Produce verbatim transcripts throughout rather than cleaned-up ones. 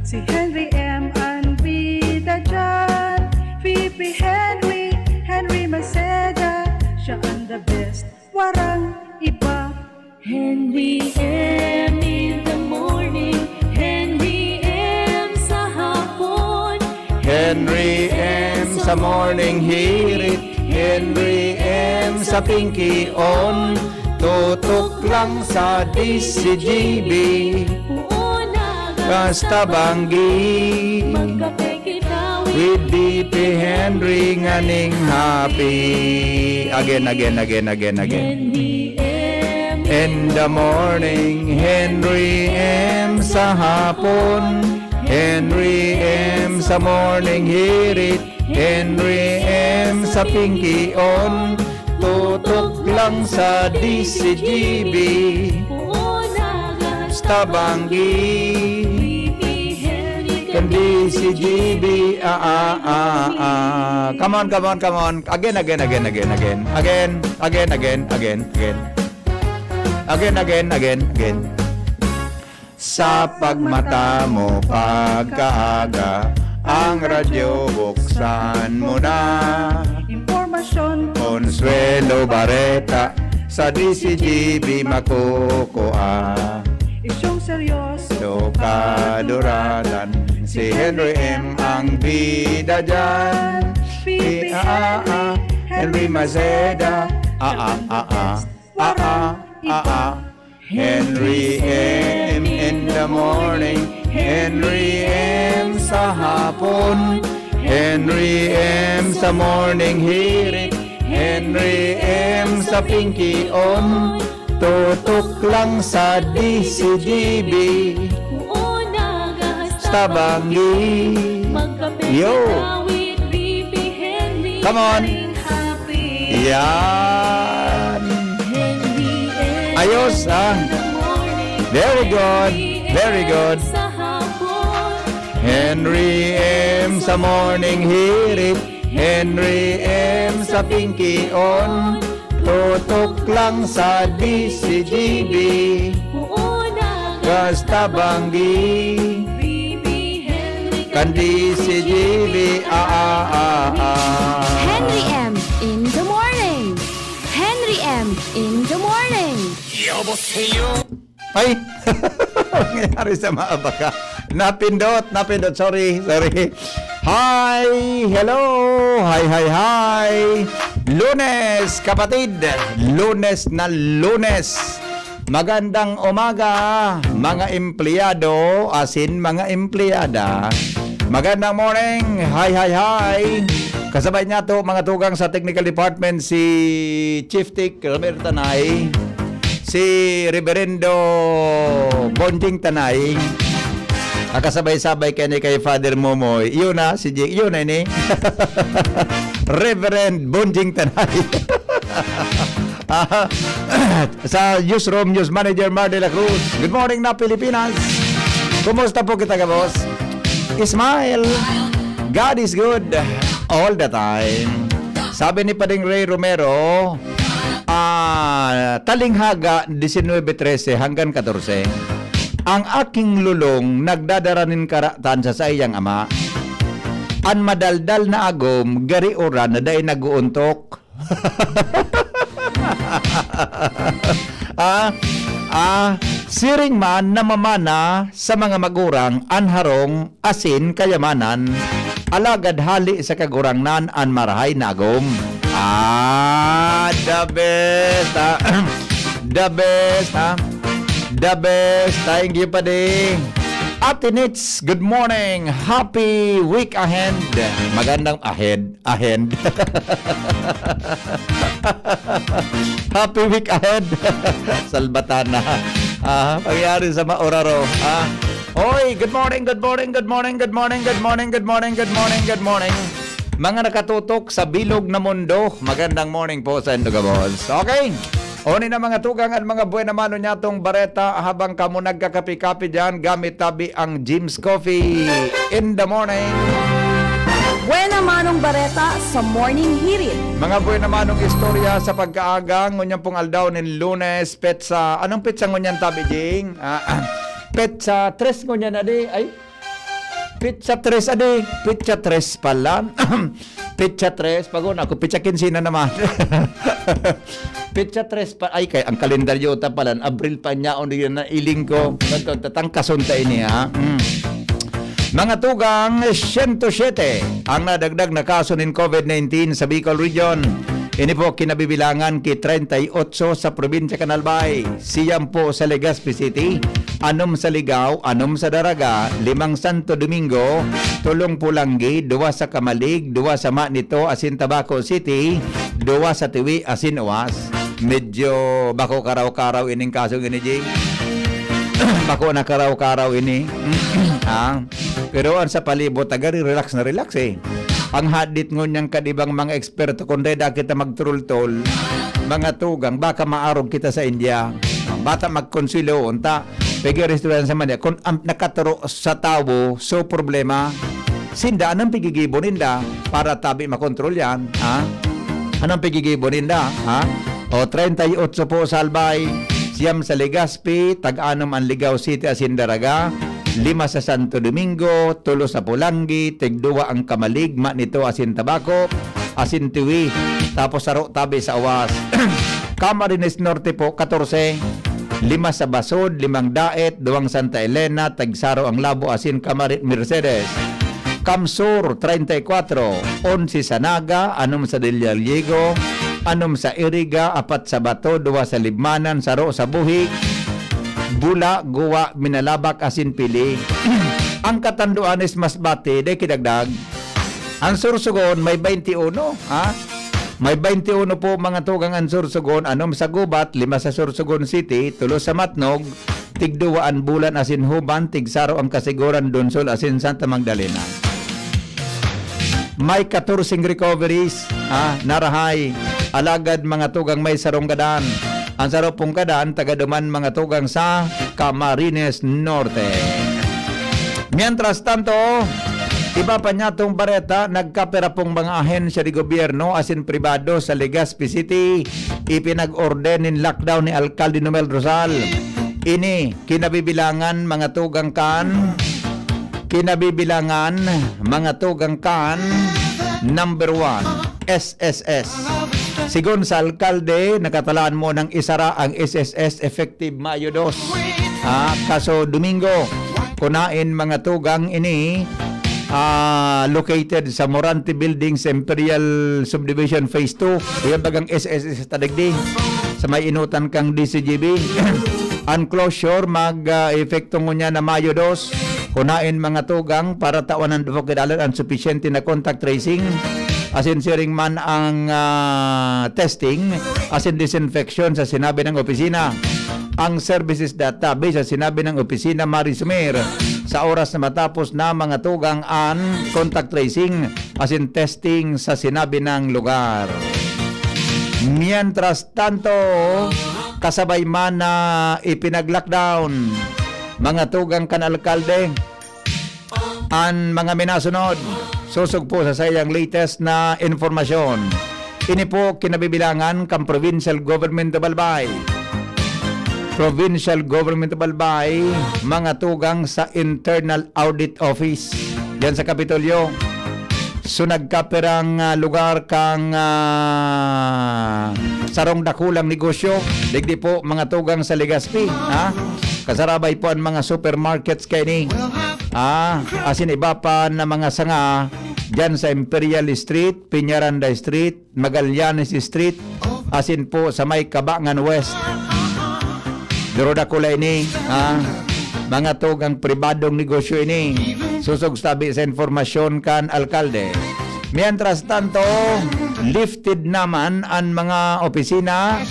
Si Henry M ang bida dyan. V P Henry, Henry Maceda, siya ang the best, warang iba. Henry M in the morning, Henry M sa hapon. Henry M sa morning hirit, Henry M sa pinkion. Tutok lang sa D C G B. Basta banggi. Magkape kita with V P Henry nganing happy. Again, again, again, again, again. In the morning, Henry M sa hapon. Henry M sa morning hirit. Henry M sa pinkion. Tutok lang sa D C G B. Basta banggi. Kan D C G B, ah, ah, ah, ah. Come on, come on, come on. Again, again, again, again, again. Again, again, again, again, again. Again, again, again, again. Sa pagmata mo pagkaaga, ang radyo buksan mo na. Impormasyon, Consuelo Bareta, sa D C G B makukua. Isyong seryoso, kaduratan, si Henry M ang bida dyan. P P Henry, Henry Maceda, ah, ah, ah, ah, ah, ah, ah, ah. Henry M in the morning, Henry M sa hapon, Henry M sa morning hirit, Henry M sa pinkion. Tutok lang sa D C G B. Basta banggi. Yo. Come on. Yan. Ayos, ah. Very good. Very good. Henry M sa morning hirit, Henry M sa pinkion. Tutok lang sa D C G B. Basta banggi. Kan D C G B, ah, ah, ah, ah. Henry M in the morning. Henry M in the morning. Ay! Nangyari sa mga baka. Napindot, napindot. Sorry, sorry. Hi! Hello! Hi, hi, hi! Lunes, kapatid! Lunes na Lunes! Magandang umaga, mga empleyado, asin mga empleyada. Magandang morning! Hi, hi, hi! Kasabay niyato, mga tugang sa technical department, si Chief Tech Romel Tanay, si Reverendo Bonjing Tanay, nakasabay-sabay kani kay Father Momoy. Yun na, si Jing, yun na ini. Reverend Bonjing Tanay. Ah, sa newsroom, news manager Mar de la Cruz. Good morning na Pilipinas. Kumusta po kita, gabos? Smile. God is good all the time. Sabi ni Pading Ray Romero, ah, talinghaga, diecinuebe trese hanggang katorse, "Ang aking lolong nagdadara nin karatan sa saiyang ama. An madaldal na agom, gari uran na dai nag-uuntok." Ah, ah, siring man na mamana sa mga magurang an harong asin kayamanan, alagad hali sa Kagurangnan an marahay na agom. Ah, the best, ah. The best, ah. The best. Thank you, Pading. Ate Nits, good morning. Happy week ahead. Magandang ahead. Ahead. Happy week ahead. Salbatana. Ah, pangyari sa mauraro. Ah. Oy, good morning, good morning, good morning, good morning, good morning, good morning, good morning, good morning. Mga nakatutok sa bilog na mundo, magandang morning po sa indo gabos. Okay? Oni na mga tugang at mga buena mano nyatong bareta habang kamo nagkakape-kape diyan, gamit tabi ang Jim's Coffee in the morning. Buena manong bareta sa Morning Hirit. Mga buena manong istorya sa pagkaaga, ngunyan pong aldaw nin Lunes, petsa, anong petsa ngunyan tabi, Jing? Ah, ah, petsa tres ngunyan na di, ay, Pitsa tres, adi. Pitsa tres pala. Pitsa tres, pag-una ko, pitsa kinse na naman. Pitsa tres pa, ay, kay ang kalendaryo ta pala, Abril pa niya, o di na iling ko. Ito, tatangkason ta ini, ha? Mm. Mga tugang, siyento siyete ang nadagdag na kaso nin covid nineteen sa Bicol Region. Ini po kinabibilangan ki treinta y ocho sa probinsya kan Albay, siyam po sa Legazpi City, anom sa Ligao, anom sa Daraga, limang Santo Domingo, tolong Polangui, duwa sa Camalig, duwa sa Manito asin Tabaco City, duwa sa Tiwi asin Oas. Medyo bako karaw-karaw ining kasong ini, Jay. Bako na karaw-karaw ini. Ah, pero ang sa palibot, taga relax na relax eh. Ang hadit ngunyan kan ibang mga eksperto, kung dai da kita magturultol, mga tugang, baka maarog kita sa India. Bata magkonsilo, unta, pag-iristoryan sa Manila, kung ang nakaturo sa tawo, so problema, sinda, anong pigigibo ninda para tabi makontrol yan? Ha? Anong pigigibo ninda? Ha? O, treinta y ocho po sa Albay, siyam sa Legazpi, tag-anom ang Ligao City asin Daraga, lima sa Santo Domingo, tulo sa Polangui, tigduwa ang Camalig, Manito asin Tabaco, asin Tiwi, tapos saro tabi sa Oas. Camarines Norte po, katorse, lima sa Basud, limang Daet, duwang Santa Elena, tagsaro ang Labo asin Camarin Mercedes. CamSur, treinta y cuatro, onse sa Naga, anom sa Dilialigo, anom sa Iriga, apat sa Bato, duwa sa Libmanan, saro sa Buhig, Bula, Guwa, Minalabac asin Pili. Ang Catanduanes, Masbate, dai kidagdag. Ang Sorsogon may bainti uno, ha? May bainti uno po, mga tugang, ang Sorsogon, anom sa Gubat, lima sa Sorsogon City, tulo sa Matnog, tigduwa an Bulan asin Huban, tigsaro ang Casiguran, Donsol asin Santa Magdalena. May katorseng recoveries, ha, narahay. Alagad, mga tugang, may sarong gadan. Ang saro pong gadan, taga duman, mga tugang, sa Camarines Norte. Mientras tanto, iba pa niyatong bareta, nagkapira pong mga ahensya de gobyerno asin pribado sa Legazpi City, ipinag-orden nin lockdown ni Alkalde Nomel Rosal. Ini, kinabibilangan, mga tugang, kan, kinabibilangan, mga tugang, kan, number one, S S S. Sigon sa alkalde, nakatalaan mo nang isara ang S S S effective Mayo dos. Ah, kaso Domingo, kunain, mga tugang, ini, ah, located sa Morante Building sa Imperial Subdivision Phase two. Iyan bagang S S S ta digdi, sa may inutan kang D C G B. Ang closure mag, ah, epekto ngunyan na Mayo dos. Kunain, mga tugang, para tawan an duwa ka dalan ang supisyente na contact tracing, asin siring man ang, ah, testing, asin disinfection sa sinabi ng opisina. Ang services data, base sa sinabi ng opisina, Mari Sumer, sa oras na matapos na, mga tugang, an contact tracing, asin testing sa sinabi ng lugar. Mientras tanto, kasabay man na ipinag-lockdown, mga tugang, kan alkalde, an mga minasunod, sosog po sa saiyang latest na impormasyon. Ini po kinabibilangan kan Provincial Government of Albay. Provincial Government of Albay, mga tugang, sa Internal Audit Office, diyan sa Kapitolyo. So, nagkapirang, ah, lugar kang, ah, sarong dakulang negosyo, digdi po, mga tugang, sa Legazpi, ha? Kasarabay po ang mga supermarkets kaini, ha? Asin iba pa na mga sanga diyan sa Imperial Street, Peñaranda Street, Magallanes Street, asin po sa may Cabangan West. Pero dakula ini, ha? Mga tugang, pribadong negosyo ini. Sosog tabi sa impormasyon kan alkalde. Mientras tanto, lifted naman ang mga opisina,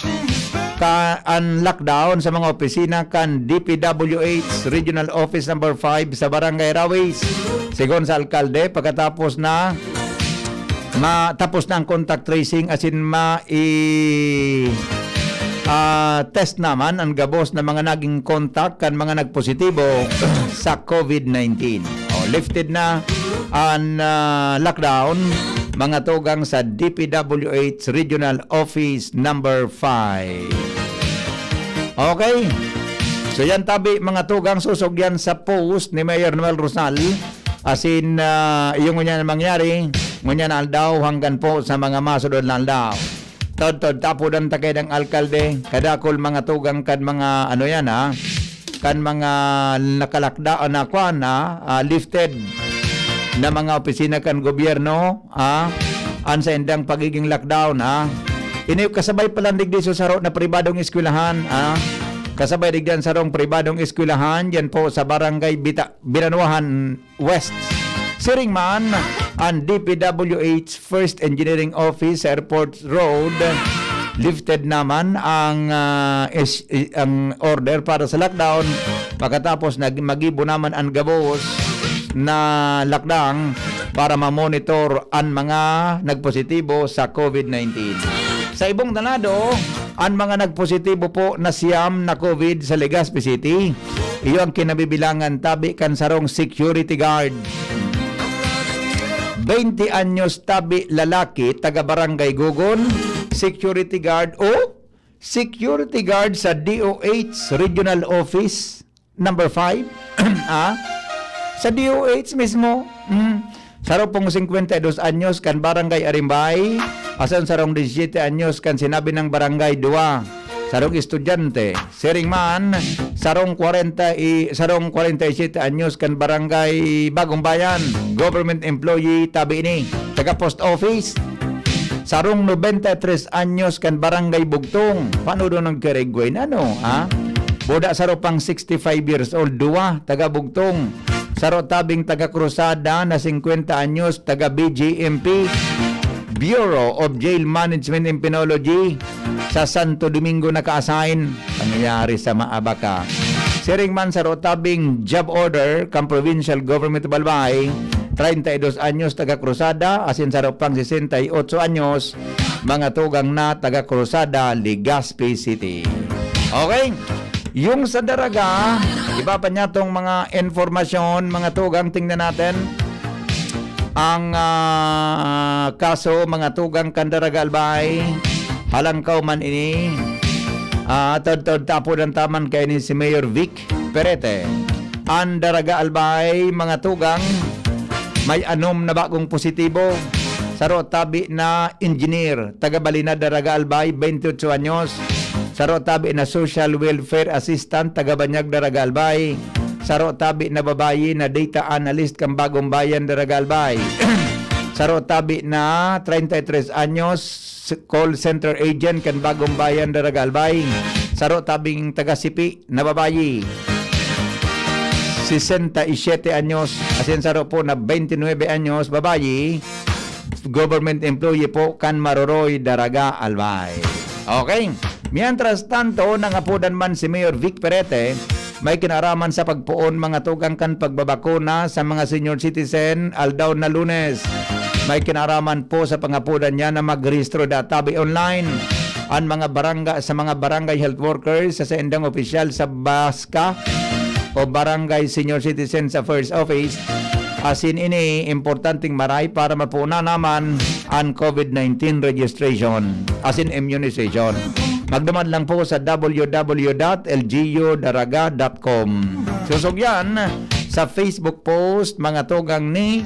ka, ang lockdown sa mga opisina kan D P W H Regional Office Number five sa Barangay Rawis. Sigon sa alkalde, pagkatapos na matapos na ang contact tracing, asin ma-, i-, ah, test naman ang gabos na mga naging contact kan mga nagpositibo sa covid nineteen. O, lifted na ang, ah, lockdown, mga tugang, sa D P W H Regional Office Number five. Okay? So, yan tabi, mga tugang, sosog yan sa post ni Mayor Noel Rosal. Asin, ah, iyo ngunyan an mangyari, ngunyan na aldaw hanggan po sa mga masunod na aldaw. Todtod tapodan ta kaidang alkalde, kadakul mga tugang kan mga, ano yan, ha? Kan mga nakalakda, na kwan, ha? Ah, lifted na mga opisina kan gobyerno, ha? An saindang pagiging lockdown, ha? Ini kasabay pa lang digdi sa saro na pribadong eskwelahan, ha? Kasabay digdi an sarong pribadong eskwelahan, yan po sa Barangay Bita-, Biranuahan West. Siring man, ang D P W H First Engineering Office sa Airport Road, lifted naman ang, ah, is-, i-, ang order para sa lockdown. Pagkatapos, nag-, magibo naman ang gabos na lockdown para ma-monitor ang mga nagpositibo sa COVID nineteen. Sa ibong danado, ang mga nagpositibo po na siyam na COVID sa Legazpi City, iyo ang kinabibilangan tabi kan sarong security guard. Twenty anyos tabi lalaki, taga Barangay Gugon, security guard o security guard sa D O H Regional Office number five. Ah? Sa D O H mismo. Mm. Saro pong singkwenta y dos anyos kan Barangay Arimbay, asin sarong disisiyete anyos kan sinabi ng Barangay Dua. Sarong estudyante. Siring man, sarong kwarenta y, sarong kwarenta y siyete anyos kan Barangay Bagong Bayan, government employee, tabi ini, taga post office. Sarong nobenta y tres anyos kan Barangay Bugtong. Paano daw nagkarigway na, no? Ha? Boda saro pang sixty-five years old, duwa, taga Bugtong. Saro tabing taga Cruzada na singkwenta anyos, taga B J M P, Bureau of Jail Management and Penology, sa Santo Domingo naka-assign. Pangyayari sa Maabaca. Siring man saro tabing job order kan Provincial Government of Albay, treinta y dos anyos, taga Cruzada, asin saro pang sesenta y ocho anyos, mga tugang na taga Cruzada, Legazpi City. Okay? Yung sa Daraga, iba pa niya tong mga informasyon, mga tugang, tingnan natin. Ang, ah, kaso, mga tugang kan Daraga Albay, halangkaw man ini, ah, tod-tod tapodan ta man kaini si Mayor Vic Perete. An Daraga Albay, mga tugang, may anom na bagong positibo. Saro tabi na engineer, taga Balina, Daraga Albay, twenty-eight anyos. Saro tabi na social welfare assistant, taga Banyag, Daraga Albay. Saro tabi na babayi na data analyst kan Bagong Bayan, Daraga Albay. Saro tabi na treinta y tres anyos, call center agent kan Bagong Bayan, Daraga Albay. Saro tabing taga Sipi na babayi, sesenta y siete anyos, asin saro po na twenty nuebe anyos, babayi, government employee po kan Maroroy, Daraga Albay. Okay. Mientras tanto, nangapodan man si Mayor Vic Perete, may kinaraman sa pagpoon mga tugang kan pagbabakuna sa mga senior citizen, aldaw na Lunes. May kinaraman po sa pangapodan niya na magrehistro databi online an mga barangay, sa mga barangay health workers sa saindang opisyal sa BASCA o Barangay Senior Citizen sa First Office. Asin ini importanteng maray para mapuna naman an COVID nineteen registration, asin immunization. Magduman lang po sa W W W dot L G U Daraga dot com. Susugyan sa Facebook post, mga tugang, ni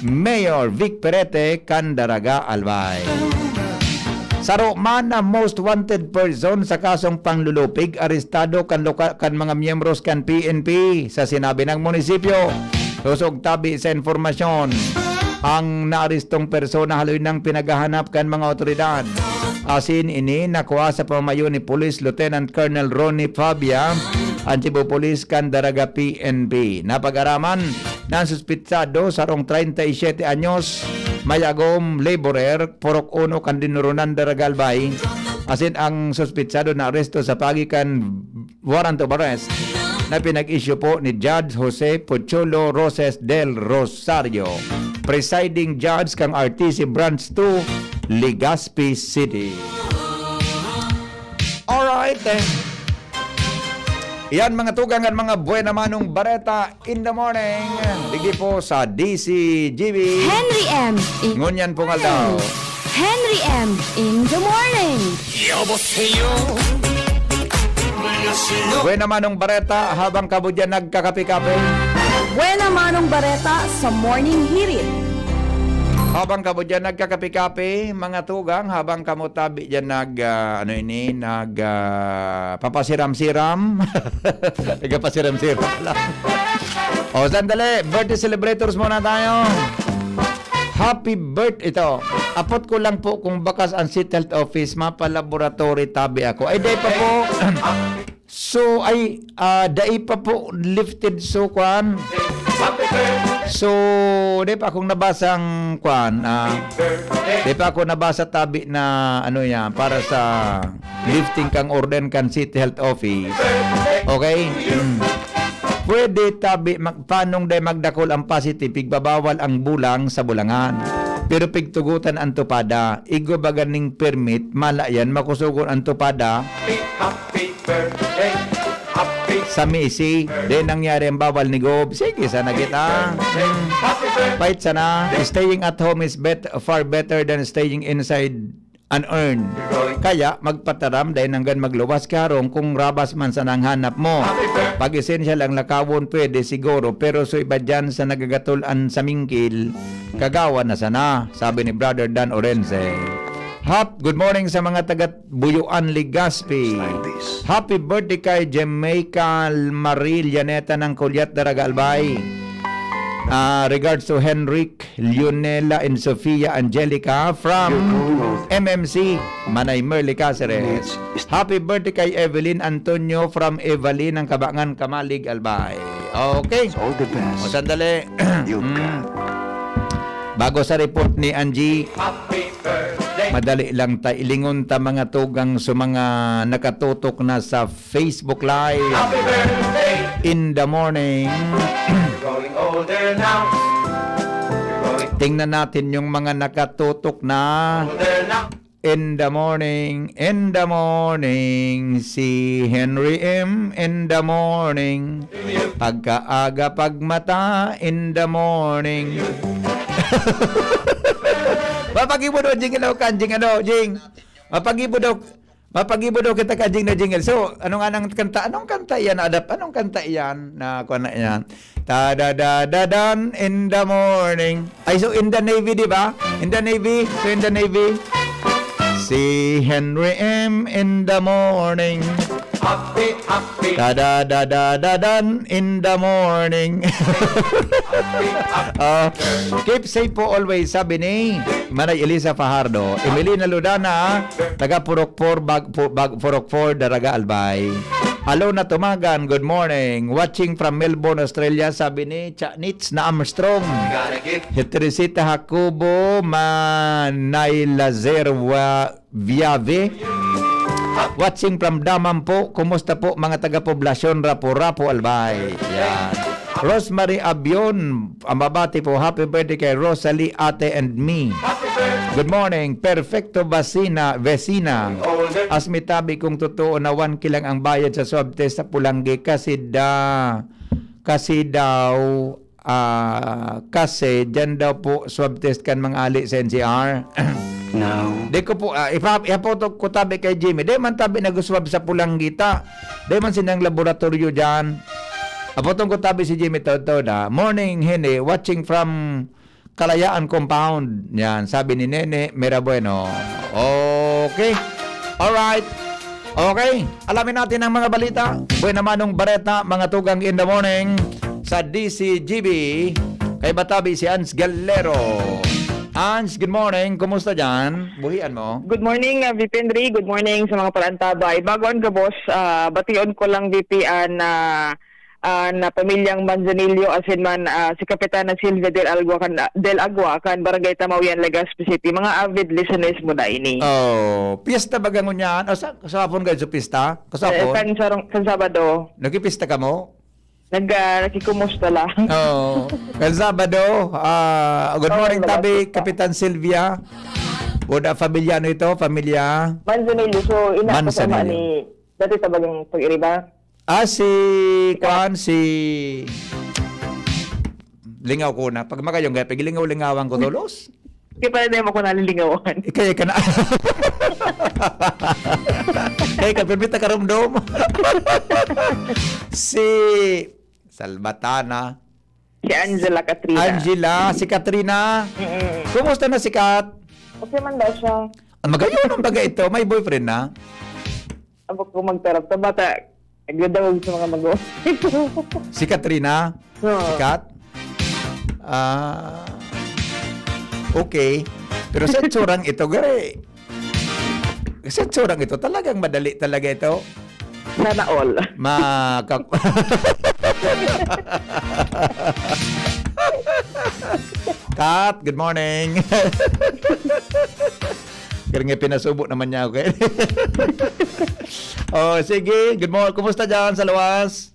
Mayor Vic Perete kan Daraga Albay. Saro man na most wanted person sa kasong panlulupig, arestado kan loka-, kan mga miyembros kan P N P sa sinabi ng munisipyo. Sosog tabi sa informasyon, ang naarestong persona haloy nang pinaghahanap kan mga otoridad. Asin ini nakuha sa pamayo ni Police Lieutenant Colonel Ronnie Fabia, ang Chief of Police kan Daraga P N P. Napag-araman na ang suspitsado, sarong treinta y siete anyos, mayagom, laborer, purok uno kan Dinurunan, Daraga Albay. Asin ang suspitsado na aresto sa pagi kan warrant of arrest na pinag-issue po ni Judge Jose Pochulo Roses del Rosario, presiding judge kan R T C Branch two, Legazpi City. Alright, eh. Yan, mga tugang, ang mga buena manong bareta in the morning. Digdi po sa D C G B. Henry M. In Ngunyan pong aldaw. Henry M. In the morning. 여보세요. Buena Manong Bareta, habang kamo diyan nagkakape-kape. Buena Manong Bareta sa Morning Hirit. Habang kamo diyan nagkakape-kape, mga tugang, habang kamo tabi diyan nag, ah, ano ini, nag, ah, papasiram-siram. Nagpapasiram-siram lang. O, sandali. Birthday celebrators muna tayo. Happy birth-, ito. Apot ko lang po kung bakas ang City Health Office, mapa-laboratory tabi ako. Ay, day pa po. So, ay, ah, dai pa po lifted. So, kwan. So, di pa akong nabasang, kwan, ah, di pa ako nabasa tabi na, ano yan, para sa lifting kang order kan City Health Office. Okay? Mm. Pwede tabi, mag, panong day magdakol ang positive, pigbabawal ang bulang sa bulangan. Pero pigtugutan ang tupada, igo baga ning permit, mala yan, makusugon ang tupada. Happy birthday, happy Sa Misi, di nangyari ang bawal ni Gob. Sige, sana kita. Hmm. Fight sana. Staying at home is bet-, far better than staying inside and earn. Kaya, magpataram dahil nanggan magluwas karong kung rabas man sana ang hanap mo. Pag essential ang lakawon, pwede siguro. Pero so iba dyan sa nagagatolan sa mingkil, kagawa na sana, sabi ni Brother Dan Orense. Hap, good morning sa mga taga Buyuan, Legazpi. Happy birthday kay Jamaica Marie Llaneta ng Kulyat, Daraga, Albay. Ah, regards to Henrik, Leonela, and Sofia Angelica from M M C, Manay Merly Caceres. Happy birthday kay Evelyn Antonio from Evelyn ng Kabangan, Camalig, Albay. Okay. All the best. O, sandali. You've Mm. got Bago sa report ni Angie, madali lang ta, ilingon ta mga tugang sa mga nakatutok na sa Facebook Live. In the morning. Tingnan natin yung mga nakatutok na. In the morning, in the morning, si Henry M in the morning. Pagkaaga, pagmata, in the morning. Mapagibo daw, Jing, ano, kan, Jing, ano, Jing? Mapagibo daw, mapagibo daw kita ka, Jing, na jingle. So, ano nga nang kanta? Anong kanta yan, Adap? Anong kanta yan na, kuwan na yan? Ta-da-da-da-dan in the morning. Ay, so in the Navy, di ba? In the Navy. So in the Navy. Si Henry M in the morning. Happy, happy. Ta-da-da-da-da-dan in the morning. Ah, keep safe po always, sabi ni Manay Elisa Fajardo. Emelina Ludana, taga Purok four, Bag-, Pu-, Bag-, Purok four, Daraga, Albay. Alona Tumagan, good morning. Watching from Melbourne, Australia, sabi ni Cha Nits na Armstrong. Teresita Jacobo, Manay Lazerwa, Viave. Watching from Daman po. Kumusta po mga taga-poblasyon Rapu-Rapu, Albay? Yan. Rosemary Abion, ang mabati po, happy birthday kay Rosalie, ate, and me. Good morning, perfecto vecina, vecina. As mi tabi kung totoo na one K lang ang bayad sa swab test sa Pulanggi kasi da, kasi daw, ah, kasi diyan daw po swab test kan mga ali sa N C R. No. Di ko po, ah, ipa-, ihapotok ko tabi kay Jimmy. Di man tabi nag-swab sa Pulanggi ta. Di man sinang laboratorio diyan. Apoton ko tabi si Jimmy Toto na, "Morning, Hene. Watching from Kalayaan Compound." Yan, sabi ni Nene Mirabueno. Okay. Alright. Okay. Alamin natin ang mga balita. Buena Manong Bareta, mga tugang in the morning sa D C G B. Kay Batabi si Ans Galero. Ans, good morning. Kumusta dyan? Buhian mo? Good morning, ah, V P Henry. Good morning sa mga palantabay. Bago ang gabos, ah, bation ko lang, V P, an, ah, ah, na pamilyang Manzanillo, asin man, ah, si Kapitana Silvia Del Agua kan, Del Agua kan Barangay Tamawian, Legazpi City. Mga avid listeners mo na ini. Oh, piyesta baga ngunyan? O, sa, sa hapon kayo sa piyesta? Sa Eh, hapon? kan sarong, kan Sabado. Nagpipista ka mo? Nag, ah, nakikumusta lang. Oo. Kan Sabado, ah, good Oo, morning, tabi, Kapitan Silvia. Buda, pamilya ano ito? Pamilya Manzanillo. So, ina ko sa Manzanillo. Ni, dati tabagang pag-iriba. Ah, si, Ika- kuan, si, lingaw ko na. Pag magayong gaya, pag lingaw-lingawan ko, tulos. Di pa rin mo ko nalilingawan. Ikaya ka na. Kaya ka, pirmi ta karumdom. Si Salvatana. Si Angela Katrina. Angela, si Katrina. Mm-mm. Kumusta na si Kat? Okay man daw siya. Ah, magayon ang baga ito. May boyfriend na? Abo ko magtarap sa bata. Nagdadawag sa mga mago. Si Katrina? Oo. Si Kat? Ah, okay. Pero sa itsurang ito, gari. Sa itsurang ito, talagang madali talaga ito. Sana all. Ma-, kak-, Kat, good morning. Kaya nga pinasubo naman niya ako, eh. Oh, sige. Good morning. Kumusta dyan sa luwas?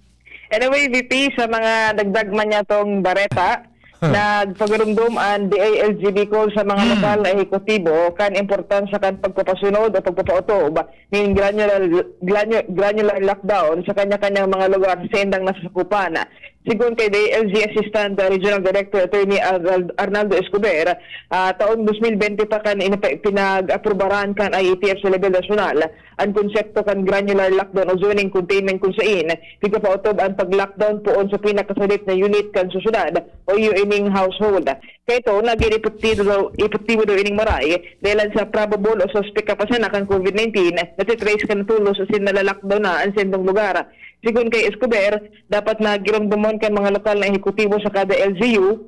Anyway, V P, sa mga dagdag man niya tong bareta, nagpagarumdom ang D I L G Bicol sa mga Hmm. lokal na ehekutibo kan importansya kan pagpapasunod o pagpapautob nin granular, granu-, granular lockdown sa kanya-kanyang mga lugar sa indang nasasakupan. Sigon kay D I L G Assistant Regional Director Attorney Arnal-, Arnaldo Escobar, ah, taong dos mil bente pa kan inapa-, pinag-aprubaran kan I A T F sa level nasyonal an konsepto kan granular lockdown o zoning containment, kun sain pigpapaotob an pag-lockdown poon sa pinakasadit na unit kan sosyedad o iyo ining household. Kaya ito, naging epektibo daw, epektibo daw ining maray dahil sa probable o suspect ka pa sana kan COVID nineteen na titrace kan tulos asin nala-lockdown na an sendong lugar. Sigon kay Escobar, dapat na giromdomon kan mga lokal na ehekutibo sa kada L G U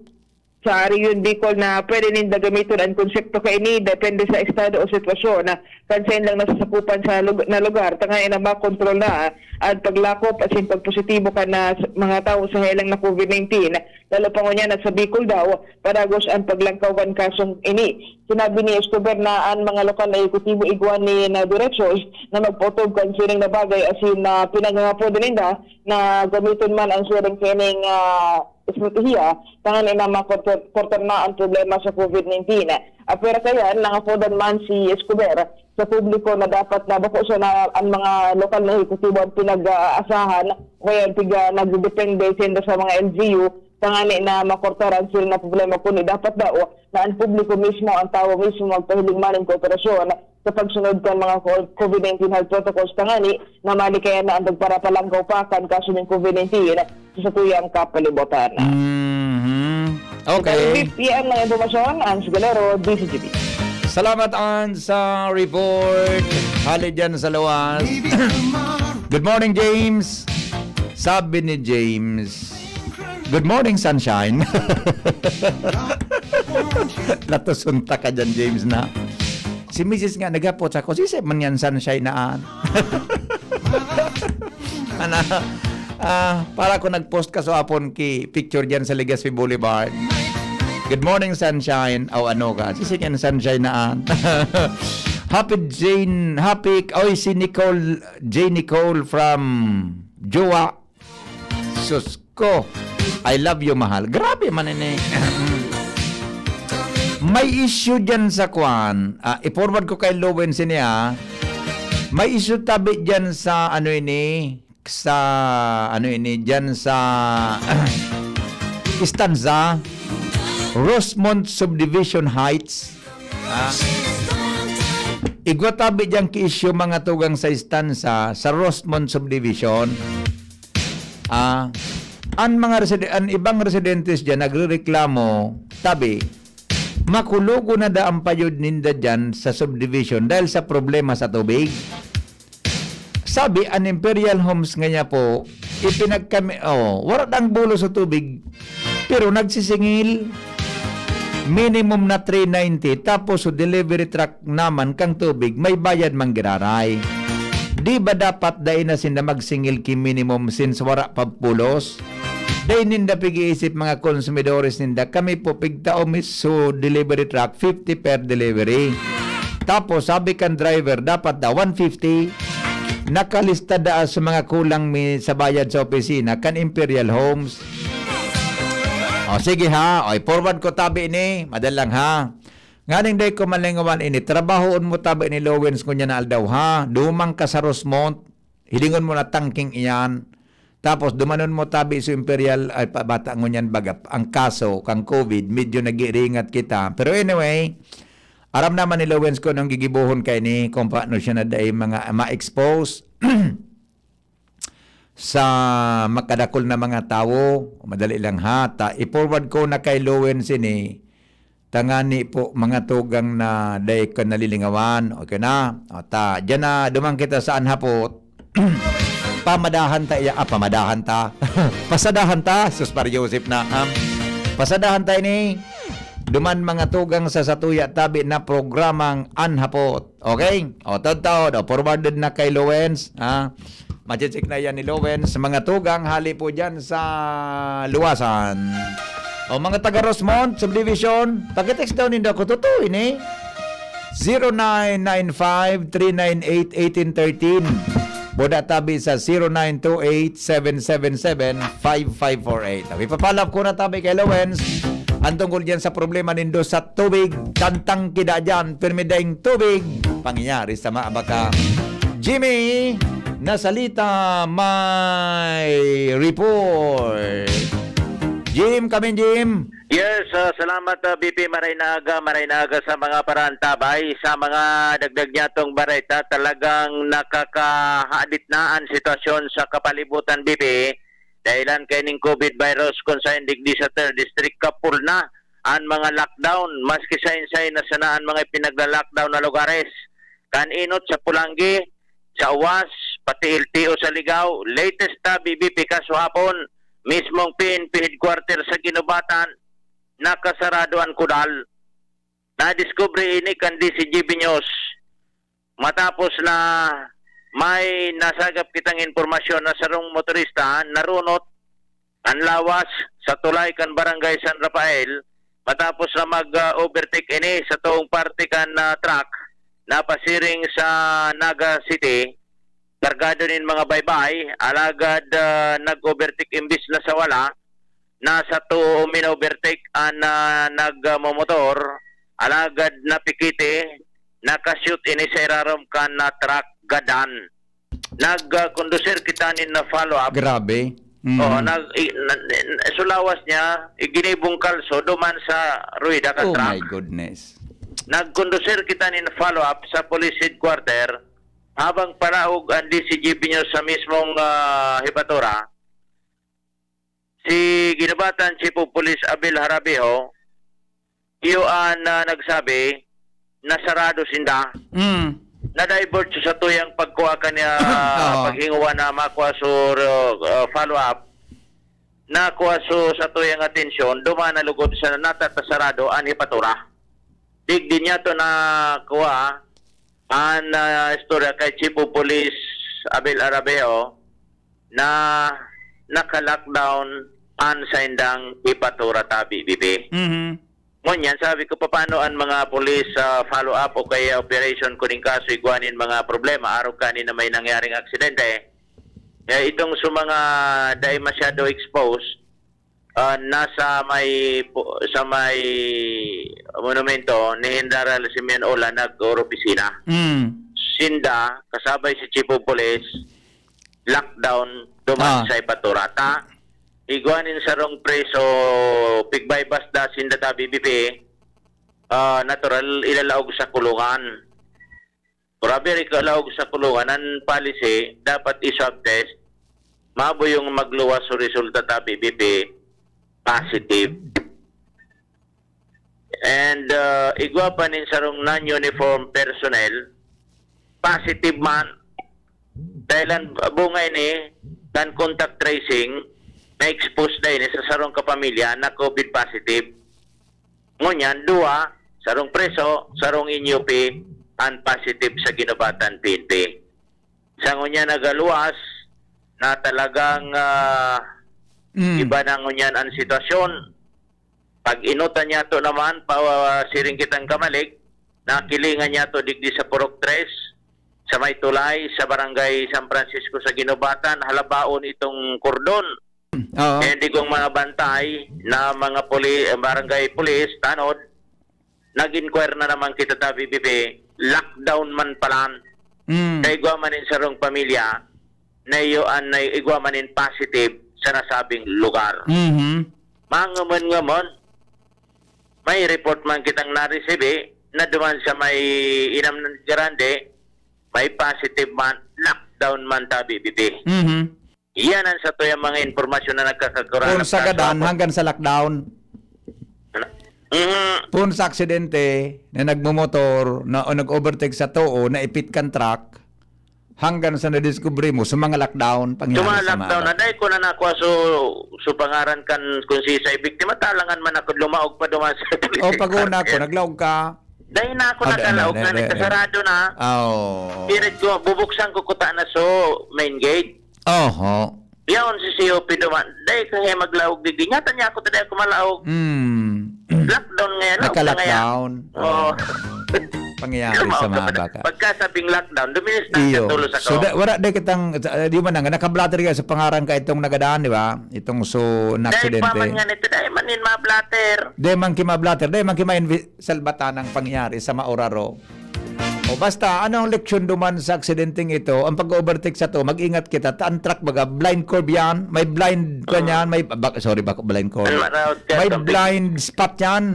sa Region Bicol na pwede ninda gamiton an konsepto kaini depende sa estado o sitwasyon na kan sain lang nasasakupan sa lug-, na lugar, tanganing na makontrol na an paglakop asin pagpositibo kan na s-, mga tawo sa helang na COVID nineteen. Lalo pa ngunyan na sa Bicol daw, padagos an paglangkaw kan kasong ini. Sinabi ni Escobar na an mga lokal na ehekutibo igwa ni na direksyon na magpautob kan siring na bagay asin na pinangangapodan ninda na gamiton man ang siring kining, ah, estratehiya tanganing na makonter-, konterna ang problema sa COVID nineteen. Apwera kayan, nangapodan man si Escobar sa publiko na dapat na bako sana an mga lokal na ehekutibo ang pinag-aasahan o kaya piga nagdedepende sendo sa mga L G U tanganing na makortar ang siring na problema, kundi dapat daw na an publiko mismo, an tawo mismo magpahiling man nin kooperasyon sa pagsunod kan mga co-, COVID nineteen health protocols tanganing na malikayan na an pagparapalangkaw pa kan kaso nin COVID nineteen sa satuyang kapalibutan. Mhm. Okay. Iyan ang impormasyon, Ans Galero, D Z G B. Salamat, Ans, sa report. Hali dyan sa luwas. Good morning, James. Sabi ni James, "Good morning, sunshine." Latoson ta ka dyan, James, na. Si misis nga naghapot sa ako, "Sisay man yan, sunshine na an?" Ana, ah, para ko nag-post ka sa apon ki picture dyan sa Legazpi Boulevard. "Good morning, sunshine." Aw, ano ka? Sisay ka yan, sunshine na an? Happy Jane, happy, oy, si Nicole, Jane Nicole from Jowa. Sus ko. I love you, mahal. Grabe man ini. May issue dyan sa kwan. Ah, i-forward ko kay Lowen sini, ah. May issue tabi dyan sa ano ini, sa ano ini, dyan sa Estanza, Rosemont Subdivision Heights. Ah. Igwa tabi dyan ki issue mga tugang sa Estanza, sa Rosemont Subdivision. Ah, an mga reside-, an ibang residentes diyan nagrereklamo, tabi, makulogon na da an payod ninda diyan sa subdivision dahil sa problema sa tubig. Sabi, an Imperial Homes ngaya po, ipinagkami-, oh, wala dang bulos sa tubig, pero nagsisingil. Minimum na three ninety, tapos sa delivery truck naman kang tubig, may bayad man giraray. Di ba dapat dai na sinda magsingil ki minimum since wara pa bulos? Dai ninda pig-iisip mga konsumidores ninda. Kami po, pigtao mi so delivery truck, fifty per delivery. Tapos, sabi kan driver, dapat daw one fifty. Nakalista daa sa mga kulang mi sa bayad sa opisina kan Imperial Homes. O, sige ha. O, i-forward ko tabi ini. Madalang ha. Nganing dai ko malingawan ini, trabahoon mo tabi ni Lowens ngunyan na aldaw, ha? Dumang ka sa Rosemont, hilingon mo na tangking iyan. Tapos dumanon mo tabi sa Imperial, ay, pa-, bata ngunyan baga, ang kaso kang COVID, medyo nag-iringat kita. Pero anyway, Aram naman ni Lowens kung anong gigibohon kaini, kung paano siya na dai mga ma-expose sa makadakul na mga tawo. Madali lang ha, ta i-forward ko na kay Lowens ini, tangani po mga tugang na dai ka nalilingawan. Okay na? O ta, diyan na duman kita sa anhapot. Pamadahan ta iya, ah, pamadahan ta. Pasadahan ta, sus, Par Joseph na, ha? Pasadahan ta ini. Duman mga tugang sa satuya tabi na programang anhapot. Okay? O, tadtaod, o, forwarded na kay Lowens, ha? Mache-check na yan ni Lowens. Mga tugang, hali po dyan sa luwasan. O, mga taga Rosemont Subdivision, pakitext daw nindo ako. Totoo ini. Zero nine nine five, three nine eight, eighteen thirteen. Boda tabi sa zero nine two eight, seven seven seven, five five four eight. Ipapalap ko na tabi kay Lowens. Ang tungkol dyan sa problema nindo sa tubig, tantang kida dyan, pirmi daing tubig, pangyayari sa maabaka. Jimmy, nasalita may report. Jim, kami Jim. Yes, ah, salamat, ah, B P. Maray na aga, maray na aga sa mga parantabay. Sa mga dagdag niyatong bareta, talagang nakakahadit na ang sitwasyon sa kapalibutan, B P. Dahilan kaining covid virus, kung sa digdi sa third district, kapul na an mga lockdown, maski saen-saen na sana an mga ipinagla-lockdown na lugares. Kan enot sa Polangui, sa Uwas, pati L T O sa Ligao. Latest tabi, B P, kasuhapon, mismong P N P headquarter sa Guinobatan, nakasarado an kudal. Nadiskubre ini kan D Z G B News matapos na may nasagap kitang impormasyon na sarong motorista narunot an lawas sa tulay kan Barangay San Rafael matapos na mag, ah, overtake ini sa toong parte kan, ah, truck na pasiring sa Naga City, kargado nin mga baybay, alagad, ah, nag-overtake imbis na sa wala, nasa too umin-overtake an, ah, nagmomotor, alagad napikiti, naka-shoot ini sa irarom kan, ah, truck gadan. Nag, ah, kondusir kita nin na follow-up. Grabe. Mm. Oo, nag, i, na, na, sulawas niya, iginibong kalso, duman sa ruwida kan Oh truck. My goodness. Nagkondusir kita nin follow-up sa police headquarter, habang palaog an D Z G B News sa mismong, ah, hepatura. Si Guinobatan Chief of Police Abel Harabejo, iyo an, ah, nagsabi na sarado sinda. Mm. Na-divert sa satuyang pagkuha kaniya, Oo. Paghinguha na makuha sa, ah, follow-up, nakuha sa satuyang atensyon, duman na lugod sa natatasarado an hepatura. Digdi niya to nakuha an, ah, istorya kay Chief of Police Abel Arabeo na naka-lockdown an saindang hepatura tabi, B P. Mhm. Ngunyan, sabi ko, paano an mga police, ah, follow-up o kaya operation kuning kaso igwa nin mga problema arog kani na may nangyaring aksidente? Kaya itong sa mga dai masyado exposed, ah, nasa may pu-, sa may monumento ni Hendara Simeon Ola nag-opisina. Mm. Sinda, kasabay si Chief of Police, lockdown duman Ah. sa Ipatura. Ta, igwa nin sarong preso, pigbaybas da sinda ta B B P, ah, natural, ilalaog sa kulungan. Grabe, ri kalaog sa kulungan, ang policy, dapat i-swab test, mabo yung magluwas o resulta ta B B P, positive. And, ah, igwa pa nin sarong non-uniform personnel, positive man. Dahil ang bunga ini, kan contact tracing, na-expose na ini sa sarong kapamilya na covid positive. Ngunyan, duwa, sarong preso, sarong N U P, an positive sa Guinobatan P N P. Sa ngunyan nagaluwas na talagang, ah, Mm. iba na ngunyan ang sitwasyon. Pag inutan niya to naman, pa, siring kitang kamalig, nakilingan niya to digdi sa Purok Tres, sa may tulay, sa Barangay San Francisco sa Guinobatan, halabaon itong kordon. Oo. Kaya hindi kong mga bantay na mga puli-, barangay police, tanod, nag-inquire na naman kita sa B B P, lockdown man palan. Mm. Kaya igwa man in sarong pamilya, na iyo an na igwa man in positive sa nasabing lugar. Mhm. Mangaman-ngaman, may report man kitang na-receive, eh, na duman sa may Inam Grande, may positive man, lockdown man tabi, bibi. Mhm. Yan ang sa tuyang mga impormasyon na nagkakagurang Kung sa gadan, nagkakagurang. Hanggang sa lockdown. Ano? Mhm. Kung sa aksidente na nagmumotor na, o nag-overtake sa too, naipit kan truck, hanggang sa nadiskubre mo, sa mga lockdown, pangyari Sa mga sa lockdown mga na, dahil ko na nakuha, so, so pangaran kan kung si sa biktima, talangan man ako, lumaog pa duman sa O, police pag-una ko, station. Naglaog ka. Dahil na ako Ah, di, nakalaog di, na, di, di. Nagkasarado na. Ah, oo. Pirit ko, bubuksan ko kuta na so main gate. Oho. Yaon si C O P duman. Dahil kaya maglaog digdi. Nyata niya ako, taday ako malaog. Hmm. Lockdown ngayon, no? Naka-lockdown. Oo. Oo. Pangyayari sa Lumaog ka mga pa na. Baka. Pagkasabing lockdown, duminis na Iyo. Sa tulo sa So, kao. Da-, wala, di kitang, uh, di man nga, naka-blotter ka sa pangaran ka itong nagadaan, di ba? Itong so, Dahil naaksidente. Pa man nga nito, dahil man yun ma-blotter. Di man ki ma-blotter, di man ki ma-invi-, salbatanang pangyari sa mauraro. O basta, ano ang leksyon duman sa aksidenteng ito? Ang pag-overtake sa to, mag-ingat kita. Ta-, ang truck baga, blind curve yan, may blind, Ah. Kanyan, may, bak-, sorry, bak-, blind curve. Ang maraot ka, May sabi. Blind spot yan.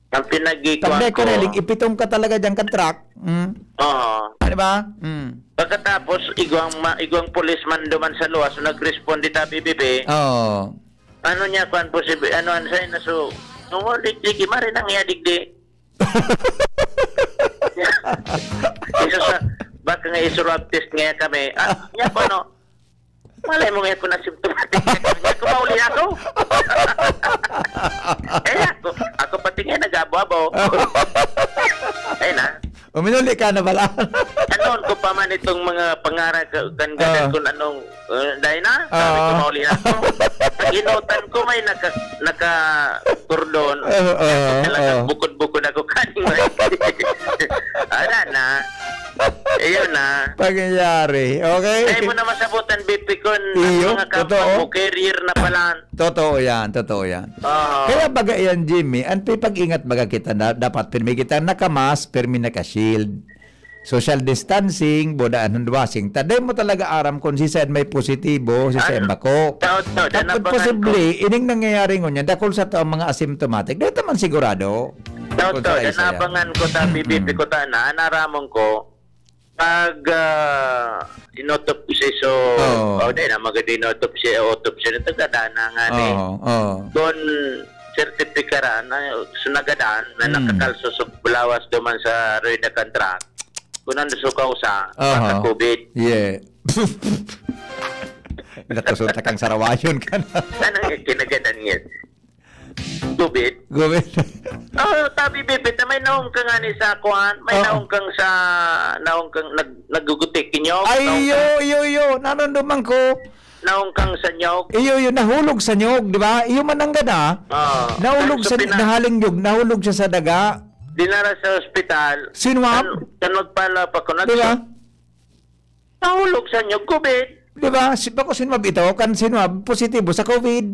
Ang pinag-ikuan Tagday ko ko. Reling, ipitong ka talaga dyan kan truck. Mm. Oo. Di ba? Mm. Pagkatapos, igwang ma-, igwang policeman duman sa luwas, so nag-respond dita, B B B. Oo. Ano niya, kwan, posible, ano, ano, sa'yo na, so, nung ulit, sige, mari nang iya, digdi. Isa sa, baka nga i-swab test nga kami. Ah, niya ko, ano, malay mo nga kung asymptomatic. Niya ko, mauli ako. Eh, ako, ako pati nga nag-abo-abo. Eh, na. Uminuli ka na pala. Ano ko pa man itong mga pangarag ka, kan, Ah. Kung anong Uh, dahil na, sabi ko, Ah. Mauli ako. Pag inutan ko, may naka-, naka-kordon. Oo, oo, Talagang oo. Bukod-bukod ako kaning may. Ala na. Ayun na. Pangyayari. Okay? Kaya mo na masabutan, B P, kun ang Iyo, mga totoo. Kampo mo, career na pala. Totoo yan, totoo yan. Oo. Kaya baga yan, Jimmy, ang pipag-ingat baga kita na dapat pirmi kita naka-mask, pirmi naka-shield. Social distancing, boda, hand washing. Ta, dai mo talaga aram kung si saan may positibo, si saan Ano? Bako. Tao, tao, Tapos danabangan posible, ko. Ining nangyayari ngunyan, dakul sa to ang mga asymptomatic. Dai ta man sigurado. Tao, Kung tao, sa isa yan. Danabangan ko, ta, Mm-mm. Bibi ko, ta, na, naramon ko, pag, ah, inotopsy, so, Oo. Oh, di na, maganda inotopsy, autopsy, na tagadana nga ni. Oo, oo. Kung sertipikara na, so, nagadan, na Mm. Nakakalso sa bulawas duman sa rueda kan truck, Kun ano so kausa, Aha. Baka COVID. Yeah. Natasunta kang sarawayon ka na. Ano nga kinagadan niya? COVID? COVID. Oh, tabi, bibit na may naong ka nga ni sa kuan, may Oh. Naong kang sa, naong kang nag-, nagugutik, inyog, Ay, naong iyo, kang iyo, iyo. Nanunduman ko. Naong kang sa nyog. Iyo, iyo, nahulog sa nyog, di ba? Iyo man ang gada. Ah, Nahulog sa, sa pina- nahaling nyog, nahulog siya sa daga. Dinara sa ospital. Sinwab? Kan, kan magpala pa ko, Di ba? nagsu-, nahulog sa nyog, COVID. Di ba? Si, bako sinwab ito, kan sinwab, positibo sa COVID.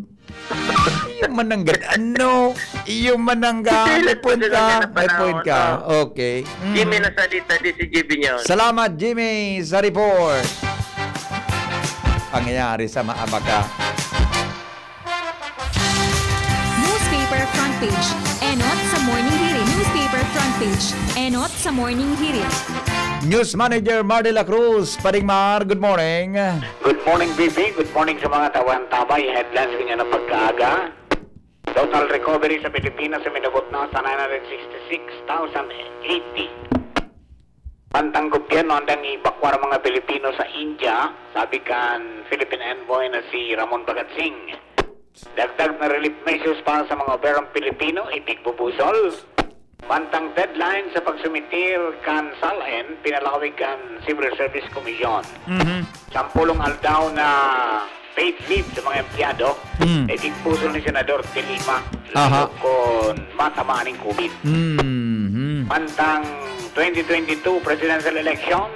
Iyo man ang gad-, ano? Iyo man ang ga-, Hindi, may point lang ka, talaga may point ka. napanahon, ah. Okay. Mm. Jimmy Nasalita, di si J B Nyon. Salamat, Jimmy, sa report. Pangyayari sa Maabaca. Newspaper front page. Enot sa Morning Hirit. Newspaper front page. Enot sa Morning Hirit. News Manager Mar de la Cruz, Paring Mar, good morning. Good morning, B B. Good morning sa mga tawan tabay. Headlines niya ng pagkaaga. Total recovery sa Pilipinas sa minabot na sa nine hundred sixty-six thousand eighty. Mantang gobyerno handang iibakwar ang mga Pilipino sa India, sabi kan Philippine envoy na si Ramon Bagatsing. Dagdag na relief measures para sa mga oberong Pilipino, ipigbubusol. Mantang deadline sa pagsumitir kan SALN, pinalawig kan Civil Service Commission. Mhm. Sampulong aldaw na paid leave sa mga empleyado, Mm. eh, ipigbusol ni Senador De Lima, Aha. Lalo kun matamaan ning COVID. Mhm. Mantang twenty twenty-two presidential election,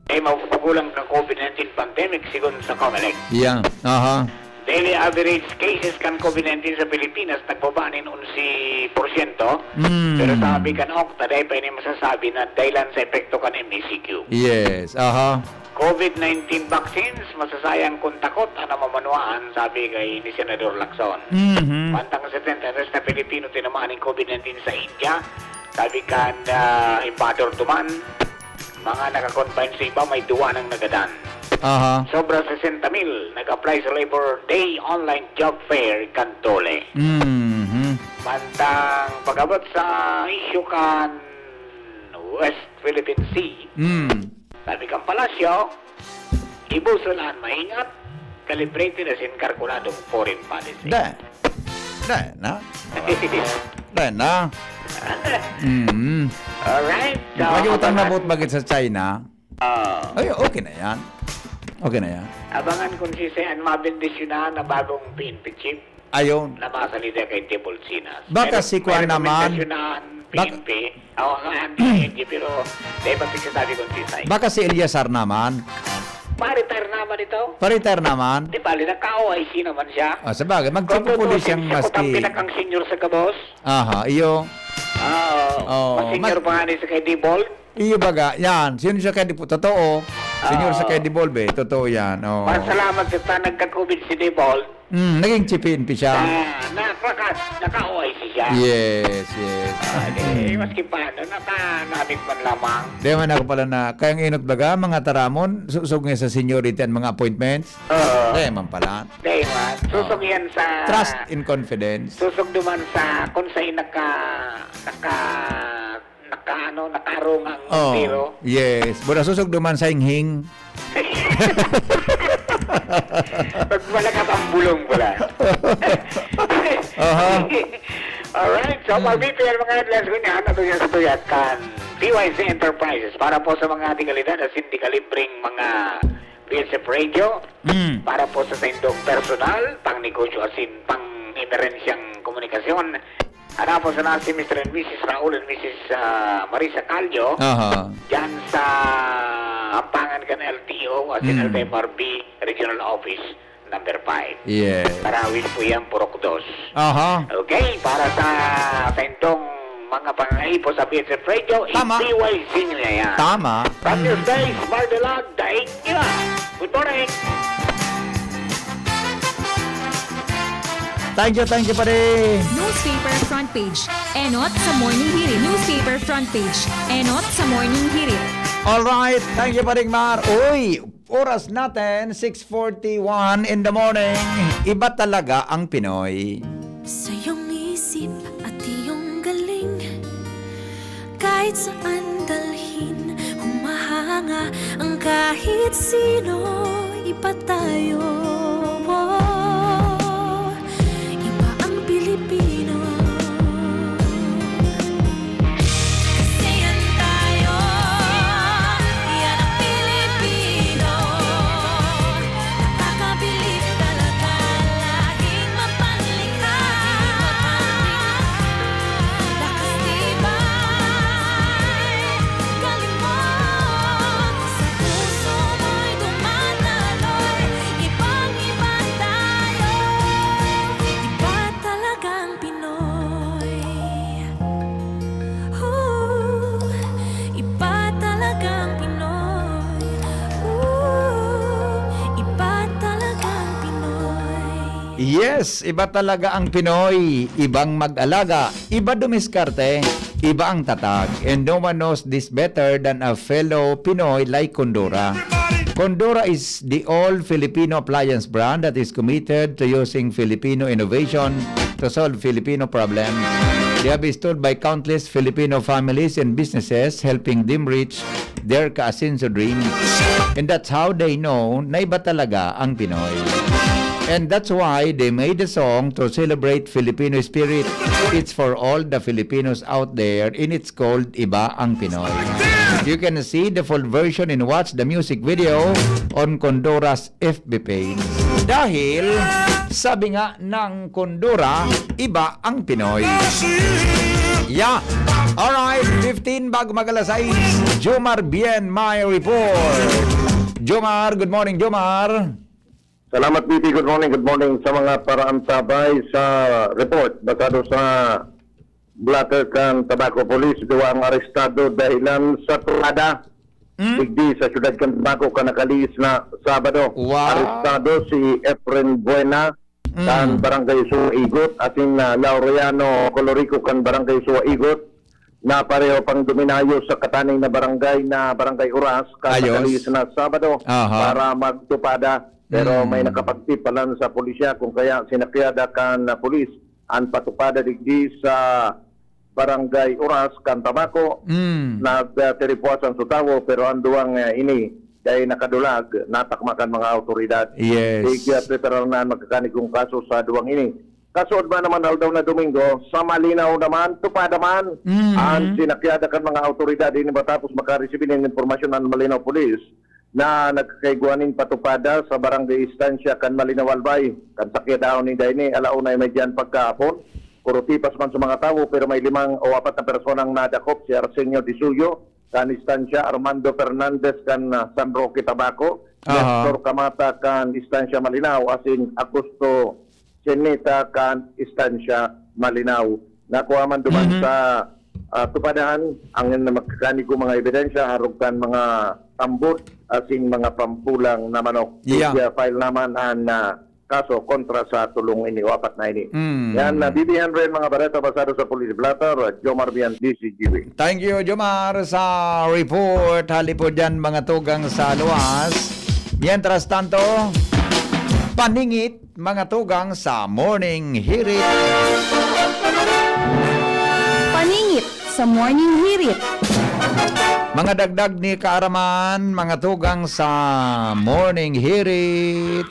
eh, mapupugulang kan COVID nineteen pandemic, sigon sa Comelec. Yeah. Aha. Daily average cases kan COVID nineteen sa Pilipinas nagbaba nin onse porsyento, Mm. pero sabi kan Octa, dai pa ini masasabi na dahilan sa epekto kan M E C Q. Yes. Aha. COVID nineteen vaccines, masasayang kun takot an namamanwaan, sabi kay ni Senador Lacson. Mhm. Mantang setenta na Pilipino tinamaan nin COVID nineteen sa India, Sabi kan, ah, Imbador duman, mga naka-confine sa iba, may duwa nang nagadan. Aha. Sobra sesenta mil nag-apply sa Labor Day online job fair kan DOLE. Mhm. Mantang pag-abot sa isyu kan West Philippine Sea, Mm. sabi kan Palacio, ibuso na an maingat, calibrated asin kalkuladong foreign policy. Da. Da na. Da na. Mm. Alright. So, Lagi utang na abangan. Buot bagay sa China. Ah. Ay, okay na yan. Okay na yan. Abangan kung si Sen mabendisyonan na bagong P N P chief Ayun. na masalida kay Dibolsinas. Baka Pero si Kuan may naman. Rekomendasyon na ang Bak- P N P. Ako nga ang P N P, pero di pa pagkasabi kung si Sai. Baka si Eleazar naman. Pa-retire naman ito. Pa-retire naman. Di bali, nagka-O I C naman siya. Ah, sabagay, Kung magtipupuli tutuusin, siyang siya po ang maski pinakang senior sa gabos. Aha, iyo. Oo. Oo, Mas senior mag- pa nga ni sa kay Dibol. Iyo baga, yan. Sino siya kay Dibol? Totoo. Senior sa Oo. kay Dibol, be. Totoo yan. Oo. Masalamat sa ta nagka-COVID si Dibol. Mm, naging chief P N P siya. Ah, naka-, naka-O I C siya. Yes, yes. Ah, di, Mm. maski paano, nakanamit man lamang. Di man ako pala na, kayang inot baga, mga taramon, susog nga sa seniority ang mga appointments. Oo. Di man pala. Di man. Oo. Susog yan sa Trust and confidence. Susog duman sa kung sa'yo naka-, naka-, naka-, ano, nakarong ang Oh, tiro. Yes. Bura susog duman sa hinghing. Pag malakas ang bulong pala. Aha. Alright. So, Hmm. pag-B P L mga headlines ko niya, ano to yan sa tuyat kan P Y Z Enterprises para po sa mga dekalidad at sindikalibreng mga B S F Radio, Hmm. para po sa saindong personal, pang negosyo asin pang emerensyang komunikasyon. Hanapon sana si Mister and Missus Raul and Missus, ah, Marisa Callo, Aha. dyan sa Ampangan kan L T O, as in Mm. L T F R B Regional Office number five. Yes. Tarawis po yan, Purok dos. Aha. Okay, para sa saindong mga pangaipo sa B S F Radio, Tama. i-P Y Z nyo na yan. Tama. From Mm. your face, Bardalag, daig nyo na. Good morning. Thank you, thank you, pare. Newspaper front page. Enot sa Morning Hirit. Newspaper front page. Enot sa Morning Hirit. Alright, thank you, Paring Mar. Uy, oras natin, six forty-one in the morning. Iba talaga ang Pinoy. Sa iyong isip at iyong galing, kahit saan dalhin, humahanga ang kahit sino. Iba tayo, iba ang Pilipino. Kasi yan tayo, yan ang Pilipino. Nakakabilib talaga, lahing mapanlikha. Lakas tibay, galing mo, sa puso mo'y dumadaloy. Ibang-iba tayo, iba talagang Pinoy. Ooh, iba talagang Pinoy. Ooh, iba talagang Pinoy. Yes, iba talaga ang Pinoy. Ibang mag-alaga, iba dumiskarte, iba ang tatag. And no one knows this better than a fellow Pinoy like Condura. Condura is the all Filipino appliance brand that is committed to using Filipino innovation to solve Filipino problems. They have been installed by countless Filipino families and businesses, helping them reach their kaasenso dreams. And that's how they know na iba talaga ang Pinoy. And that's why they made a song to celebrate Filipino spirit. It's for all the Filipinos out there, and it's called Iba ang Pinoy. You can see the full version and watch the music video on Condura's F B page. Dahil, sabi nga ng Condura, iba ang Pinoy. Yeah. Alright, fifteen bago mag alas sais. Jomar Bien, may report. Jomar, good morning, Jomar. Salamat, B P. Good morning, good morning sa mga paraantabay sa report. Basado sa blotter kan Tabaco Police, duwa ang arestado dahilan sa tumada. Mm. Digdi sa siyudad kan Tabaco kan nakalihis na Sabado. Wow. Arestado si Efren Buena Mm. kan Barangay Suwaigot, asin na Laureano Colorico kan Barangay Suwaigot. na pareho pang duminayo sa kataning na barangay, na Barangay Oras, Ayos. Katakali na Sabado Aha. para magtupada. Pero may Mm. nakapagtipalan sa pulisya kung kaya sinakyada kan pulis an patupada digdi sa Barangay Oras, kan Tabaco. Mm. Nagtiripuasan sa tawo, pero ang duwang, ah, ini dai nakadulag, natakma kan mga awtoridad. Yes. Sige, preparar na ang magkakanigong kaso sa duwang ini. Kasuodma naman aldaw na Domingo, sa Malinaw naman, tupad naman Mm. ang sinakyada kan mga awtoridad ini matapos makaresibi nin impormasyon ang Malinaw Police na nagkakaigwa nin patupada sa Barangay Estancia kan Malinaw Albay. Kan sakyadahon ninda ini, ala una ay may diyan pagkahapon. Puro tipas man sa mga tawo, pero may limang o apat na personang nadakop, si Arsenio Disuyo, kan Estancia, Armando Fernandez, kan, ah, San Roque, Tabaco, Aha. Nestor Camata, kan Estancia Malinaw, asin Augusto Chinita, kan Estancia Malinaw. Nakuha man duman Mhm. sa, ah, tupadahan ang magkakanigo mga ebidensya, harog kan mga tambot, asin mga pampulang na manok. Yeah. Kaya file naman ang, ah, kaso kontra sa tulong ini o apat na ini. Mm. Yan, na B B N rin mga bareta basado sa Police Blotter, Jomar Bian, D C G B. Thank you, Jomar, sa report. Hali po dyan, mga tugang sa luwas. Mientras tanto, paningit, mga tugang sa Morning Hirit. Paningit sa Morning Hirit. Mga dagdag ni kaaraman, mga tugang sa Morning Hirit.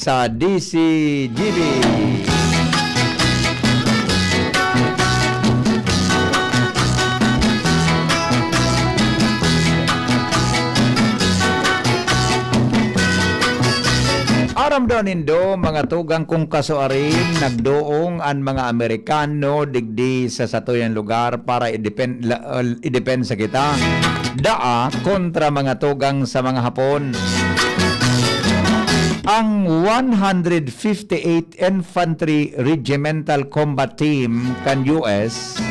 Sa D C G B. Aram daw nindo, mga tugang, kung kasuarin, nagdoong an mga Amerikano digdi sa satuyang lugar para i-depen-, la-, uh, idepensa kita. Daa kontra, mga tugang, sa mga Hapon. Ang one hundred fifty-eight Infantry Regimental Combat Team kan U S,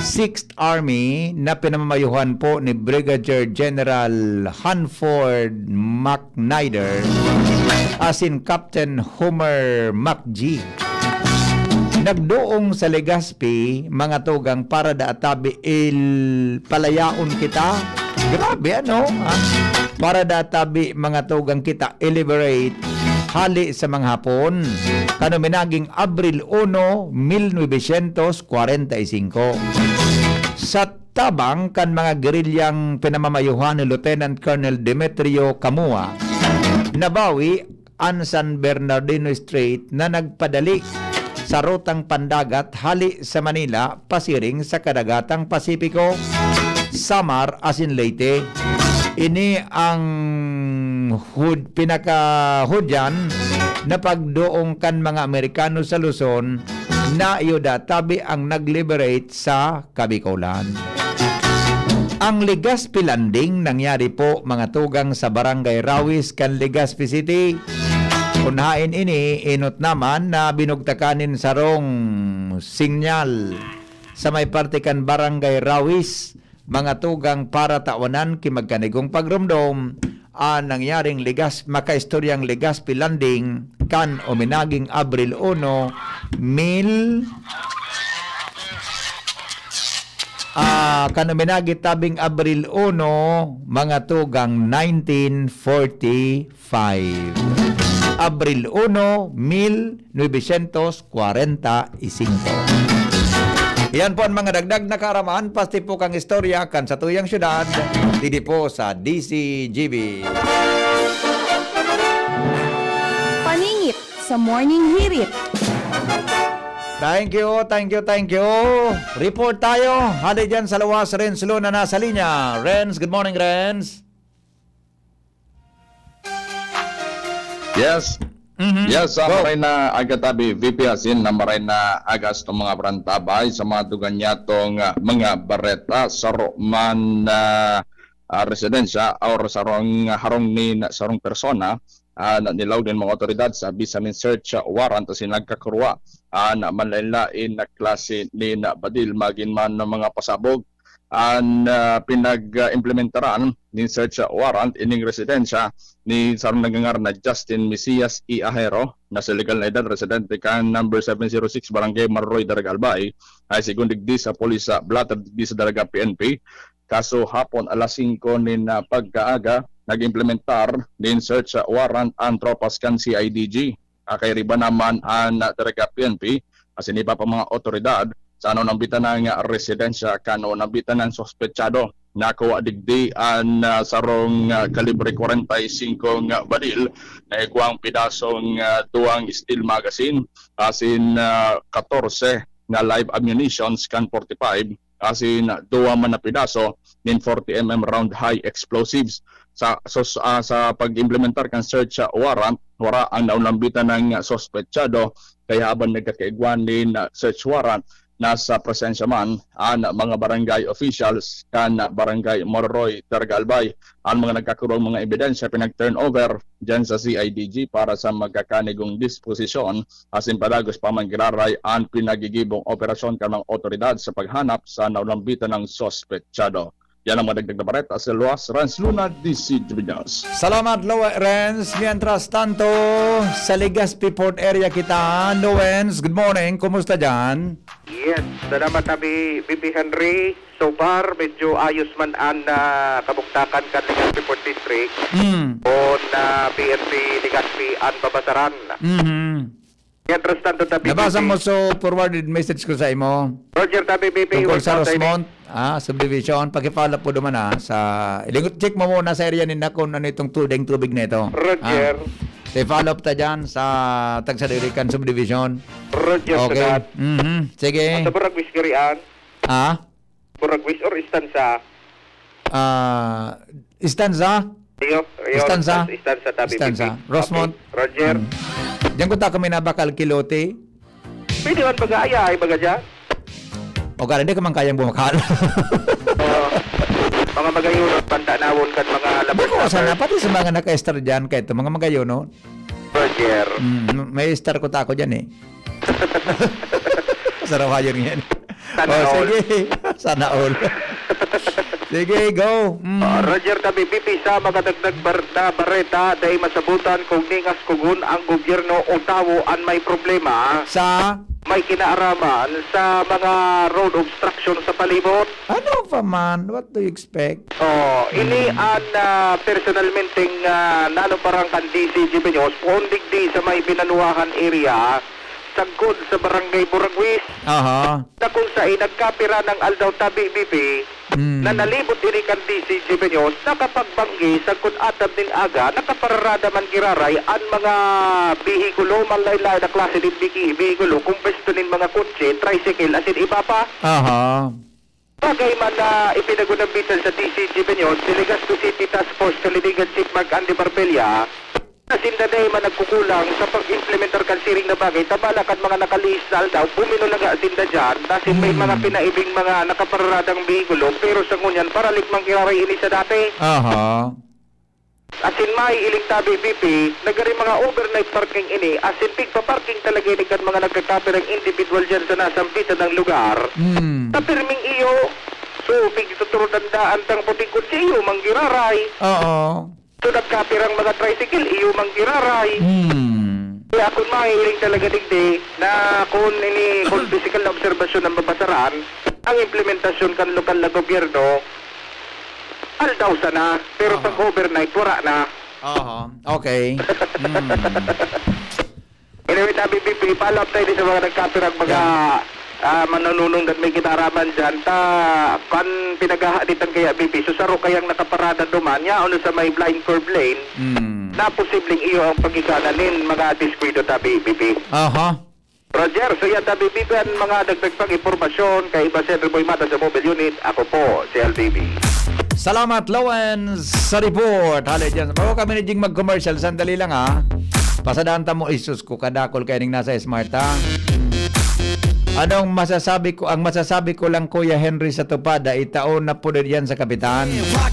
Sixth Army, na pinamamayuhan po ni Brigadier General Hanford McNider asin Captain Homer McG, nagdoong sa Legazpi, mga tugang, para daa tabi il-, palayaon kita. Grabe, ano? Ah, para daa tabi, mga tugang, kita i-liberate hali sa mga Hapon, kan uminaging Abril uno, mil novecientos kwarenta y singko. Sa tabang kan mga gerilyang pinamamayuhan ni Lieutenant Colonel Demetrio Camua, nabawi an San Bernardino Strait na nagpadali sa rutang pandagat hali sa Manila pasiring sa Kadagatang Pasipiko, Samar asin Leyte. Ini ang hud-, pinakahudyan na pagdoong kan mga Amerikano sa Luzon na iyo daa tabi ang nag-liberate sa Kabikolan. Ang Legazpi Landing nangyari po, mga tugang, sa Barangay Rawis kan Legazpi City. Kun haen ini, enot naman na binugtakan nin sarong sinyal sa may parte kan Barangay Rawis, mga tugang, para tawanan ki magkanigong pagromdom an nangyaring Legas-, makaistoryang Legazpi Landing kan uminaging Abril uno, mil, ah, kan uminagi tabing Abril uno, mga tugang, nineteen forty-five. Abril uno, mil novecientos kwarenta y singko. Iyan po an mga dagdag na kaaraman, pastipok kan istorya kan satuyang syudad, digdi po sa D C G B. Paningit sa Morning Hirit. Thank you, thank you, thank you. Report tayo. Hali dyan sa luwas, Renz Luna nasa linya. Renz, good morning, Renz. Yes. Mhm. Yes, ah, Go. Maray na aga tabi, V P Hasin, na maray na aga sa mga parantabay sa mga dugan niyatong, ah, mga bareta, saro man na, ah, residensya or sarong harong nin sarong persona, ah, na nilaog nin mga otoridad sa bisa nin search warrant asin nagkakurwa, ah, na manlaen-laen na klase nin badil, magin man na mga pasabog, an, ah, pinag-implementaran nin search warrant ining residensya ni sarong nagngangaran na Justin Mesias Iahero, na sa legal na edad, residente kan number seven zero six, Barangay Marroy, Daraga, Albay, ay segun digdi sa pulis sa blotter digdi sa Daraga P N P. Kaso hapon alas singko nin, ah, pagkaaga, nag-implementar nin search warrant an tropas kan C I D G. Ah, kairiba naman an, ah, Daraga P N P, asin iba pa mga otoridad sa naunambitan na residensya kan naunambitan na suspetsado. Nakuha digdi an, ah, sarong, ah, kalibre kwarenta y singko nga baril, na igwang pedasong, ah, duwang steel magazine, asin, ah, katorse na live ammunitions kan forty-five, asin duwa man na pedaso nin forty M M round high explosives. Sa, so, sa, sa pag-implementar kan search warrant, wara ang naunambitan na suspetsado, kaya habang nagkakaigwan nin search warrant, nasa presensya man an mga barangay officials kan Barangay Marroy, Daraga, Albay. Ang mga nagkakurong mga ebidensya pinag-turnover diyan sa C I D G para sa magkakanigong disposisyon, asin padagos pa man giraray an pinagigibong operasyon kan mga otoridad sa paghanap sa naunambitan na suspetsado. Yan ang mga dagdag na bareta sa Luwas, Renz Luna, D C Jubinas. Salamat, Lowe Renz. Mientras tanto, sa Legazpi Port Area kita. Lowens, good morning. Kumusta dyan? Yes, salamat, Abi, B P Henry. So far, medyo ayos man an, ah, kabuktakan kan Legazpi Port District. Mm. On, ah, P N P Legazpi an babasaran. Mhm. Mientras tanto, tabi Nabasa mo so forwarded message ko sa imo? Roger, tabi, B P, Tungkol sa welcome, Rosmont, ah, subdivision, paki-follow po duman, ah, sa, ilingot, check mo muna sa area ninda kung ano itong tudeng tubig na ito. Roger. Ah, i-follow up ta dyan sa Tagsadirikan Subdivision. Roger, Okay. Sadat. Mhm. Sige. Sa Buragwis, Garian. Ah? Buragwis or Istansa? Ah, Istansa? Iyo, iyo, Istansa? Istansa, Istansa, tabi, Istansa. Pipi. Rosmond? Okay, Roger. Hmm. Diyan ko ta kami nabakal, Kilote. Pwede man baga, ay, ay, baga dyan? O, gala, di ka man kayang bumakal. Oo. Mga magayunon, pandanawon kan mga Di ko labas sana, na pati sa mga naka-star dyan, kahit mga magayunon. Roger. Mm, may star ko ta ako dyan eh. Sarawayan yan. Sana Oh, all. sige. Sana all. Sige, go. Mm. Ah, Roger, tabi, B P, sa makadagdag bar-, na bareta, dai masabutan kung ningas kugon ang gobyerno o tawo an may problema. Sa? May kinaaraman sa mga road obstruction sa palibot. Ano pa man? What do you expect? Oh, ini Mm. an, ah, personalmenteng, ah, nanuparan kan D C G Beños, poon digdi sa may Binanuahan area, sagkod sa Barangay Buragwis, Aha. na kung sain nagkapira ng aldaw tabi, B P, Mm. na nalibot ini kan D C G Beños, nakapagbanggi sagkod atab nin aga, nakapararada man giraray an mga behikulo, manlaen-laen na klase nin biki-, behikulo, kung pwesto nin mga kotse, tricycle, asin iba pa. Aha. Bagay man na ipinagunambitan sa D C G Beños, si Legazpi City Task Force Kalinigan Chief Mark Andy Barbella, na sinda dai man nagkukulang sa pag-implementar kan siring na bagay, tabala kan mga nakalihis na aldaw, buminulaga sinda diyan, na sin may Hmm. mga pinaibing mga nakapararadang behikulo, pero sa ngunyan, paralik man giraray ini sa dati. Aha. Asin mahihiling tabi, B P, nagari mga overnight parking ini, asin pigpa-parking talaga ini kan mga nagkakapirang individual diyan sa nasambitan na lugar. Hmm. Ta pirming iyo, so, pigtuturudan daan tang puting kotse, iyo man giraray. Oo. So, nagkapirang mga tricycle, iyo man giraray. Hmm. Kaya kun mahihiling talaga digdi na kun ini, kun pisikal na obserbasyon ang mabasaran, ang implementasyon kan lokal na gobyerno, aldaw sana, pero Aha. pag overnight, wala na. Aha, okay. Hmm. Anyway, tabi, B P, follow up tayo din sa mga nagkapirang mga, Yeah. ah, manununong dan may kinaraman dyan. Ta, kan pinagahaditan kaya, B P, so saro kayang nakaparada duman, yaon sa may blind curve lane, Hmm. na posibleng iyo ang pagigana nin mga diskwidro, tabi, B P. Aha. Roger, so yan, tabi, B P, ang mga dagdag pang impormasyon kay Iba Sir Boy Mata sa Mobile Unit. Ako po, si L B B. Salamat, Lawens, sa report. Hali dyan. Bago kami ni Jing mag-commercial, sandali lang, ha. Pasadaan ta mo, isus ko, kadakol kaya ning nasa smart, ha. Anong masasabi ko? Ang masasabi ko lang, Kuya Henry, sa Tupada, itaon na po din yan sa kapitan.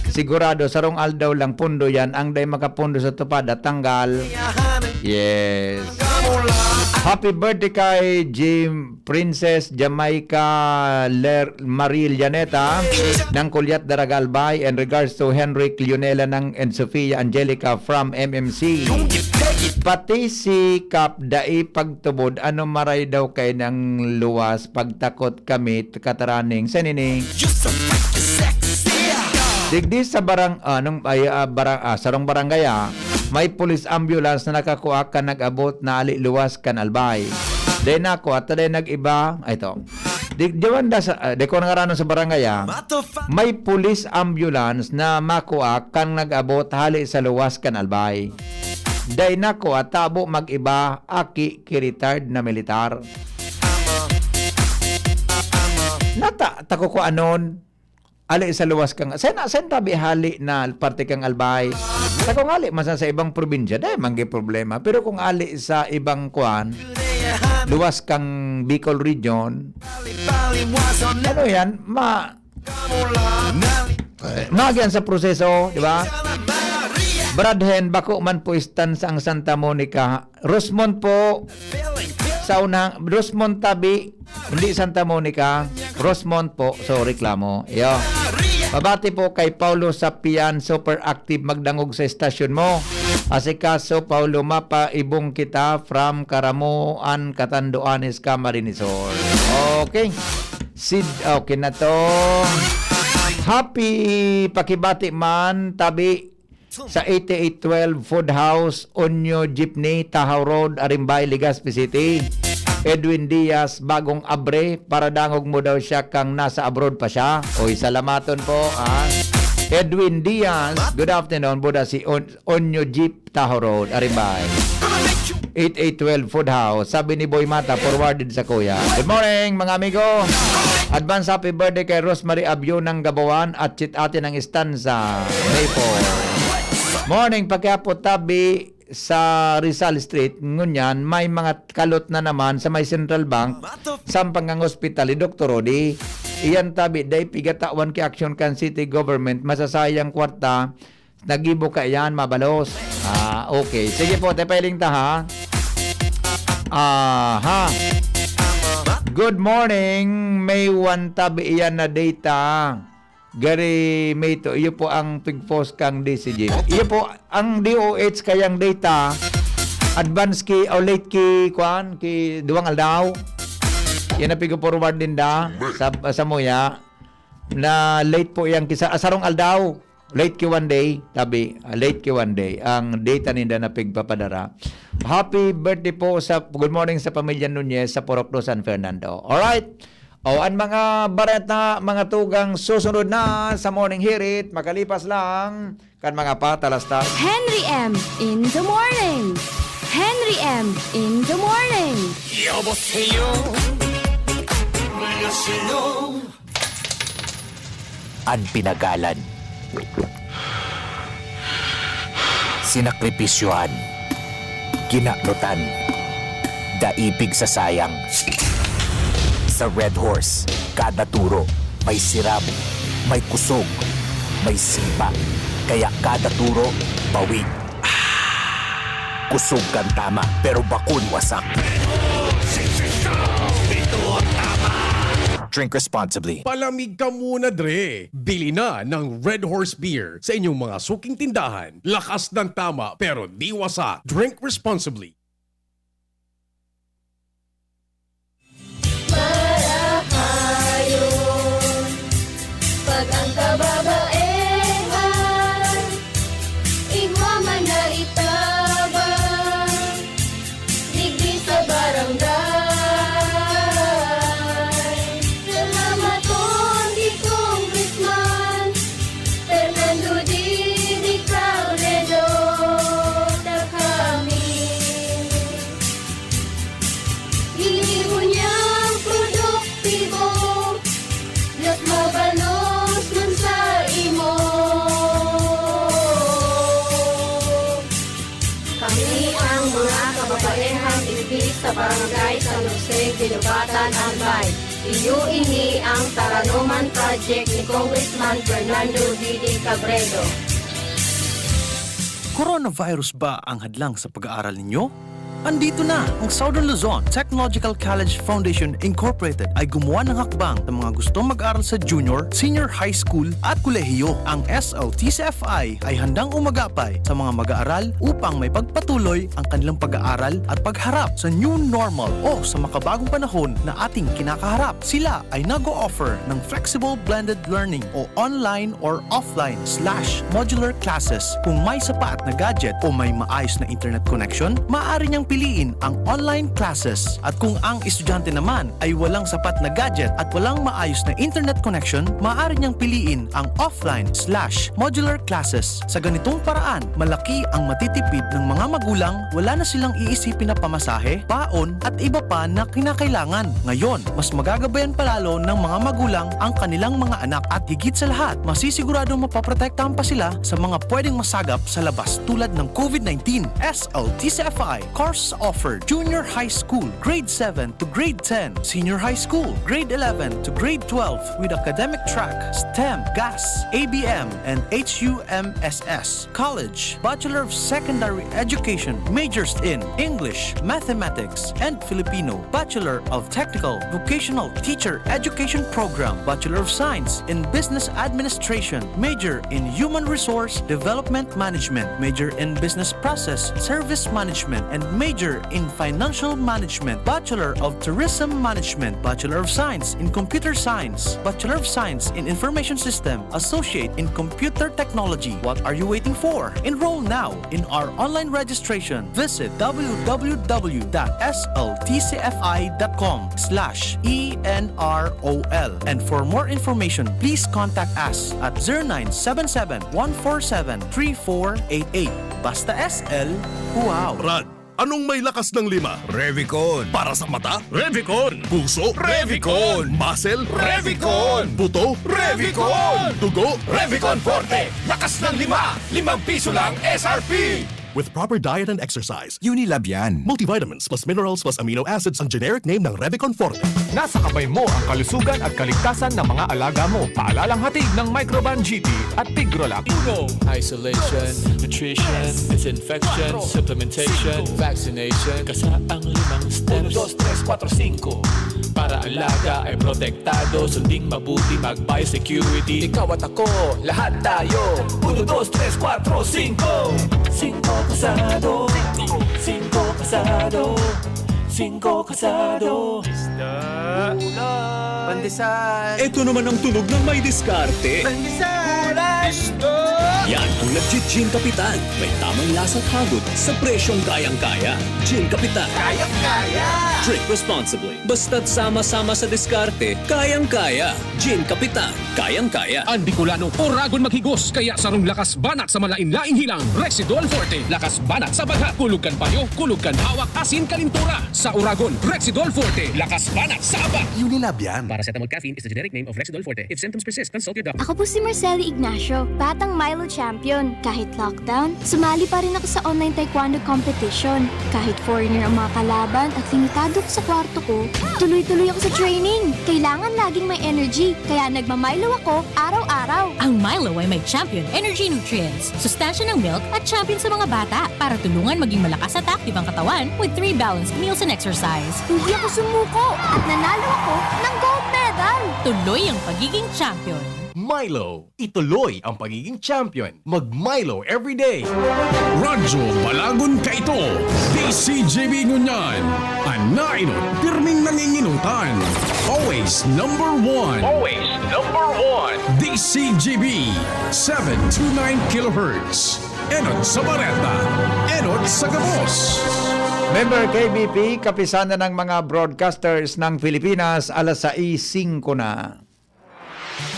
Sigurado, sarong aldaw lang pundo yan. Ang day makapundo sa Tupada, tanggal. Yes. Happy birthday kay Jim, Princess Jamaica Ler-, Marie Llaneta, ng Kulyat Daraga Albay, and regards to Henrik, Leonela ng, and Sofia Angelica from M M C. Pati si Kap dai pagtubod, ano maray daw kay nang luwas, pagtakot kami, kataraning, senini. Digdi sa barang-, anong, ay, ah, barang-, ah, sarong barangay, ah, may police ambulance na nakakua kan nag-abot na ali luwas kan Albay. Dai nako at dai nag-iba, ay, ito. Di, di man da sa, ah, di ko nangaranon sa barangay, ah. May police ambulance na makua kan nag-abot hali sa luwas kan Albay. Dai nako at tabo mag-iba, aki ki retired na militar. Nata, tako ko anon, ali sa luwas kang, sen, sen tabi hali na parte kang Albay. Sa kung ali man sa, sa ibang probinsya, dai man gi problema. Pero kung ali sa ibang kuan, luwas kang Bicol region, ano yan? Ma, Magian sa proseso, di ba? Brad Hen, bako man po istansa ang Santa Monica. Rosemont po, sa unang, Rosemont tabi, hindi Santa Monica. Rosemont po, so reklamo. Iyo. Pabati po kay Paulo Sapian, super active magdangog sa estasyon mo. Asikaso, Paulo, mapaibong kita from Caramoan, Catanduanes, Camarines Sur. Okay. Sid, okay na to. Happy pakibati man, tabi sa eighty-eight twelve Food House, Onyo Jeepney, Tahaw Road, Arimbay, Legazpi City. Edwin Diaz, bagong abre, para dangog mo daw siya kang nasa abroad pa siya. Oy, salamaton po, ah. Edwin Diaz, good afternoon, Buda si On-, Onyo Jeep, Tahaw Road, Arimbay. Eight eight twelve Food House. Sabi ni Boy Mata, forwarded sa kuya. Good morning, mga amigo. Advance happy birthday kay Rosemary Abyo ng Gabawan at Chit Ate ng Estanza, Maple. Morning, pakiapo tabi sa Rizal Street. Ngunyan, may mga kalot na naman sa may Central Bank, Sampangang Hospital, ni Doktor Rodi. Iyan tabi, dai pigatawan ki action kan city government, masasayang kwarta, nagibo ka iyan, mabalos. Ah, okay. Sige po, te, pailing ta, ha? Aha. Good morning. May one tabi iyan na data. Gary Mito, iyo po ang pigpost kang D C G. Iyo po ang D O H kayang data. Advance ki o late ki, kwan, ki duwang aldaw. Yan ang pig-forward ninda sa, sa muya. Na late po yang kisa, ah, sarong aldaw. Late ki one day, tabi, ah, late ki one day. Ang data ninda na pigpapadara. Happy birthday po sa, good morning sa pamilya Nunez sa Purok Dos, San Fernando. Alright. O, ang mga bareta, mga tugang susunod na sa Morning Hirit, makalipas lang kan mga patalastas. Henry M in the morning. Henry M in the morning. 여보세요. 안녕하세요. An pinagalan, sinakripisyohan, kinanutan, dai pigsasayang. Sa Red Horse, kada turo may sirabo, may kusog, may sipa. Kaya kada turo, bawig. Kusog kan tama, pero bakong wasak. Drink responsibly. Palamig ka muna, dre. Bili na ng Red Horse Beer sa inyong mga suking tindahan. Lakas ng tama, pero di wasak. Drink responsibly. Marahayon, pag ang kababaehan, igwa man na itabang, digdi sa barangay. Salamaton ki Congressman Fernando Didi Cabredo, ta kami Ini ngunyan produktibo, mas mabalos man sa imo. Kami ang mga kababaehang digdi sa Barangay San Jose, Guinobatan, Albay. Iyo ini ang Taranoman Project ni Congressman Fernando Didi Cabredo. Coronavirus ba ang hadlang sa pag-aaral ninyo? Andito na ang Southern Luzon Technological College Foundation Incorporated ay gumawa ng hakbang sa mga gustong mag-aral sa junior, senior high school at kolehiyo. Ang S L T C F I ay handang umagapay sa mga mag-aaral upang may pagpatuloy ang kanilang pag-aaral at pagharap sa new normal o sa makabagong panahon na ating kinakaharap. Sila ay nag-o-offer ng flexible blended learning o online or offline slash modular classes. Kung may sapat na gadget o may maayos na internet connection, maaari niyang piliin ang online classes. At kung ang estudyante naman ay walang sapat na gadget at walang maayos na internet connection, maaari niyang piliin ang offline slash modular classes. Sa ganitong paraan, malaki ang matitipid ng mga magulang, wala na silang iisipin na pamasahe, baon, at iba pa na kinakailangan. Ngayon, mas magagabayan palalo ng mga magulang ang kanilang mga anak at higit sa lahat, masisiguradong mapoprotektahan pa sila sa mga pwedeng masagap sa labas tulad ng COVID nineteen. S L T C F I course offered: Junior High School, Grade seven to Grade ten, Senior High School, Grade eleven to Grade twelve, with academic track, STEM, GAS, A B M, and H U M S S. College, Bachelor of Secondary Education, majors in English, Mathematics, and Filipino, Bachelor of Technical Vocational Teacher Education Program, Bachelor of Science in Business Administration, major in Human Resource Development Management, major in Business Process Service Management, and major in Financial Management, Bachelor of Tourism Management, Bachelor of Science in Computer Science, Bachelor of Science in Information System, Associate in Computer Technology. What are you waiting for? Enroll now in our online registration. Visit w w w dot s l t c f i dot com slash e n r o l. And for more information, please contact us at zero nine seven seven, one four seven, three four eight eight. Basta S L, wow! Brad, anong may lakas ng lima? Revicon. Para sa mata? Revicon. Puso? Revicon. Muscle? Revicon. Buto? Revicon. Dugo? Revicon Forte. Lakas ng lima. Limang piso lang S R P. With proper diet and exercise. Unilab yan. Multivitamins plus minerals plus amino acids ang generic name ng Revicon Forte. Nasa kamay mo ang kalusugan at kaligtasan ng mga alaga mo. Paalalang hatid ng Microban G T at Tigrolac. Uno. Isolation, nutrition, disinfection, supplementation, vaccination. Kasa ang limang steps. Uno, dos, tres, kwatro, singko. Para alaga ay protektado, sunding mabuti, mag-biosecurity. Ikaw at ako, lahat tayo. Uno, dos, tres, kwatro, singko. Singko kasado. Singko kasado. Singko kasado. Isda. Pandesal. Ito naman ang tunog ng may diskarte. Pandesal. Isda. Yan ang nagji-Gin Kapitan. May tamang lasa at hagod sa presyong kayang-kaya. Gin Kapitan. Kayang-kaya. Drink responsibly. Basta't sama-sama sa diskarte, kayang-kaya. Gin Kapitan, kayang-kaya. Ang Bicolano, oragon maghigos, kaya sarong lakas banat sa malain-laing hilang, Rexidol Forte. Lakas banat sa baghat, kulog kan payo, kulog kan hawak, asin kalintura. Sa oragon, Rexidol Forte, lakas banat sa abak. Unilab yan. Paracetamol caffeine is the generic name of Rexidol Forte. If symptoms persist, consult your doctor. Ako po si Marcelo Ignacio, batang Milo champion. Kahit lockdown, sumali pa rin ako sa online taekwondo competition. Kahit foreigner ang mga kalaban at limitado ako sa kwarto ko, tuloy-tuloy ako sa training. Kailangan laging may energy, kaya nagma-Milo ako araw-araw. Ang Milo ay may Champion Energy Nutrients, sustansya ng milk at champion sa mga bata para tulungan maging malakas at active ang katawan with three balanced meals and exercise. Hindi ako sumuko at nanalo ako ng gold medal. Tuloy ang pagiging champion. Milo, ituloy ang pagiging champion. Mag-Milo everyday. Radyo Balagon Kaito, D C G B Ngunyan. An nainot, pirming nanginginutan. Always number one. Always number one. D C G B, seven two nine kilohertz. Enot sa bareta, enot sa gabos. Member K B P, kapisanan ng mga broadcasters ng Pilipinas, alas sais singko na.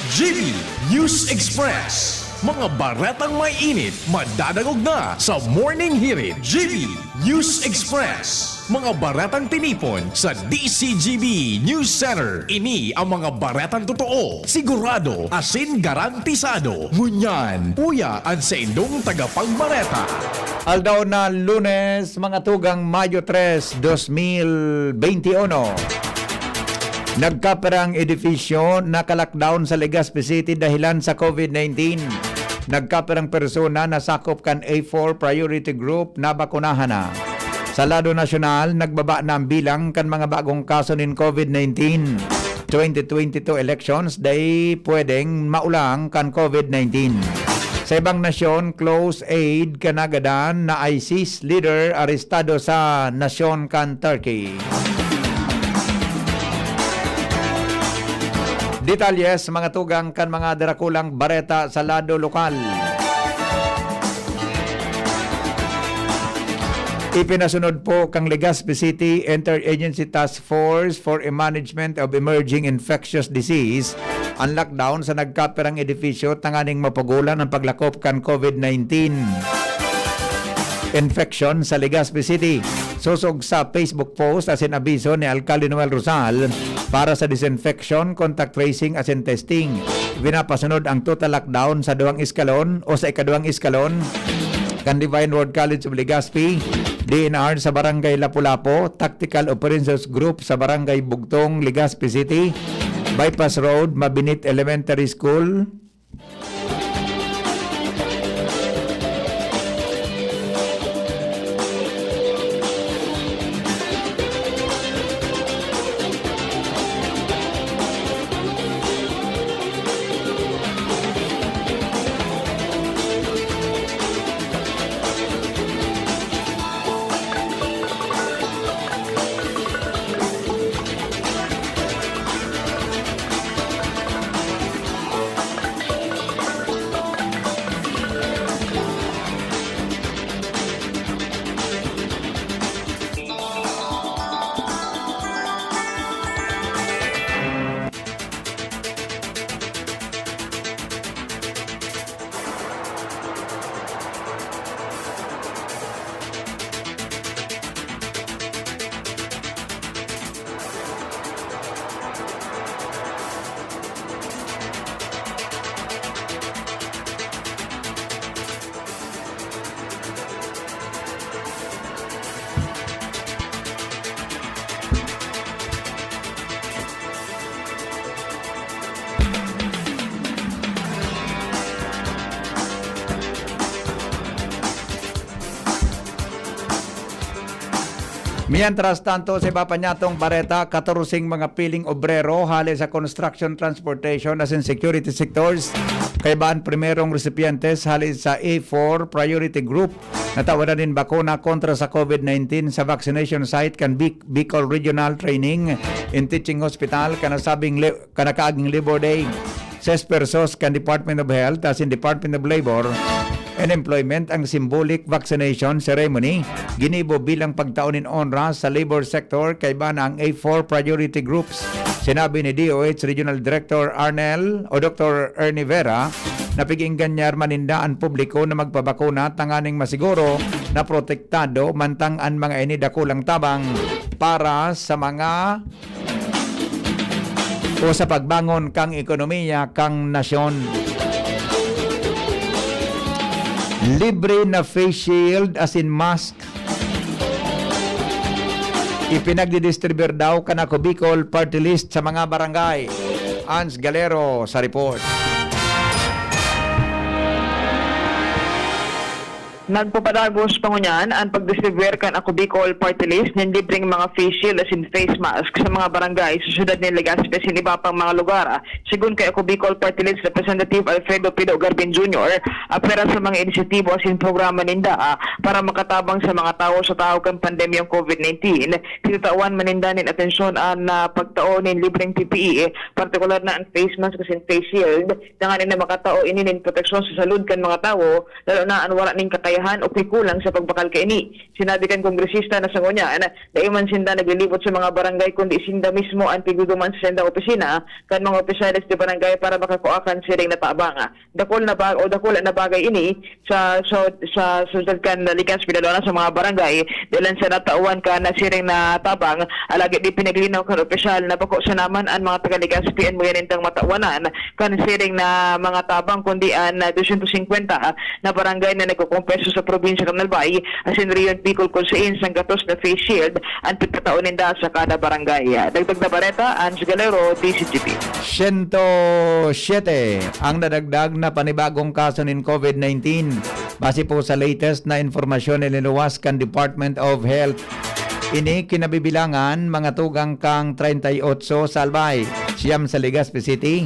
G B News Express. Mga baretang may init, madadangog na sa Morning Hirit. G B News Express. Mga baretang tinipon sa D C G B News Center. Ini ang mga baretang totoo, sigurado, asin garantisado. Ngunyan, uya an saindong tagapagbareta. Aldaw na Lunes, mga tugang, Mayo tres, dos mil benti uno. Nagkapirang edifisyo nakalockdown sa Legazpi City dahilan sa COVID nineteen. Nagkapirang persona na sakop kan A four priority group nabakunahan na. Sa lado nasyonal, nagbaba na ang bilang kan mga bagong kaso nin COVID nineteen. Twenty twenty-two elections dai pwedeng maulang kan COVID nineteen. Sa ibang nasyon, close aid kan nagadan na ISIS leader arestado sa nasyon kan Turkey. Detalye sa mga tugang kan mga darakulang bareta sa lado lokal. Ipinasunod po kan Legazpi City Interagency Task Force for a Management of Emerging Infectious Disease an lockdown sa nagkapirang edifisyo tanganing mapugolan an paglakop kan COVID nineteen infection sa Legazpi City. Sosog sa Facebook post asin abiso ni Alkalde Noel Rosal para sa disinfection, contact tracing asin testing. Pinapasunod ang total lockdown sa duwang eskalon o sa ikaduwang eskalon kan Divine Word College of Legazpi, D N R sa Barangay Lapu-Lapu, Tactical Operations Group sa Barangay Bugtong, Legazpi City, Bypass Road, Mabinit Elementary School, Mientras tanto, sa iba pa niyatong bareta, katorseng mga piling obrero hale sa construction, transportation asin security sectors, kaiba an primerong recipientes hale sa A four Priority Group na tawadan nin bakuna kontra sa COVID nineteen sa vaccination site kan Bic-, Bicol Regional Training and Teaching Hospital kan nasabing le-, kan nakaaging Labor Day. Sespersos kan Department of Health asin Department of Labor and Employment ang symbolic vaccination ceremony ginibo bilang pagtao nin onra sa labor sector kaiba na ang A four priority groups. Sinabi ni D O H Regional Director Arnel o Doktor Ernie Vera na pig-iinggan niya man ninda an publiko na magpabakuna tanganing masiguro na protektado mantang an mga ini dakulang tabang para sa mga o sa pagbangon kan ekonomiya kan nasyon. Libre na face shield asin mask. Ipinagdidistribir daw kan Ako Bicol Party List sa mga barangay. Ans Galero sa report. Nagpapadagos pa ngunyan an pagdistribuir kan Ako Bicol Party List nin libreng mga face shield asin face mask sa mga barangay sa siyudad nin Legazpi asin iba pang mga lugar. Segun kay Ako Bicol Party List Representative Alfredo Pido Garbin Junior, apwera sa mga inisyatibo asin programa ninda, ah, para makatabang sa mga tawo sa tahaw kan pandemyang COVID nineteen, tinatawan man ninda nin atensyon an, ah, pagtao nin libreng P P E, partikular na an face mask asin face shield, tanganing na makatao ini nin proteksyon sa salud kan mga tawo, lalo na an wara nin kakayahan o kikulang sa pagbakal kaini. Sinabi kan kongresista na sa ngunyan, dai man sinda naglilibot sa mga barangay, kundi sinda mismo an pigduduman sa sindang opisina kan mga opisyales de barangay para makakua kan siring na tabang. Dakul na ba-, o dakula na bagay ini sa, sa, sa siyudad kan Legazpi, lalo na sa mga barangay, dalan sa natawan kan siring na tabang. Alagad ipinaglinaw kan opisyal na bako sana man an mga taga Legazpi an magayon nindang matawanan kan siring na mga tabang, kundi an, ah, dosyentos singkwenta na barangay na nagkukumpres sa probinsya kan Albay, asin Rehiyon Bicol kun sain sanggatos na face shield an pagtatao ninda sa kada barangay. Dagdag na bareta, Ange Galero, D Z G P. Siyento siyete ang nadagdag na panibagong kaso nin COVID nineteen. Base po sa latest na impormasyon na ilinuwas kan Department of Health, ini kinabibilangan mga tugang kan treinta y ocho sa Albay, siyam sa Legazpi City,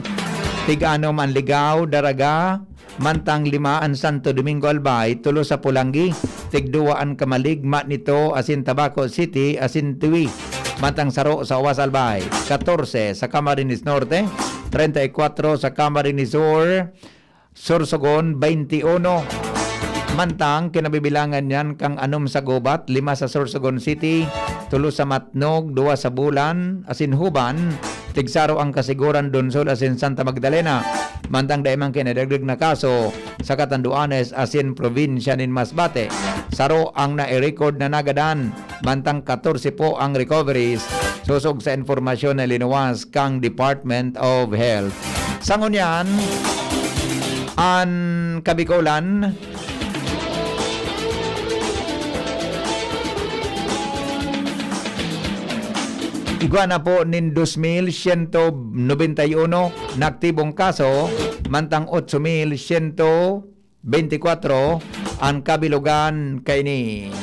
tig-anom an Ligao, Daraga, mantang lima an Santo Domingo Albay, tulo sa Polangui, tigduwa an Camalig, Manito asin Tabaco City asin Tiwi, mantang saro sa Oas Albay, katorse sa Camarines Norte, treinta y cuatro sa Camarines Sur, Sorsogon, bainti uno. Mantang kinabibilangan niyan kan anom sa Gubat, lima sa Sorsogon City, tulo sa Matnog, duwa sa Bulan asin Huban, tigsaro an Casiguran, Donsol asin Santa Magdalena. Mantang dai man kinadagdag na kaso sa Catanduanes asin probinsya nin Masbate. Saro ang nai-record na nagadan, mantang katorse po ang recoveries, sosog sa impormasyon na linuwas kan Department of Health. Sa ngunyan, an Kabikolan, igwa na po nin dos mil siyento nobenta y uno na aktibong kaso, mantang otso mil siyento beintikwatro an kabilogan kaini.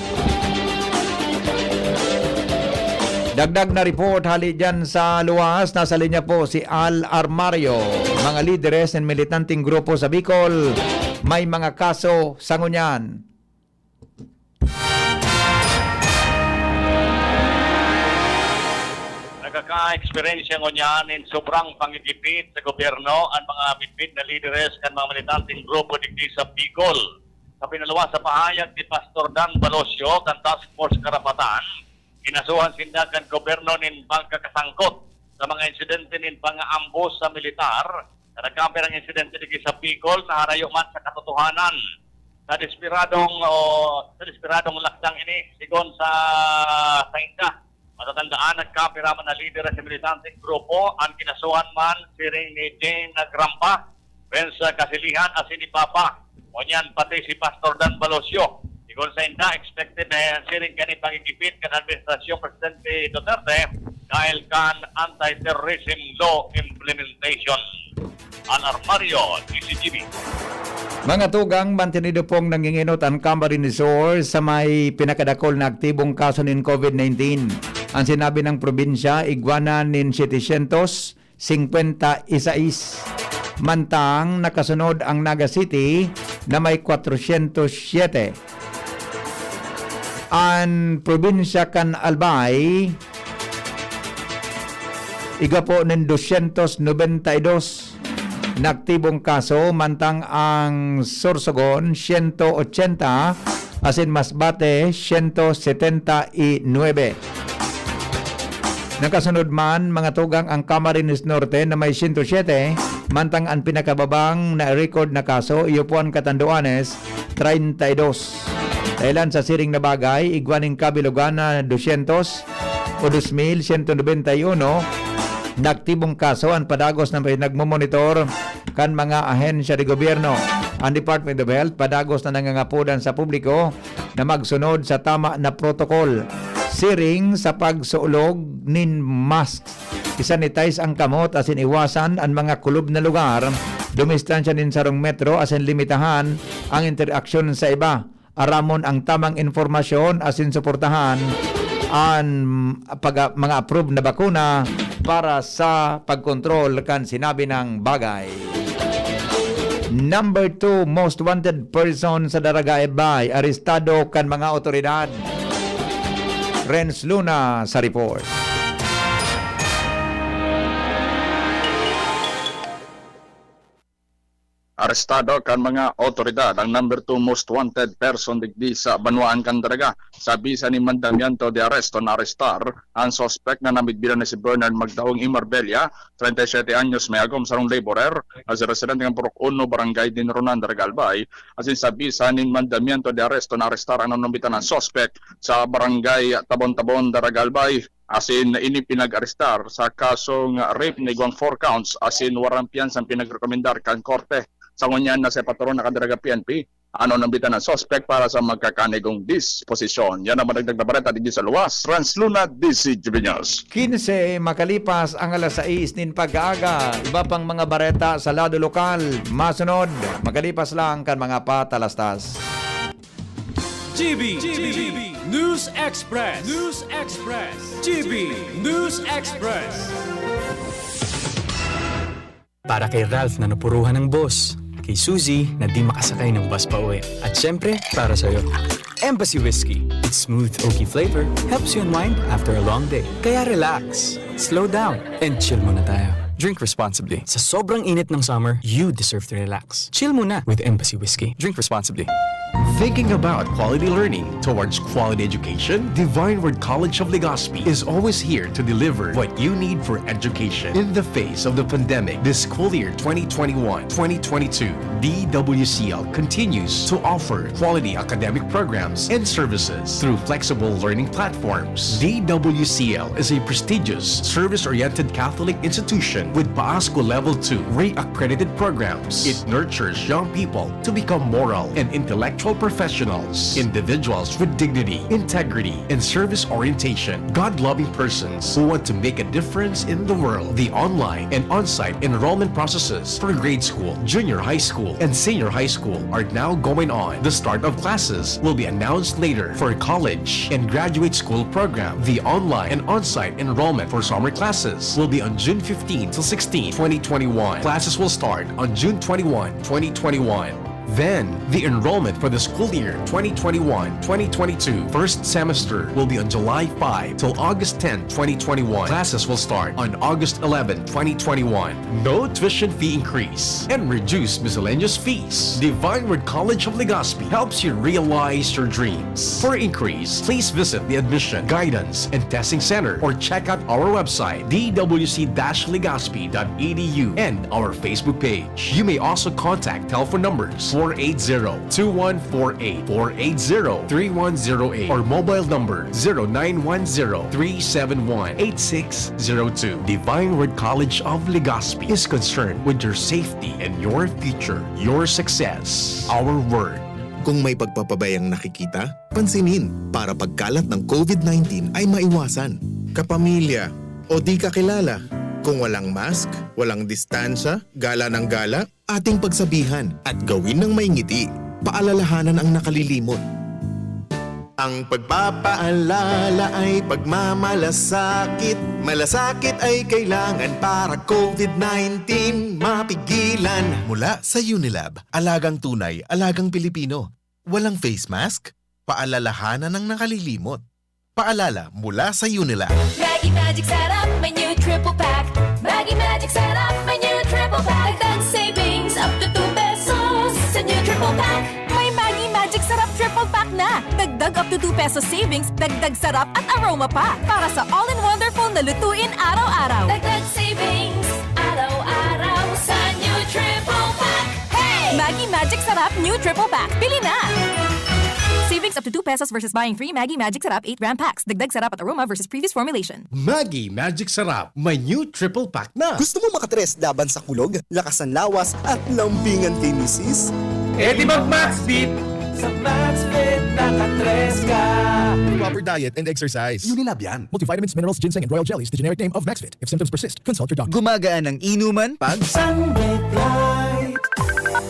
Dagdag na report hali dyan sa luwas, nasa linya po si Al Armario. Mga lideres ng militanteng grupo sa Bicol, may mga kaso sa ngunyan. Nakaka-eksperyensya ngunyan nin sobrang pangigipit sa gobyerno an mga midbid na lideres kan mga militanteng grupo digdi sa Bicol. Sa pinaluwas sa pahayag ni Pastor Dan Balosio kan Task Force Karapatan, kinasuhan sinda kan gobyerno nin pagkakasangkot sa mga insidente nin pang-aambos sa militar na nagkaapirang insidente digdi sa Bicol na harayo man sa katotohanan. Sa desperadong, o, sa desperadong lakdang ini, sigon sa sainda, matatandaan, nagkapira man na lider sa militanteng grupo an kinasuhan man, siring ni Jane Nagrampa, Vince Casilihan asin ni Papa. Ngunyan pati si Pastor Dan Balosio. Sigon sainda, expected na yan siring kan pangigipit kan Administrasyong Presidente Duterte dahil kan anti-terrorism law implementation. Al Armario, D Z G B. Mga tugang, mantinido pong nanginginot an Camarines Sur sa may pinakadakul na aktibong kaso nin COVID nineteen. An sinabi ng probinsya, igwa na nin setecientos cincuenta y seis. Mantang nakasunod ang Naga City na may cuatrocientos siete. An probinsya kan Albay, igwa po nin doscientos noventa y dos na aktibong kaso, mantang ang Sorsogon, siyento ochenta, asin Masbate, siyento setenta y nuebe. Nakasunod man, mga tugang, ang Camarines Norte na may siyento siyete, mantang an pinakababang na record na kaso, iyo po an Catanduanes, treinta y dos. Dahilan sa siring na bagay, igwa nin kabilogan na doscientos o dos mil siyento nobenta y uno na aktibong kaso an padagos na pinagmomonitor kan mga ahensya de gobyerno. An Department of Health padagos na nangangapodan sa publiko na magsunod sa tama na protokol, siring sa pagsulog nin mask, i-sanitize ang kamot asin iwasan an mga kulob na lugar, dumistansya nin sarong metro asin limitahan ang interaksyon sa iba. Aramon ang tamang impormasyon asin suportahan an pag-, mga approved na bakuna para sa pagkontrol kan sinabi nang bagay. Number two most wanted person sa Daraga Albay, arestado kan mga otoridad. Renz Luna sa report. Arestado kan mga otoridad ang number two most wanted person digdi sa banwaan kan Daraga. Sa bisa nin mandamiento de arresto, naarestar an suspek na namidbiran na si Bernard Magdaong y Marbella, treinta y siete anyos, may agom, sarong laborer, asin residente kan Purok Uno, Barangay Dinronan, Daraga Albay. Asin sa bisa nin mandamiento de arresto, naarestar an nanunumbitanan suspek sa Barangay Tabon-Tabon, Daraga Albay. Asin ini pinag-arestar sa kasong rape na igwang four counts asin warang piyansa an pinagrekomendar kan korte. Sa ngunyan, nasa patoron na kan Daraga P N P Ano nang bitan ang suspect para sa magkakanigong disposisyon? Yan ang madagdag na bareta digdi sa luwas. Franz Luna, D C G B News. Kinse makalipas ang alas sais nin pag-aaga. Iba pang mga bareta sa lado lokal. Masunod, makalipas lang kan mga patalastas. G B, G B, News Express, News Express, G B, News Express. Para kay Ralph na napuruhan ng boss, kay Suzy na di makasakay ng bus pauwi, at syempre, para sa'yo. Embassy Whiskey. Its smooth, oaky flavor helps you unwind after a long day. Kaya relax, slow down, and chill muna tayo. Drink responsibly. Sa sobrang init ng summer, you deserve to relax. Chill muna with Embassy Whiskey. Drink responsibly. Thinking about quality learning towards quality education? Divine Word College of Legazpi is always here to deliver what you need for education. In the face of the pandemic, this school year twenty twenty-one twenty twenty-two, D W C L continues to offer quality academic programs and services through flexible learning platforms. D W C L is a prestigious, service-oriented Catholic institution with Paasco Level two rate accredited programs. It nurtures young people to become moral and intellectual professionals, individuals with dignity, integrity, and service orientation, God-loving persons who want to make a difference in the world. The online and on-site enrollment processes for grade school, junior high school, and senior high school are now going on. The start of classes will be announced later for college and graduate school program. The online and on-site enrollment for summer classes will be on June fifteen to sixteen, twenty twenty-one. Classes will start on June twenty-one, twenty twenty-one. Then, the enrollment for the school year twenty twenty-one twenty twenty-two first semester will be on July five till August ten, twenty twenty-one. Classes will start on August eleven, twenty twenty-one. No tuition fee increase and reduced miscellaneous fees. Divine Word College of Legazpi helps you realize your dreams. For inquiries, please visit the Admission, Guidance, and Testing Center or check out our website, D W C dash legazpi dot E D U, and our Facebook page. You may also contact telephone numbers four eight zero, two one four eight, four eight zero, three one zero eight, or mobile number zero nine one zero, three seven one, eight six zero two. Divine Word College of Legazpi is concerned with your safety and your future, your success. Our word. Kung may pagpapabayang nakikita, pansinin para pagkalat ng COVID nineteen ay maiwasan. Kapamilya o di kakilala, kung walang mask, walang distansya, gala ng gala, ating pagsabihan at gawin ng may ngiti. Paalalahanan ang nakalilimot. Ang pagpapaalala ay pagmamalasakit. Malasakit ay kailangan para COVID nineteen mapigilan. Mula sa Unilab, alagang tunay, alagang Pilipino. Walang face mask? Paalalahanan ang nakalilimot. Paalala mula sa Unilab. Maggi Magic Sarap, may new triple pack. Maggi Magic Sarap, may new triple pack. Dagdag savings up to two pesos sa new triple pack. May Maggi Magic Sarap triple pack na. Dagdag up to two pesos savings, dagdag sarap at aroma pa. Para sa all-in-wonderful na lutuin araw-araw. Dagdag savings araw-araw sa new triple pack. Hey! Maggi Magic Sarap New Triple Pack. Bili na! Savings up to two pesos versus buying three Maggi Magic Sarap eight gram packs. Dagdag sarap at aroma versus previous formulation. Maggi Magic Sarap, may new triple pack na. Gusto mo makatres laban sa kulog, lakas ng lawas, at lambingan kay misis? Eh di mag Maxfit! Sa Maxfit, nakatres ka! Proper diet and exercise. Unilab yan. Multivitamins, minerals, ginseng, and royal jellies, the generic name of Maxfit. If symptoms persist, consult your doctor. Gumagaan ang inuman pag Sunlight.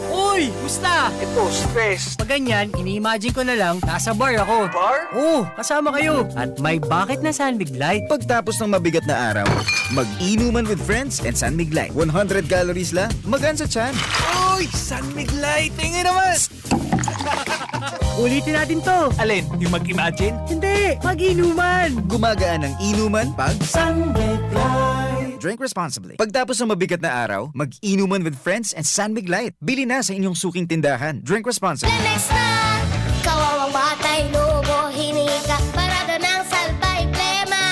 Uy! Musta? Ito, stress. Pag ganyan, ini-imagine ko na lang, nasa bar ako. Bar? Oo, kasama kayo. At may bakit na San Mig Light. Pagtapos ng mabigat na araw, mag-inuman with friends and San Mig Light. One hundred calories lang, magaan sa tiyan. Uy! San Mig Light! Tingin naman! Ulitin natin to. Alin? Yung mag-imagine? Hindi! Mag-inuman! Gumagaan ang inuman pag Sunlight. Drink responsibly. Pagtapos ng mabigat na araw, mag-inuman with friends and San Mig Light. Bili na sa inyong suking tindahan. Drink responsibly. Lemex na! Kawawang batay, lobo, hinika, parada ng salbay, plema.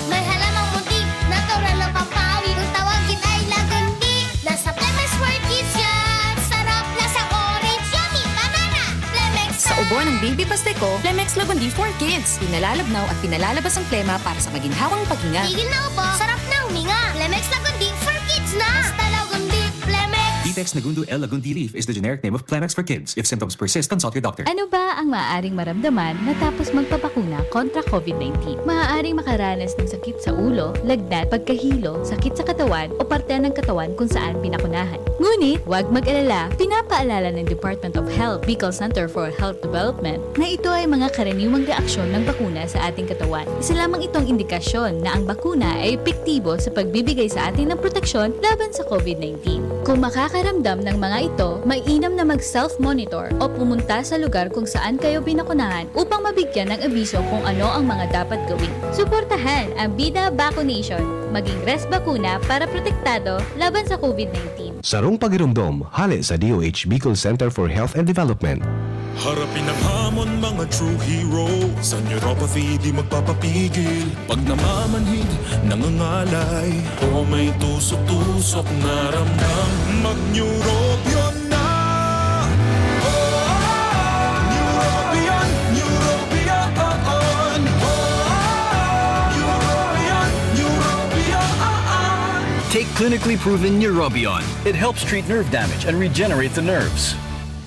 May halamang muntik, natural ng pampawi. Kung tawagin ay lagundi, nasa Lemex for Kids yan. Sarap, lasa orange, yummy, banana. Lemex Sa na! Ubo ng Baby Pasteco, Lemex Lagundi for Kids. Pinalalabnaw at pinalalabas ang plema para sa maginhawang paghinga. Tigil na ubo, sarap na huminga. Lemex Lagundi for Kids na! Basta Lagundi, Lemex! Text Nagundo L Lagundi leaf is the generic name of Kleenex for kids. If symptoms persist, consult your doctor. Ano ba ang maaaring maramdaman matapos magpabakuna kontra COVID nineteen? Maaaring makaranas ng sakit sa ulo, lagnat, pagkahilo, sakit sa katawan o parte ng katawan kung saan binakunahan. Ngunit, huwag mag-alala, pinapaalala ng Department of Health, Bicol Center for Health Development, na ito ay mga karaniwang reaksyon ng bakuna sa ating katawan. Isa lamang itong indikasyon na ang bakuna ay epektibo sa pagbibigay sa atin ng proteksyon laban sa COVID nineteen. Kung makakaramdam ng mga ito, mainam na mag-self-monitor o pumunta sa lugar kung saan kayo binakunahan upang mabigyan ng abiso kung ano ang mga dapat gawin. Suportahan ang Bida Vaccination. Maging Res Bakuna para protektado laban sa COVID nineteen. Sarong pagiromdom, hale sa D O H Bicol Center for Health and Development. Harapin ang hamon, mga true hero. Sa neuropathy, di magpapapigil. Pag namamanhid, nangangalay, o may tusok-tusok na ramdam, mag-Neurobion na! Neurobion, Neurobion, Neurobion, Neurobion. Take clinically proven Neurobion. It helps treat nerve damage and regenerate the nerves.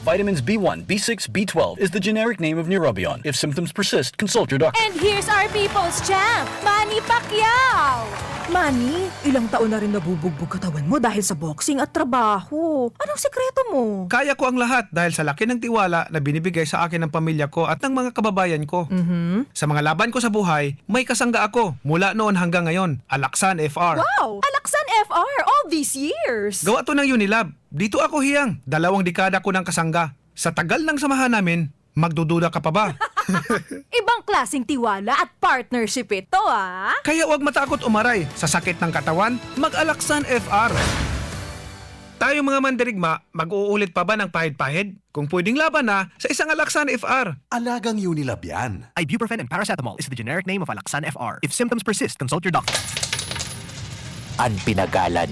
Vitamins B one, B six, B twelve is the generic name of Neurobion. If symptoms persist, consult your doctor. And here's our people's champ, Manny Pacquiao! Manny, ilang taon na rin nabubugbog katawan mo dahil sa boxing at trabaho. Anong sikreto mo? Kaya ko ang lahat dahil sa laki ng tiwala na binibigay sa akin ng pamilya ko at ng mga kababayan ko. Mhm. Sa mga laban ko sa buhay, may kasangga ako mula noon hanggang ngayon, Alaksan F R. Wow! Alaksan F R all these years! Gawa to ng Unilab. Dito ako hiyang, dalawang dekada ko ng kasangga. Sa tagal ng samahan namin, magdududa ka pa ba? Ibang klaseng tiwala at partnership ito, ah! Kaya huwag matakot umaray sa sakit ng katawan, mag-Alaksan F R. Tayong mga mandirigma, mag-uulit pa ba ng pahid-pahid? Kung pwedeng laban na, sa isang Alaksan F R. Alagang Unilab yan. Ibuprofen and paracetamol is the generic name of Alaksan F R. If symptoms persist, consult your doctor. An pinagalan,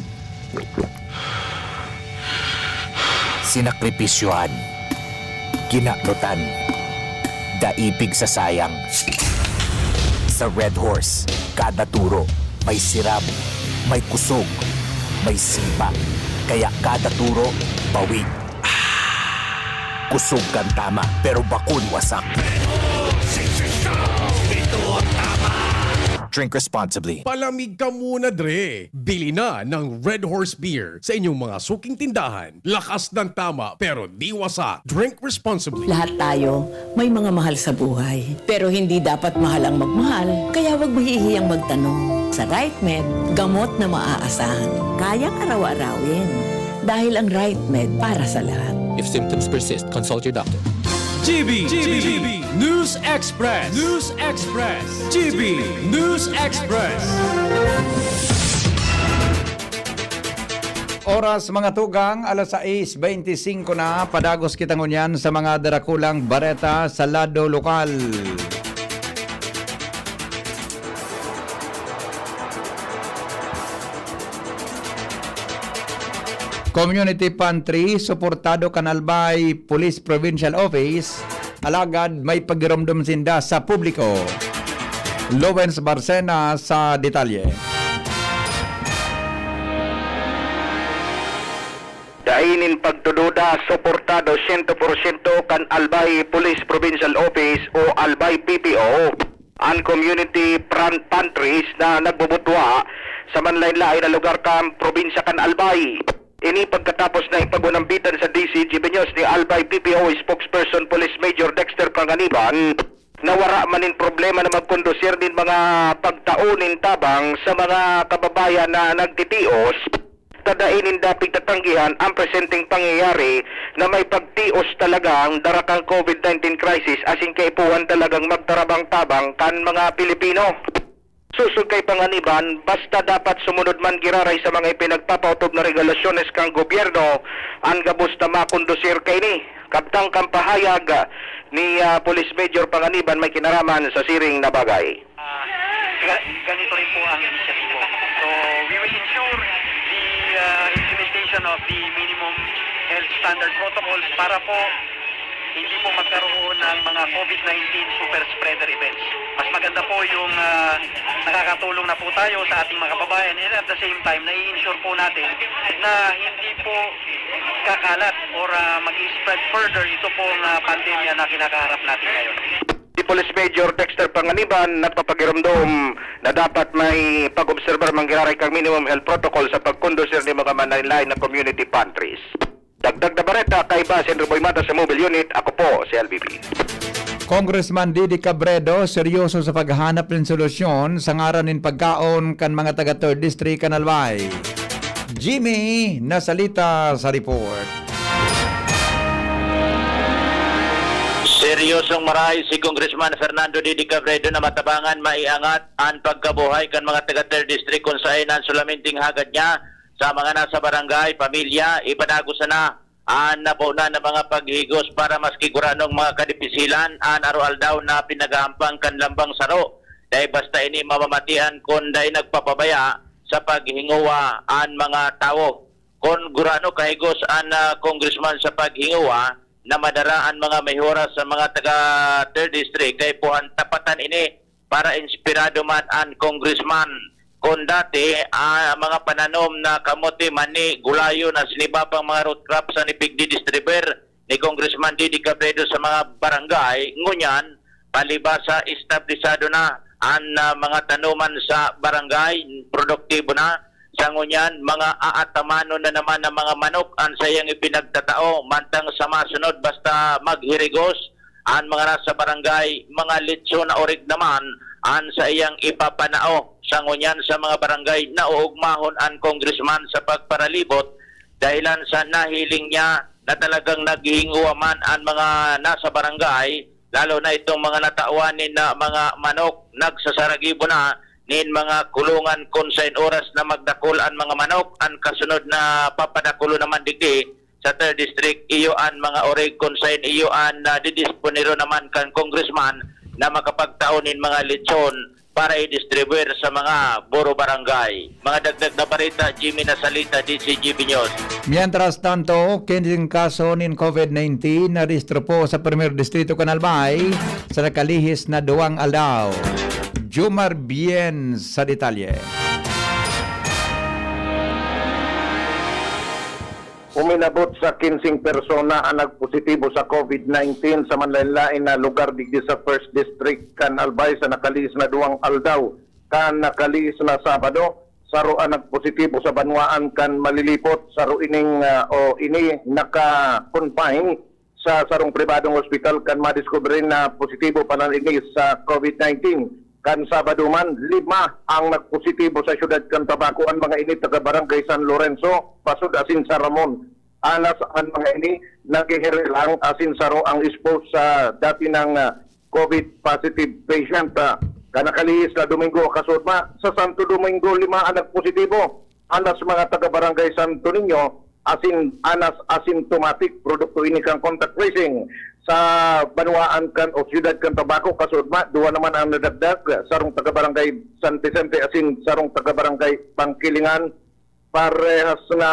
sinakripisyohan, kinanutan, daipig sa sayang. Sa Red Horse, kada turo may sirab, may kusog, may sipa. Kaya kada turo, bawi. Kusog kan tama, pero bakun wasak. Drink responsibly. Palamig ka muna, Dre! Bili na ng Red Horse Beer sa inyong mga suking tindahan. Lakas ng tama pero di wasak. Drink responsibly. Lahat tayo may mga mahal sa buhay. Pero hindi dapat mahal ang magmahal, kaya wag mahihiyang magtanong. Sa RightMed, gamot na maaasahan. Kayang araw-arawin. Dahil ang RightMed para sa lahat. If symptoms persist, consult your doctor. G B, G B, News Express. News Express. G B News Express. Oras, mga tugang, alas sais beinti singko na. Padagos kita ngunyan sa mga darakulang bareta sa lado lokal. Community Pantry, suportado kan Albay Police Provincial Office, alagad may pagiromdom sinda sa publiko. Lowens Barcena sa detalye. Dai nin pagdududa, suportado siyento porsyento kan Albay Police Provincial Office o Albay P P O an community pran-, pantries na nagbubutwa sa manlain-lain na lugar kan probinsya kan Albay. Ini pagkatapos na ipag-unambitan sa D C G B News ni Albay P P O spokesperson Police Major Dexter Panganiban na wara man nin problema na magkondusir nin mga pagtao nin tabang sa mga kababayan na nagtitios, ta dai ninda pigtatanggihan ang presenteng pangyayari na may pagtios talagang dara kan COVID nineteen crisis asin kaipuhan talagang magtarabang-tabang kan mga Pilipino. Sosog kay Panganiban, basta dapat sumunod man giraray sa mga ipinagpapaotob na regulasyones kan gobyerno an gabos na makondusir kaini. Kabtang kan pahayag ni, ah, Police Major Panganiban may kinaraman sa siring na bagay. Ah, ga-, ganito rin po ang inisyatibo. So, we will ensure the, ah, implementation of the minimum health standard protocols para po hindi po magkaroon ng mga COVID nineteen super spreader events. Mas maganda po yung, ah, nakakatulong na po tayo sa ating mga kababayan, and at the same time, nai-ensure po natin na hindi po kakalat or, ah, mag-spread further ito pong, ah, pandemya na kinakaharap natin ngayon. Si Police Major Dexter Panganiban nagpapagiromdom na dapat may pag-obserbar man giraray kan minimum health protocol sa pagkondusir nin mga manlaen-laen na community pantries. Dagdag na bareta, kaiba si Henry Boy Mata sa Mobile Unit, ako po si L B B. Congressman Didi Cabredo seryoso sa paghanap nin solusyon sa ngaran nin pagkaon kan mga taga Third District kan Albay. Jimmy Nasalita sa report. Seryosong marahay si Congressman Fernando Didi Cabredo na matabangan maiangat an pagkabuhay kan mga taga Third District, kun saen an solamenteng hagad niya sa mga nasa barangay, pamilya, ipadagos sana an naponan na mga paghigos para maski guranong mga kadipisilan an aroaldaw na pinagahampang kan lambang saro. Dai basta ini mamamatian kun dai nagpapabaya sa paghingowa an mga tawo. Kun gurano kahigos an, ah, congressman sa paghingowa na madara an mga mehora sa mga taga Third District, kaipuhan tapatan ini para inspirado man an congressman. Kun dati, ah, mga pananom na kamote, mani, gulayon, asin iba pang mga root crops an ipigdidistribuer ni Congressman Didi Cabredo sa mga barangay, ngunyan, palibasa establisado na an, ah, mga tanoman sa barangay, produktibo na. Sa ngunyan, mga aatamanon na naman ng mga manok an saiyang ipinagtatao, mantang sa masunod, basta maghirigos, an mga nasa barangay, mga litson na orig naman an saiyang ipapanao. Sa ngunyan sa mga barangay, naoogmahon an congressman sa pagparalibot dahilan sa nahiling niya na talagang naghihingowa man an mga nasa barangay, lalo na itong mga natawan nin, ah, mga manok, nagsasaragibo na nin mga kulungan kun saen oras na magdakul an mga manok, an kasunod na papadakulon naman digdi sa Third District, iyo an mga orig kun saen iyo an, ah, didisponero naman kan congressman na makapagtao nin mga litson para i-distribuer sa mga buro barangay. Mga dagdag na bareta, Jimmy Nasalita, D Z G B News. Mientras tanto, quince kaso nin COVID nineteen narehistro po sa Primer Distrito kan Albay sa nakalihis na duwang aldaw. Jomar Bien sa detalye. Uminabot sa kinseng persona an nagpositibo sa COVID nineteen sa manlaen-laen na lugar digdi sa First District kan Albay sa nakalihis na duwang aldaw. Kan nakalihis na Sabado, saro an nagpositibo sa banwaan kan Malilipot, saro ining, ah, o ini naka-confine sa sarong pribadong ospital kan madiskubre na positibo palan ini sa COVID nineteen. Kan Sabado man, lima ang nagpositibo sa siyudad kan Tabaco. An mga ini taga Barangay San Lorenzo, Basud asin San Ramon. Alas an mga ini naghihirelang asin saro ang esposa dati nang, ah, COVID positive patient, ah, kan nakalihis na Domingo kasuodma. Sa Santo Domingo, lima an nagpositibo. Alas mga taga Barangay Santo Niño, asin anas asymptomatic, produkto ini kan contact tracing. Sa banwaan kan o siyudad kan Tabaco, kasuodma, duwa naman ang nadagdag, sarong taga Barangay San Vicente asin sarong taga Barangay Pangkilingan. Parehas na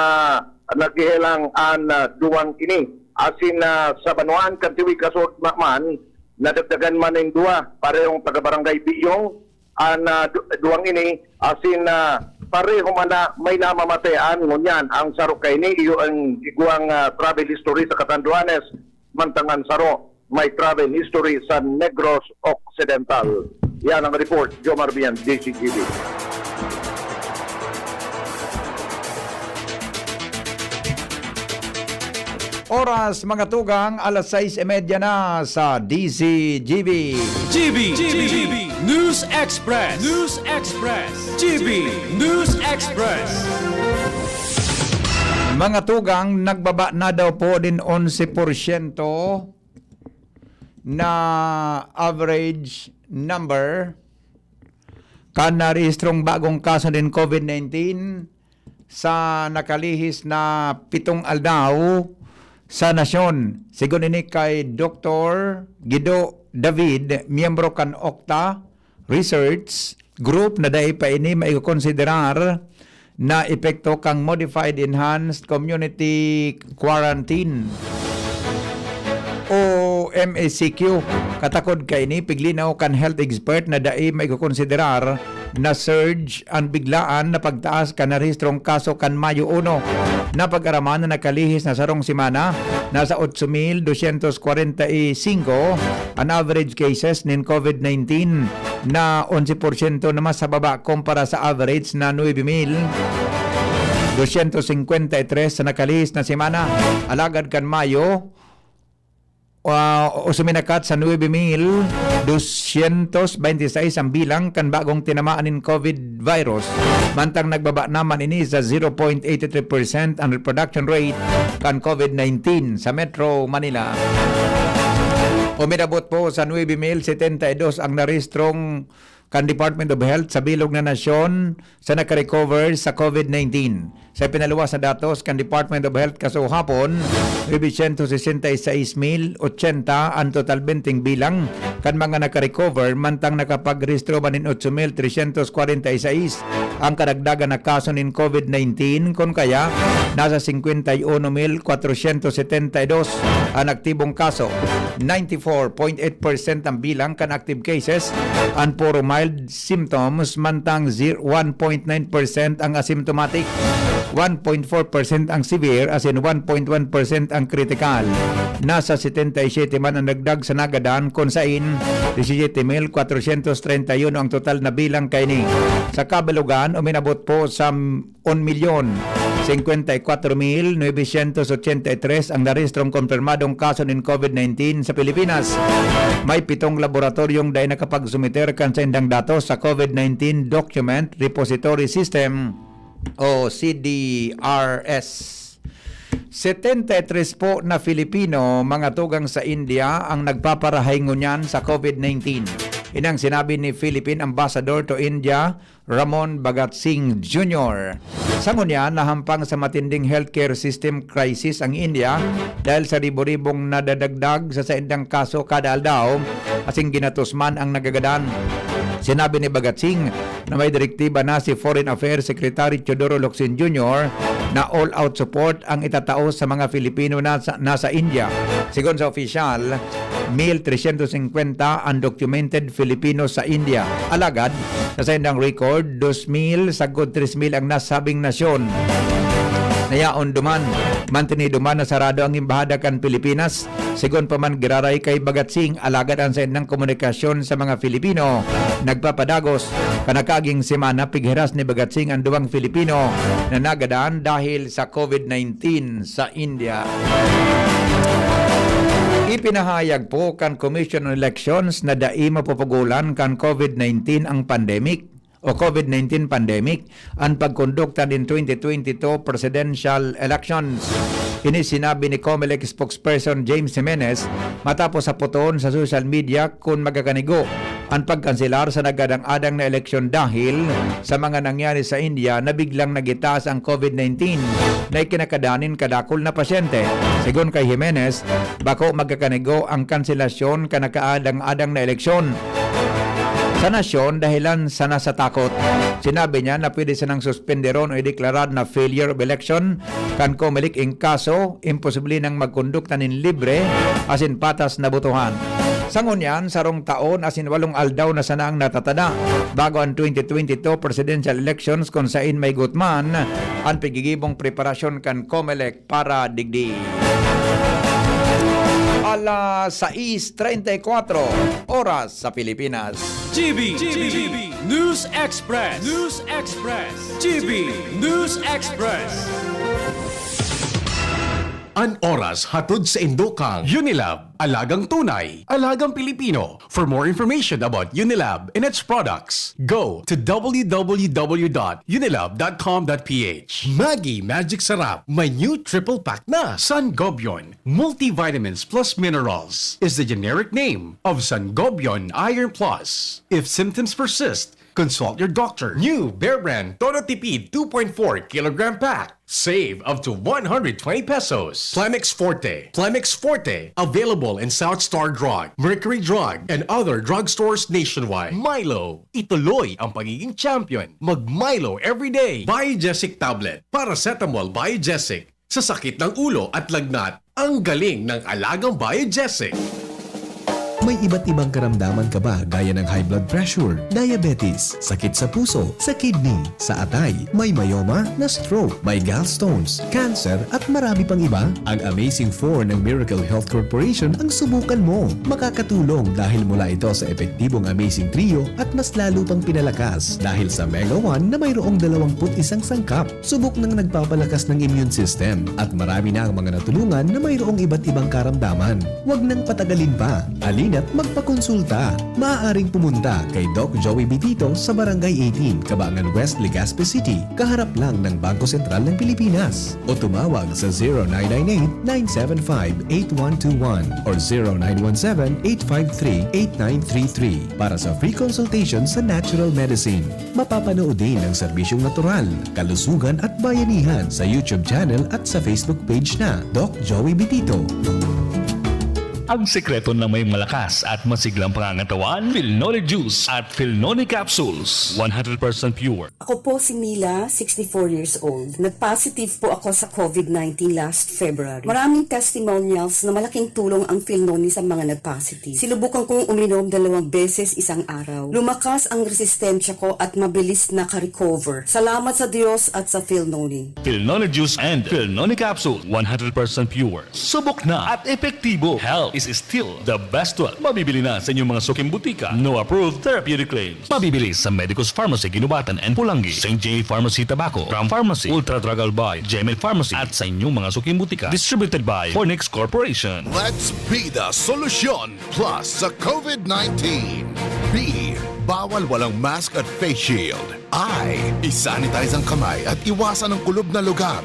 naghihilang an, ah, duwang ini. Asin, ah, sa banwaan kan Tiwi, kasuodma man, nadagdagan man nin duwa, parehong taga Barangay Biyong, an, ah, du-, duwang ini, asin, ah, pareho man na may namamatean. Ngunyan, ang saro kaini, iyo ang igwang, ah, travel history sa Catanduanes, mantang an saro may travel history sa Negros Occidental. Yan ang report, Jomar Bian, D Z G B. Oras, mga tugang, alas sais y media na sa D Z G B. G B, G B, News Express, News Express, G B, News Express. Mga tugang, nagbaba na daw po din onse porsyento na average number kan narehistrong bagong kaso nin COVID nineteen sa nakalihis na pitong aldaw sa nasyon. Sigon ini kay Doktor Guido David, miyembro kan OCTA Research Group, na dai pa ini maikokonsiderar na epekto kan Modified Enhanced Community Quarantine o M E C Q. Katakod kaini, piglinaw kan health expert na dai maikokonsiderar na-surge an biglaan na pagtaas kan narehistrong kaso kan Mayo uno. Napag-araman na nakalihis na sarong semana, nasa otso mil dosyentos kwarenta y singko an average cases nin COVID nineteen, na onse porsyento na mas sa baba kumpara sa average na nuebe mil dosyentos singkwenta y tres sa nakalihis na semana. Alagad kan Mayo, ah, o suminakat sa nuebe mil dosyentos bente y seis ang bilang kan bagong tinamaan nin COVID virus, mantang nagbaba naman ini sa zero point eight three percent ang reproduction rate kan COVID nineteen sa Metro Manila. Uminabot po sa nuebe mil setenta y dos ang narehistrong kan Department of Health sa bilog na nasyon sa nakarecover sa COVID nineteen. Sa pinaluwas na datos kan Department of Health kasuhapon, nuebe syentos sesenta y seis mil ochenta an total benteng bilang kan mga nakarecover, mantang nakapagrehistro man nin otso mil tresyentos kwarenta y seis ang kadagdagan na kaso nin COVID nineteen, kun kaya nasa singkwenta y uno mil kwatrosyentos setenta y dos an aktibong kaso. Ninety-four point eight percent ang bilang kan active cases an puro mild symptoms, mantang zir-, one point nine percent ang asymptomatic, one point four percent ang severe, asin one point one percent ang critical. Nasa setenta y siyete man ang nagdag sa nagadan, kun sain disisyete mil kwatrosyentos treinta y uno ang total na bilang kaini. Sa kabilugan, uminabot po sa un milyon singkwenta y kwatro mil nuebe syentos ochenta y tres ang narehistrong kumpirmadong kaso nin COVID nineteen sa Pilipinas. May pitong laboratoryong dai nakapagsumiter kan saindang datos sa COVID nineteen Document Repository System o C D R S. Setenta y tres po na Filipino, mga tugang sa India, ang nagpaparahay ngunyan sa COVID nineteen. Inang sinabi ni Philippine Ambassador to India, Ramon Bhagat Singh Junior. Sa ngunyan, nahampang sa matinding healthcare system crisis ang India dahil sa ribo-ribong nadadagdag sa saindang kaso kada aldaw, asin ginatos man ang nagagadan. Sinabi ni Bhagat Singh na may direktiba na si Foreign Affairs Secretary Teodoro Locsin Junior na all-out support ang itatao sa mga Filipino na sa, nasa India. Sigon sa opisyal, mil tresyentos singkwenta ang documented Filipino sa India. Alagad, sa saindang record, dos mil sagkod tres mil ang nasabing nasyon. Nayaon duman, mantinido man na sarado ang embahada kan Pilipinas. Sigon pa man giraray kay Bhagat Singh, alagad ang saindang komunikasyon sa mga Filipino nagpapadagos. Kan nakaaging semana, pighiras ni Bhagat Singh ang duwang Filipino na nagadan dahil sa COVID nineteen sa India. Ipinahayag po kan Commission on Elections na dai mapupugolan kan COVID nineteen ang pandemic o COVID nineteen pandemic an pagkondukta nin twenty twenty-two presidential elections. Ini sinabi ni Comelec spokesperson James Jimenez matapos saputon sa social media kun magkakanigo an pagkanselar sa nagadang-adang na eleksyon dahil sa mga nangyari sa India na biglang nagitaas ang COVID nineteen na ikinakada nin kadakul na pasyente. Sigon kay Jimenez, bako magkakanigo ang kanselasyon kan nakaadang-adang na eleksyon sa nasyon dahilan sana sa takot. Sinabi niya na pwede sanang suspenderon o ideklarar na failure of election kan Comelec in kaso imposible nang magkondukta nin libre asin patas na botohan. Sa ngunyan, sarong taon asin walong aldaw na sana ang natatada bago an twenty twenty-two presidential elections, kun sain may gutman an pigigibong preparasyon kan Comelec para digdi. Alas sais treinta y cuatro, oras sa Pilipinas. G B, G B, News Express, News Express, G B News Express. An oras hatod saindo kan Unilab, alagang tunay, alagang Pilipino. For more information about Unilab and its products, go to w w w dot unilab dot com dot p h. Maggi Magic Sarap, may new triple pack na. Sangobion Multivitamins Plus Minerals is the generic name of Sangobion Iron Plus. If symptoms persist, consult your doctor. New Bear Brand Todo Tipid two point four kilogram pack. Save up to one hundred twenty pesos. Plemex Forte. Plemex Forte. Available in South Star Drug, Mercury Drug, and other drugstores nationwide. Milo. Ituloy ang pagiging champion. Mag Milo everyday. Biogesic Tablet. Paracetamol Biogesic. Sa sakit ng ulo at lagnat, ang galing ng alagang Biogesic. May iba't ibang karamdaman ka ba gaya ng high blood pressure, diabetes, sakit sa puso, sa kidney, sa atay, may myoma, na-stroke, may gallstones, cancer, at marami pang iba? Ang Amazing Four ng Miracle Health Corporation ang subukan mo. Makakatulong dahil mula ito sa epektibong Amazing Trio at mas lalo pang pinalakas dahil sa Mega One na mayroong dalawang put isang sangkap. Subok nang nagpapalakas ng immune system at marami na ang mga natulungan na mayroong iba't ibang karamdaman. Huwag nang patagalin pa. Halina't magpakonsulta. Maaaring pumunta kay Doc Joey Bitito sa Barangay eighteen, Cabangan West, Legazpi City, kaharap lang ng Bangko Sentral ng Pilipinas. O tumawag sa zero nine nine eight, nine seven five, eight one two one or zero nine one seven, eight five three, eight nine three three para sa free consultation sa natural medicine. Mapapanood din ang serbisyong natural, kalusugan at bayanihan sa YouTube channel at sa Facebook page na Doc Joey Bitito. Ang sekreto na may malakas at masiglang pangangatawan, Filnoni Juice at Filnoni Capsules, one hundred percent pure. Ako po si Mila, sixty-four years old. Nag-positive po ako sa COVID-nineteen last February. Maraming testimonials na malaking tulong ang Filnoni sa mga nag-positive. Sinubukan kong uminom dalawang beses isang araw. Lumakas ang resistensya ko at mabilis naka-recover. Salamat sa Diyos at sa Filnoni. Filnoni Juice and Filnoni Capsule, one hundred percent pure. Subok na at epektibo. Health is still the best wealth. Mabibili na sa inyong mga suking butika. No approved therapeutic claims. Mabibili sa Medicus Pharmacy, Guinobatan and Polangui, Saint J Pharmacy, Tabaco, Ram Pharmacy, Ultra Drug Albay, Gmail Pharmacy, at sa inyong mga suking butika. Distributed by Fornix Corporation. Let's be the solution plus sa COVID-nineteen. B, bawal walang mask at face shield. I, isanitize ang kamay at iwasan ang kulob na lugar.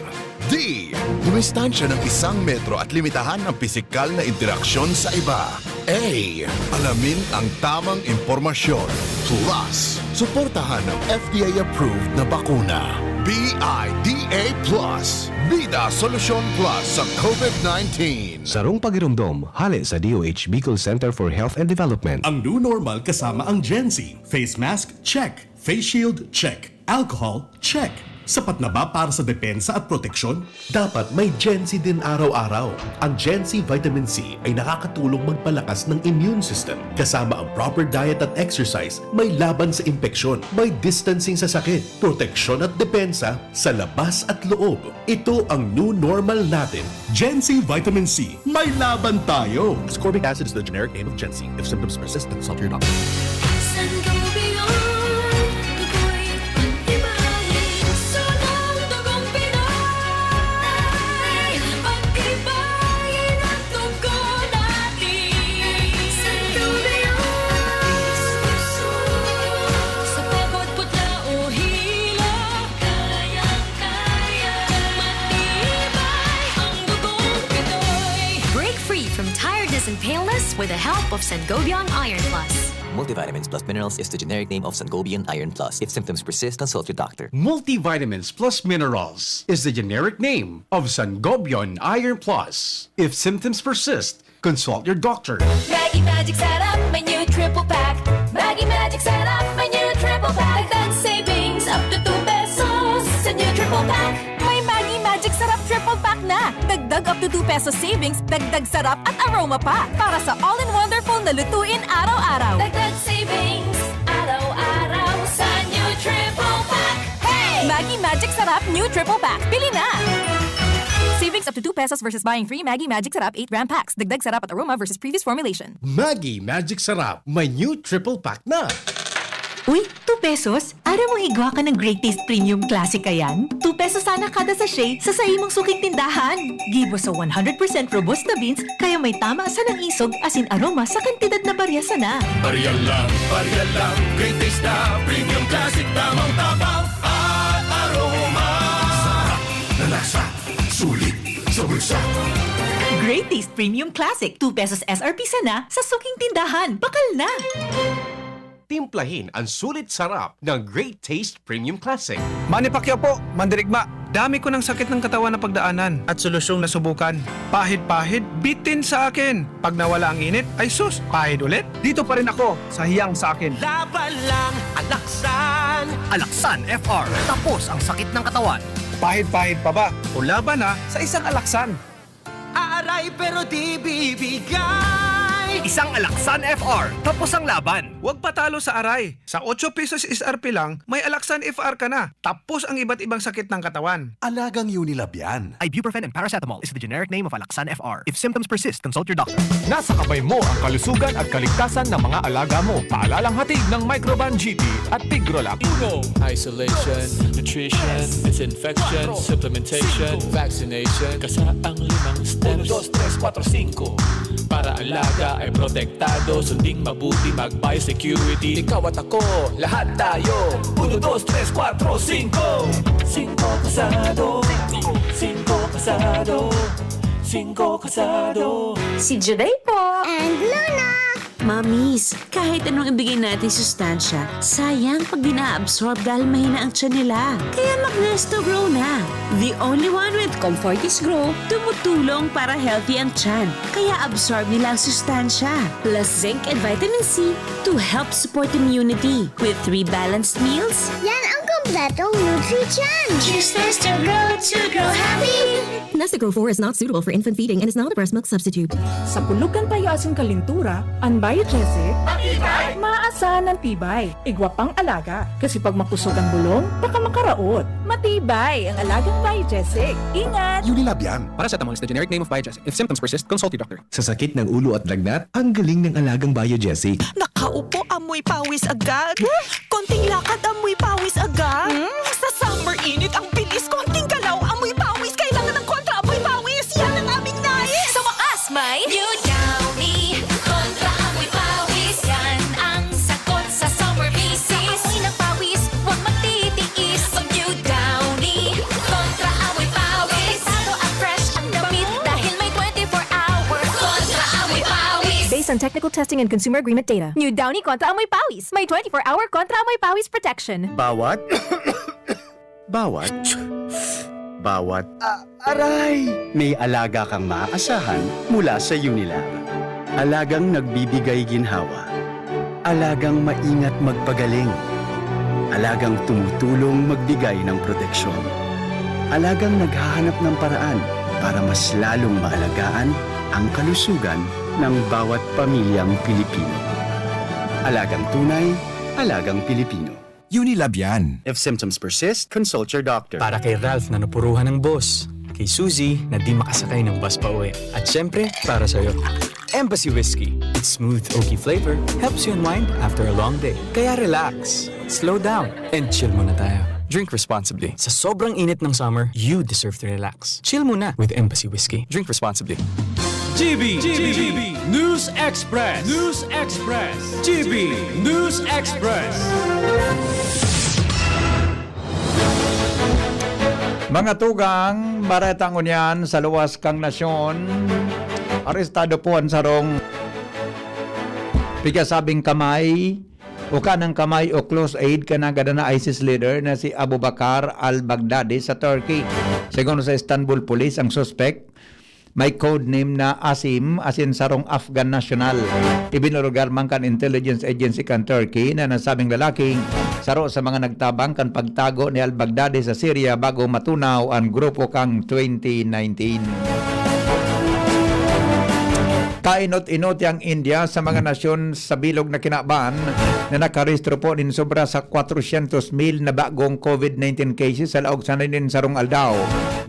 D, dumistansya ng isang metro at limitahan ang pisikal na interaksyon sa iba. A, alamin ang tamang impormasyon. Plus, suportahan ang F D A-approved na bakuna. B I D A plus. Bida Solusyon Plus sa COVID-nineteen. Sarong pagiromdom, hale sa D O H Bicol Center for Health and Development. Ang new normal kasama ang Gen Z. Face mask, check. Face shield, check. Alcohol, check. Sapat na ba para sa depensa at proteksyon? Dapat may Gen Z din araw-araw. Ang Gen Z Vitamin C ay nakakatulong magpalakas ng immune system. Kasama ang proper diet at exercise, may laban sa impeksyon, may distancing sa sakit, proteksyon at depensa sa labas at loob. Ito ang new normal natin. Gen Z Vitamin C, may laban tayo! Ascorbic acid is the generic name of Gen Z. If symptoms persist, consult your doctor. Sangobion, dugo'y pagtibayin. Sunong dugong Pinoy, pagtibayin ang dugo natin. Sangobion, sa pagod, putla o hilo, kayang-kaya, matibay ang dugong Pinoy. Break free from tiredness and paleness with the help of Sangobion Iron Plus. Multivitamins plus minerals is the generic name of Sangobion Iron Plus. If symptoms persist, consult your doctor. Multivitamins plus minerals is the generic name of Sangobion Iron Plus. If symptoms persist, consult your doctor. Maggi Magic Sarap, may new triple pack. Maggi Magic Sarap, may new triple pack. Dagdag savings up to two pesos sa new triple pack. May Maggi Magic Sarap triple pack na. Dagdag up to two pesos savings, dagdag sarap at aroma pa. Para sa all-in-wonderful na lutuin araw-araw. Dagdag savings, araw-araw sa new triple pack. Hey! Maggi Magic Sarap new triple pack. Bili na! Savings up to two pesos versus buying three Maggi Magic Sarap eight gram packs. Dagdag sarap at aroma versus previous formulation. Maggi Magic Sarap, may new triple pack na! Uy, two pesos? Aram mo igwa ka ng Great Taste Premium Classic kayan? Two pesos sana kada sachet sa saimong suking tindahan. Gibo sa one hundred percent robusta beans, kaya may tama sa nang isog asin aroma sa kantidad na barya sana. Barya lang, barya lang, Great Taste na Premium Classic, tamang tabang at aroma. Sarap na lasa, sulit sa bulsa. Great Taste Premium Classic, two pesos S R P sana sa suking tindahan. Bakal na! Timplahin ang sulit sarap ng Great Taste Premium Classic. Manny Pacquiao po, mandirigma. Dami ko ng sakit ng katawan na pagdaanan at solusyong nasubukan. Pahid-pahid, bitin sa akin. Pag nawala ang init, ay sus, pahid ulit. Dito pa rin ako sa hiyang sa akin. Laban lang, Alaksan! Alaksan F R. Tapos ang sakit ng katawan. Pahid-pahid pa ba? O laban na sa isang Alaksan. Aaray pero di bibigay. Isang Alaksan F R, tapos ang laban. Huwag patalo sa aray. Sa otso pesos S R P lang, may Alaksan F R ka na. Tapos ang iba't ibang sakit ng katawan. Alagang Unilab yan. Ibuprofen and paracetamol is the generic name of Alaksan F R. If symptoms persist, consult your doctor. Nasa kamay mo ang kalusugan at kaligtasan ng mga alaga mo. Paalalang hatid ng Microban G T at Tigrolab. Isolation, nutrition, disinfection, supplementation, vaccination. Kasa ang limang steps. Uno, dos, tres, kuwatro, singko. Para alaga ay protektado, sunding mabuti, mag-biosecurity. Ikaw at ako, lahat tayo. Uno, dos, tres, kuwatro, singko. Singko kasado. Singko kasado. Singko kasado. Si Juday po. And Luna! Mamis, kahit anong ibigay natin sustansya, sayang pag di na-absorb dahil mahina ang tiyan nila. Kaya mag-Nesto Grow na. The only one with Comfortis Grow, tumutulong para healthy ang tiyan. Kaya absorb nila ang sustansya. Plus zinc and vitamin C to help support immunity. With three balanced meals, Yan ang kompletong Nutri-Tiyan! Choose Nesto Grow to grow happy! Nestigrow four is not suitable for infant feeding and is not a breast milk substitute. Sa pulog kan payo asin kalintura, an Biogesic, maasahan an tibay. Igwa pang alaga, kasi pag makusog an bulong, baka makaraot. Matibay ang alagang Biogesic. Ingat! Unilab yan. Paracetamol is the generic name of Biogesic. If symptoms persist, consult your doctor. Sa sakit ng ulo at lagnat, ang galing ng alagang Biogesic. Nakaupo, amoy pawis agad. Konting lakad, amoy pawis agad. Hmm? Sa summer init, ang bilis. Konting galaw, amoy pawis. Kailangan ng kontra amoy pawis. Yan ang aming nais. Sa wakas, may New Downy. Kontra amoy pawis. Yan ang sagot sa summer bisis. Amoy ng pawis, huwag magtitiis. Mag New Downy. Kontra amoy pawis. Delikado at fresh ang damit dahil may twenty-four hour kontra amoy pawis. Based on technical testing and consumer agreement data. New Downy Kontra Amoy Pawis. May twenty-four hour Kontra Amoy Pawis protection. Bawat, bawat, bawat Aray! may alaga kang maaasahan mula sa Unilab. Alagang nagbibigay ginhawa. Alagang maingat magpagaling. Alagang tumutulong magbigay ng proteksyon. Alagang naghahanap ng paraan para mas lalong maalagaan ang kalusugan ng bawat pamilyang Pilipino. Alagang tunay, alagang Pilipino. Unilab yan. If symptoms persist, consult your doctor. Para kay Ralph na napuruhan ng boss, kay Suzy na di makasakay ng bus pa uwi, at syempre, para sa'yo. Embassy Whiskey. Its smooth, oaky flavor helps you unwind after a long day. Kaya relax, slow down, and chill muna tayo. Drink responsibly. Sa sobrang init ng summer, you deserve to relax. Chill muna with Embassy Whiskey. Drink responsibly. G B, G B, News Express, News Express, G B, News Express. Mga tugang, bareta ngunyan sa luwas kan nasyon, arestado po an sarong pigasabing kamay o kanang kamay o close aid kan nagadan na ISIS leader na si Abu Bakar al-Baghdadi sa Turkey. Segun sa Istanbul Police, ang suspek may code name na Asim, asin sarong Afghan national. Ibinurugar man kan intelligence agency kan Turkey na nasabing lalaki saro sa mga nagtabang kan pagtago ni al-Baghdadi sa Syria bago matunaw an grupo kan twenty nineteen. Kainot-inoti ang India sa mga nasyon sa bilog na kinaban na nakarehistro po nin sobra sa kwatrosyentos mil na bagong COVID nineteen cases sa laog sana nin sarong aldaw.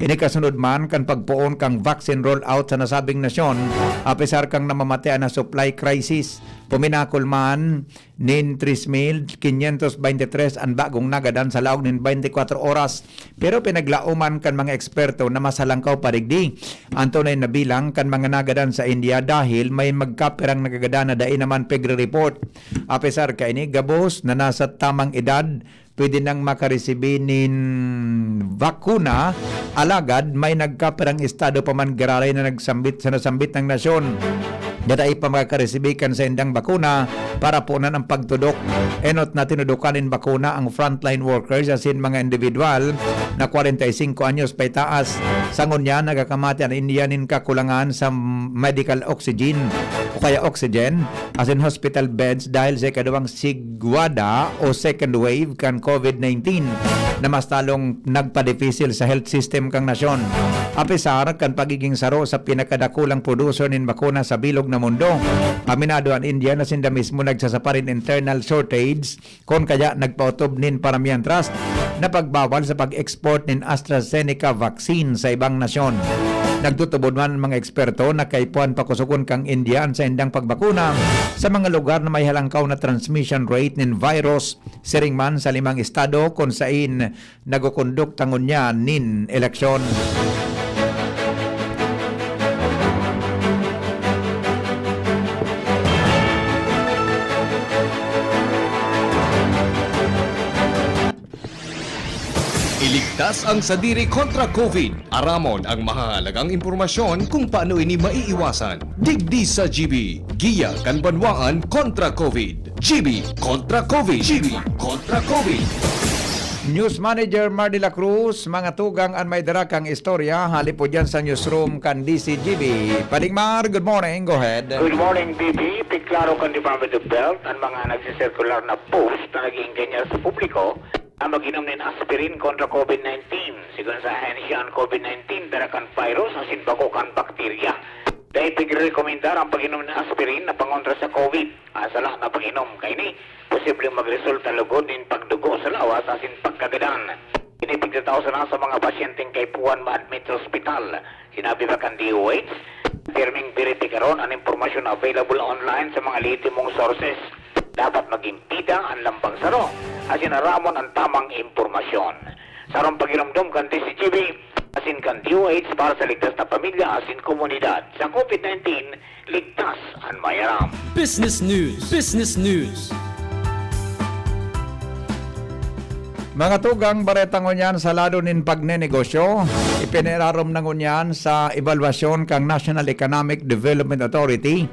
Ini kasunod man kan pagpoon kan vaccine rollout sa nasabing nasyon, apesar kan namamatean na supply crisis. Puminakol man nin tres mil quinientos veintitrés an bagong nagadan sa laog nin twenty-four oras, pero pinaglaoman kan mga eksperto na mas halangkaw pa digdi an tunay na bilang kan mga nagadan sa India dahil may magkapirang nagagadan na dai naman pigre-report. Apesar kaini, gabos na nasa tamang edad pwede nang makaresibi nin bakuna, alagad may nagkapirang estado pa man giraray na nagsambit sa nasambit na nasyon na dai pa makaresibi kan saindang bakuna, para punan ang pagtudok. Enot na tinudukan nin bakuna ang frontline workers asin mga individual na kwarenta y singko anyos paitaas. Sa ngunyan, nagakamati an India nin kakulangan sa medical oxygen o kaya oxygen asin hospital beds dahil sa ikaduwang sigwada o second wave kan COVID nineteen na mas lalong nagpadipisil sa health system kan nasyon. Apesar kan pagiging saro sa pinakadakulang producer nin bakuna sa bilog na mundo, aminado an India na sinda mismo nagsasapa nin internal shortage, kun kaya nagpaotob nin paramiyan trust na pagbawal sa pag-export nin AstraZeneca vaccine sa ibang nasyon. Nagtutubod man an mga eksperto na kaipuhan pakusogon kan India an saindang pagbakuna sa mga lugar na may halangkaw na transmission rate nin virus, siring man sa limang estado kun sain nagkukondukta ngunyan nin eleksyon. Iligtas ang sadiri kontra COVID. Aramon ang mahahalagang impormasyon kung paano ini maiiwasan. Digdi sa G B, giya kan banwaan kontra COVID. G B kontra COVID. G B kontra COVID. News Manager Mar de la Cruz, mga tugang an may dara kang istorya, hali po dyan sa newsroom kan D C G B. Paring Mar, good morning, go ahead. Good morning, B B. Piklaro kan Department of Health an mga nagsisirkular na post na nag-iinganyar sa publiko na mag-inom nin aspirin kontra COVID nineteen. Sigon sa ahensya, an COVID nineteen dara kan virus asin bako kan bakterya. Dai pigrerekomendar an pag-inom nin aspirin na pangontra sa COVID. An sala na pag-inom kaini posibleng magresulta lugod nin pagdugo sa lawas asin pagkagadan. Ini pigtatao sana sa mga pasyenteng kaipuhan ma-admit sa ospital. Sinabi pa kan D O H, pirming beripikaron an impormasyon na available online sa mga lehitimong sources. Dapat maging bida an lambang saro asin aramon an tamang impormasyon. Sarong pagiromdom kan D C G B asin kan D O H para sa ligtas na pamilya asin komunidad. Sa COVID nineteen, ligtas an may aram. Business News. Business News. Mga tugang, bareta ngunyan sa lado nin pagnenegosyo, ipinirarom na ngunyan sa ebalwasyon kan National Economic Development Authority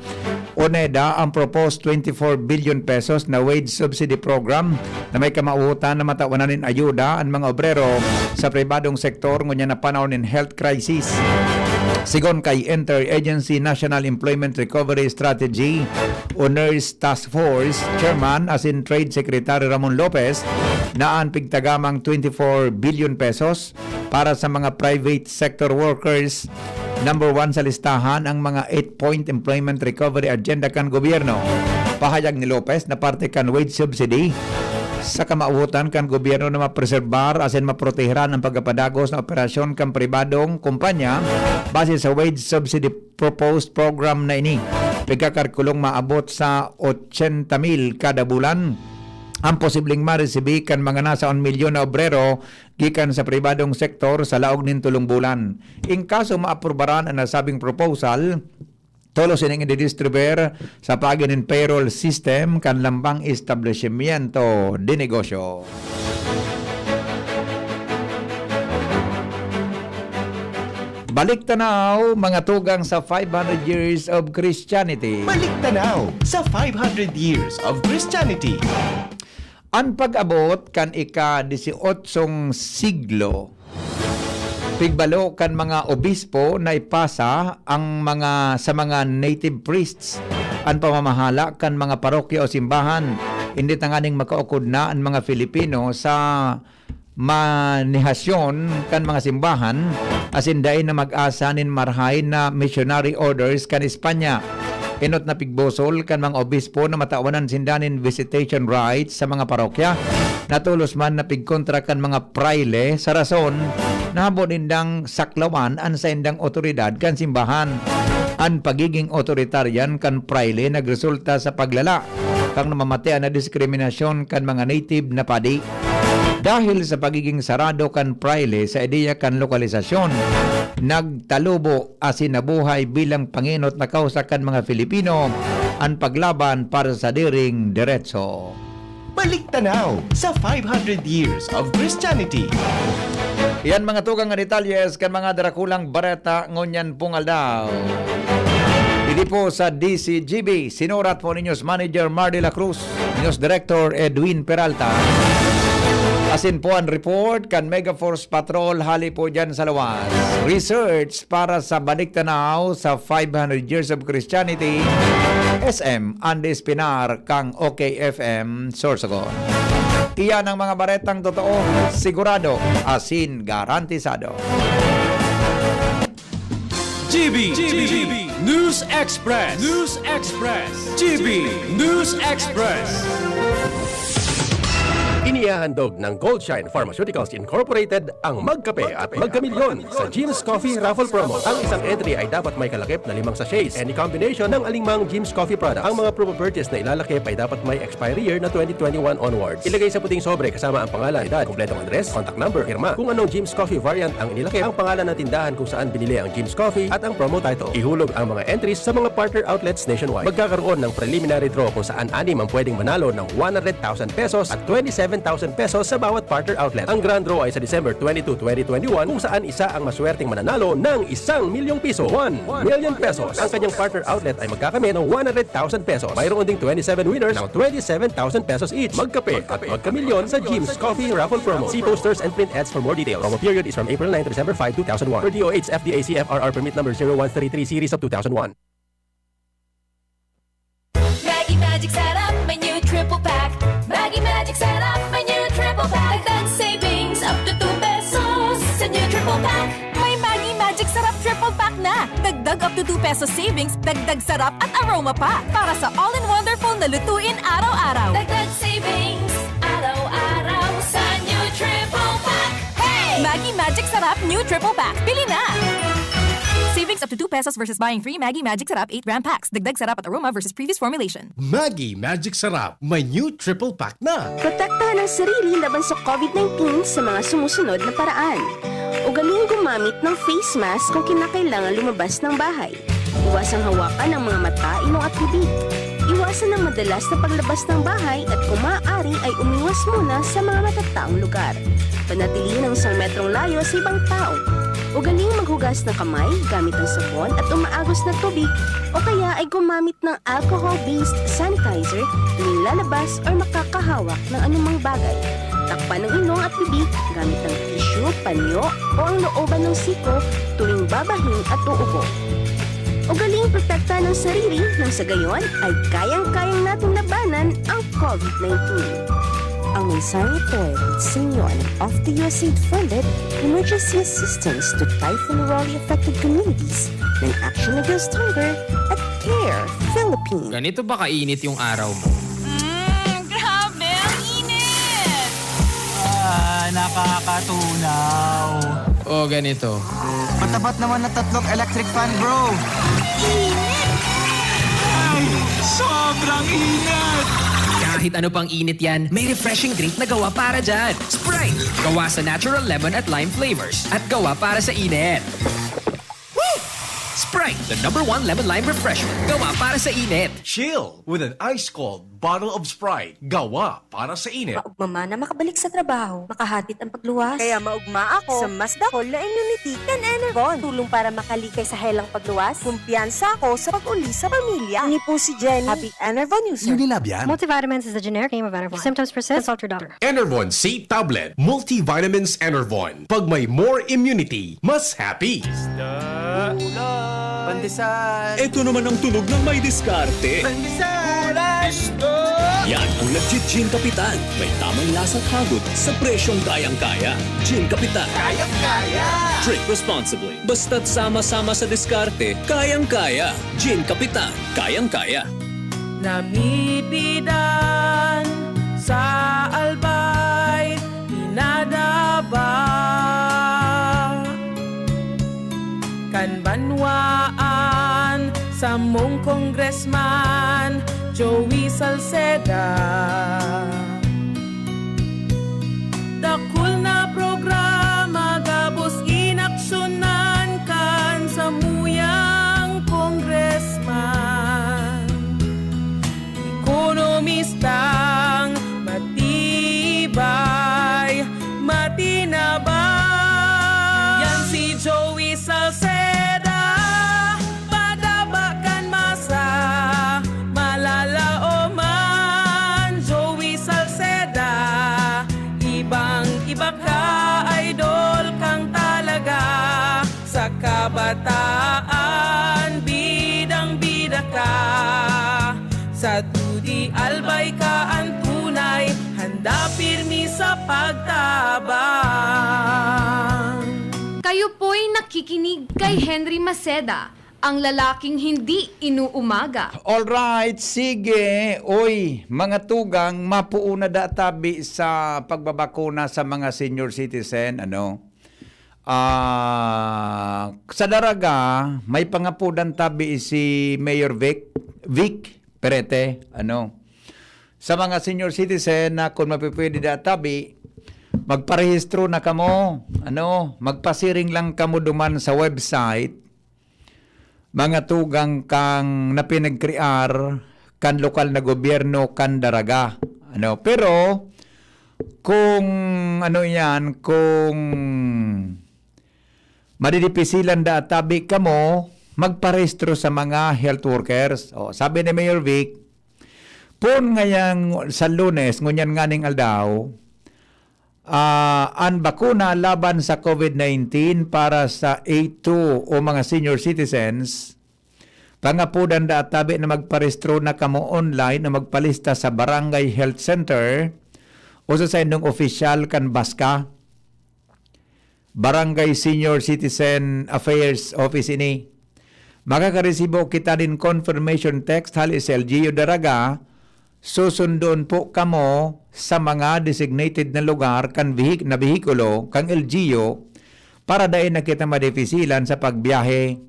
o NEDA ang proposed twenty-four billion pesos na wage subsidy program na may kamautan na matawan na nin ayuda an mga obrero sa pribadong sektor ngunyan na panahon nin health crisis. Sigon kay Interagency National Employment Recovery Strategy o NERS Task Force Chairman asin Trade Secretary Ramon Lopez, na an pigtagamang twenty-four billion pesos para sa mga private sector workers, number one sa listahan ang mga eight-point employment recovery agenda kan gobyerno. Pahayag ni Lopez na parte kan wage subsidy sa kamautan kan gobyerno na mapreserbar asin maproteheran ang pagkapadagos na operasyon kan pribadong kumpanya base sa wage subsidy proposed program na ini. Pigkakalkulong maabot sa ochenta mil kada bulan ang posibleng maresibi kan mga nasa un milyon na obrero gikan sa pribadong sektor sa laog nin tolong bulan. In kaso maaprubaran an nasabing proposal, tolos ining ididistribuir sa paagi nin payroll system kan lambang establishmento de negosyo. Balik tanaw, mga tugang, sa five hundred Years of Christianity. Balik tanaw sa five hundred Years of Christianity. An pag-abot kan ika-dieciotsong siglo, pigbalo kan mga obispo na ipasa ang mga, sa mga native priests an pamamahala kan mga parokya o simbahan. Hindi tanganing makaukod na an mga Filipino sa manihasyon kan mga simbahan, asin dai na mag-asa nin marahay na missionary orders kan Espanya. Enot na pigbusol kan mga obispo na matawanan sinda nin visitation rights sa mga parokya, na tolos man na pigkontra kan mga prayle sa rason na habo nindang saklawan an saindang otoridad kan simbahan. An pagiging otoritarian kan prayle nagresulta sa paglala kan namamatean na diskriminasyon kan mga native na padi. Dahil sa pagiging sarado kan prayle sa ideya kan lokalisasyon, nagtalubo asin nabuhay bilang pangenot na kawsa kan mga Filipino an paglaban para sa sadiring deretso. Balik tanaw sa five hundred Years of Christianity. Yan, mga tugang, nga detalyes kan mga darakulang bareta ngunyan pong aldaw. Ini po sa D C G B, sinurat po ni News Manager Mar de la Cruz, News Director Edwin Peralta. Asin po an report kan Megaforce Patrol hali po dyan sa luwas. Research para sa Balik Tanaw sa five hundred Years of Christianity, S M Andes Pinar kang O K F M Sorsogon. Iyan ang mga baretang totoo, sigurado, asin garantisado. G B, G B, News Express, News Express, G B, News Express. Inihahandog ng Goldshine Pharmaceuticals Incorporated ang Magkape at Magkamilyon sa Jim's Coffee Raffle Promo. Ang isang entry ay dapat may kalakip na limang sachets. Any combination ng alingmang Jim's Coffee product. Ang mga promo purchase na ilalakip ay dapat may expiry year na twenty twenty-one onwards. Ilagay sa puting sobre kasama ang pangalan, edad, kompletong address, contact number, pirma. Kung anong Jim's Coffee variant ang inilakip, ang pangalan ng tindahan kung saan binili ang Jim's Coffee at ang promo title. Ihulog ang mga entries sa mga partner outlets nationwide. Magkakaroon ng preliminary draw kung saan anim ang pwedeng manalo ng one hundred thousand pesos at twenty-seven thousand pesos sa bawat partner outlet. Ang grand draw ay sa December twenty-two, twenty twenty-one, kung saan isa ang maswerteng mananalo ng isang milyong piso, one million pesos. Ang kanyang partner outlet ay magkakamit ng one hundred thousand pesos. Mayroon ding twenty-seven winners ng twenty-seven thousand pesos each. Magkape at magkamilyon sa Jim's Coffee Raffle Promo. See posters and print ads for more details. Promo period is from April nine to December five, two thousand one. Per D O H F D A C F R R permit number zero one three three series of two thousand one. Maggi Magic Sarap, may new triple pack. Maggi Magic Sarap, may new triple pack. Dagdag savings up to two pesos sa new triple pack. May Maggi Magic Sarap triple pack na. Dagdag up to two pesos savings, dagdag sarap at aroma pa. Para sa all-in-wonderful na lutuin araw-araw. Dagdag savings araw-araw sa new triple pack. Hey! Maggi Magic Sarap new triple pack. Bili na! Savings up to two pesos versus buying three Maggi Magic Sarap eight gram packs. Dagdag sarap at aroma versus previous formulation. Maggi Magic Sarap, may new triple pack na! Protektahan ang sarili laban sa COVID nineteen sa mga sumusunod na paraan. Ugaling gumamit ng face mask kung kinakailangan lumabas ng bahay. Iwasang hawakan ang mga mata, ilong at bibig. Iwasan ang madalas na paglabas ng bahay at kung maaari ay umiwas muna sa mga matataong lugar. Panatilihin ang isang metrong layo sa ibang tao. Ugaling maghugas ng kamay gamit ang sabon at umaagos na tubig o kaya ay gumamit ng alcohol-based sanitizer tuwing lalabas or makakahawak ng anumang bagay. Takpan ang ilong at bibig gamit ang tissue, panyo o ang looban ng siko tuwing babahin at uubo. Ugaling protektahan ang sarili nang sa gayon ay kayang-kayang natin labanan ang COVID nineteen. Ang mensaheng ito ay hatid sa inyo ng Off the U S A I D funded emergency assistance to Typhoon Rolly affected communities ng Action Against Hunger at CARE Philippines. Ganito ba kainit yung araw mo? Mm, grabe, ang init! Ah, nakakatunaw. O ganito. Matapat naman na tatlong electric fan, bro. Init! Ay, sobrang init! Kahit ano pang init yan, may refreshing drink na gawa para dyan. Sprite! Gawa sa natural lemon at lime flavors at gawa para sa init. Woo! Sprite, the number one lemon lime refreshment. Gawa para sa init. Chill with an ice-cold bottle of Sprite. Gawa para sa init. Maugma man na makabalik sa trabaho, makahatid ang pagluwas. Kaya maugma ako sa mas dakol na immunity kan Enervon. Tulong para makalikay sa helang pagluwas. Kumpiyansa ako sa pag-uli sa pamilya. Ini po si Jenny, Happy Enervon user. Unilab yan. Multivitamins is a generic name of Enervon. If symptoms persist, consult your doctor. Enervon C Tablet. Multivitamins Enervon. Pag may more immunity, mas happy. Pandesal. Ito naman ang tunog ng may diskarte. Pandesal. Yan ang nag-Gin Kapitan. May tamang lasa at hagod sa presyong kayang-kaya. Gin Kapitan. Kayang-kaya. Drink responsibly. Basta't sama-sama sa diskarte, kayang-kaya. Gin Kapitan. Kayang-kaya. Namipidan sa Albay, pinadaba kan banwaan samong Congressman Joey Salceda. Dakul na programa gabos inaksyonan kan samuyang congressman. Ekonomistang matibay, matinabang. Yan si Joey Salceda, padaba kan Ka-idol kang talaga, sa kabataan, bidang-bida ka. Sa Tudi Albay ka ang tunay, handa pirmi sa pagtabang. Kayo po'y nakikinig kay Henry Maceda, ang lalaking hindi inuumaga. Alright, sige. Oy, mga tugang, mapuuna da tabi sa pagbabakuna sa mga senior citizen, ano? Ah, sa Daraga, may pangapudan tabi si Mayor Vic, Vic Perete, ano? Sa mga senior citizen na kung mapipwede da tabi, magparehistro na kamo, ano? Magpasiring lang kamo duman sa website, mga tugang kang napinagkrear kan lokal na gobyerno kan Daraga. Ano? Pero kung ano yan, kung madidipisilan da tabi kamo, magparehistro sa mga health workers. O, sabi ni Mayor Vic, pon ngayang sa Lunes, ngunyan nganing aldaw, ah, an bakuna laban sa COVID nineteen para sa A two o mga senior citizens, pangapudan da tabi na magparehistro na kamo online o magpalista sa Barangay Health Center o sa saindong opisyal kan BASCA, Barangay Senior Citizen Affairs Office ini. Makakaresibo kita nin confirmation text hali sa L G U Daraga. Susundon po kamo sa mga designated na lugar kan bihik-, na behikulo kan L G U para dai na kita madipisilan sa pagbiyahe.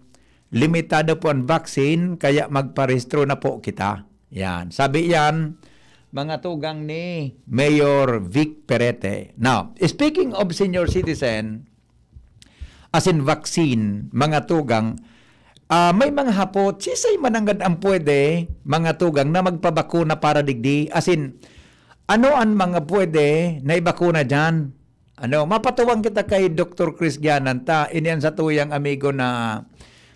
Limitado po an vaccine, kaya magparehistro na po kita. Yan. Sabi yan, mga tugang ni Mayor Vic Perete. Now, speaking of senior citizen, as in vaccine, mga tugang, ah, may mga hapot, sisay mananggad ang pwede, mga tugang, na magpabakuna para digdi? As in, ano an mga pwede na ibakuna dyan? Ano, mapatuwang kita kay Doktor Chris Gianan ta, ini an satuyang amigo na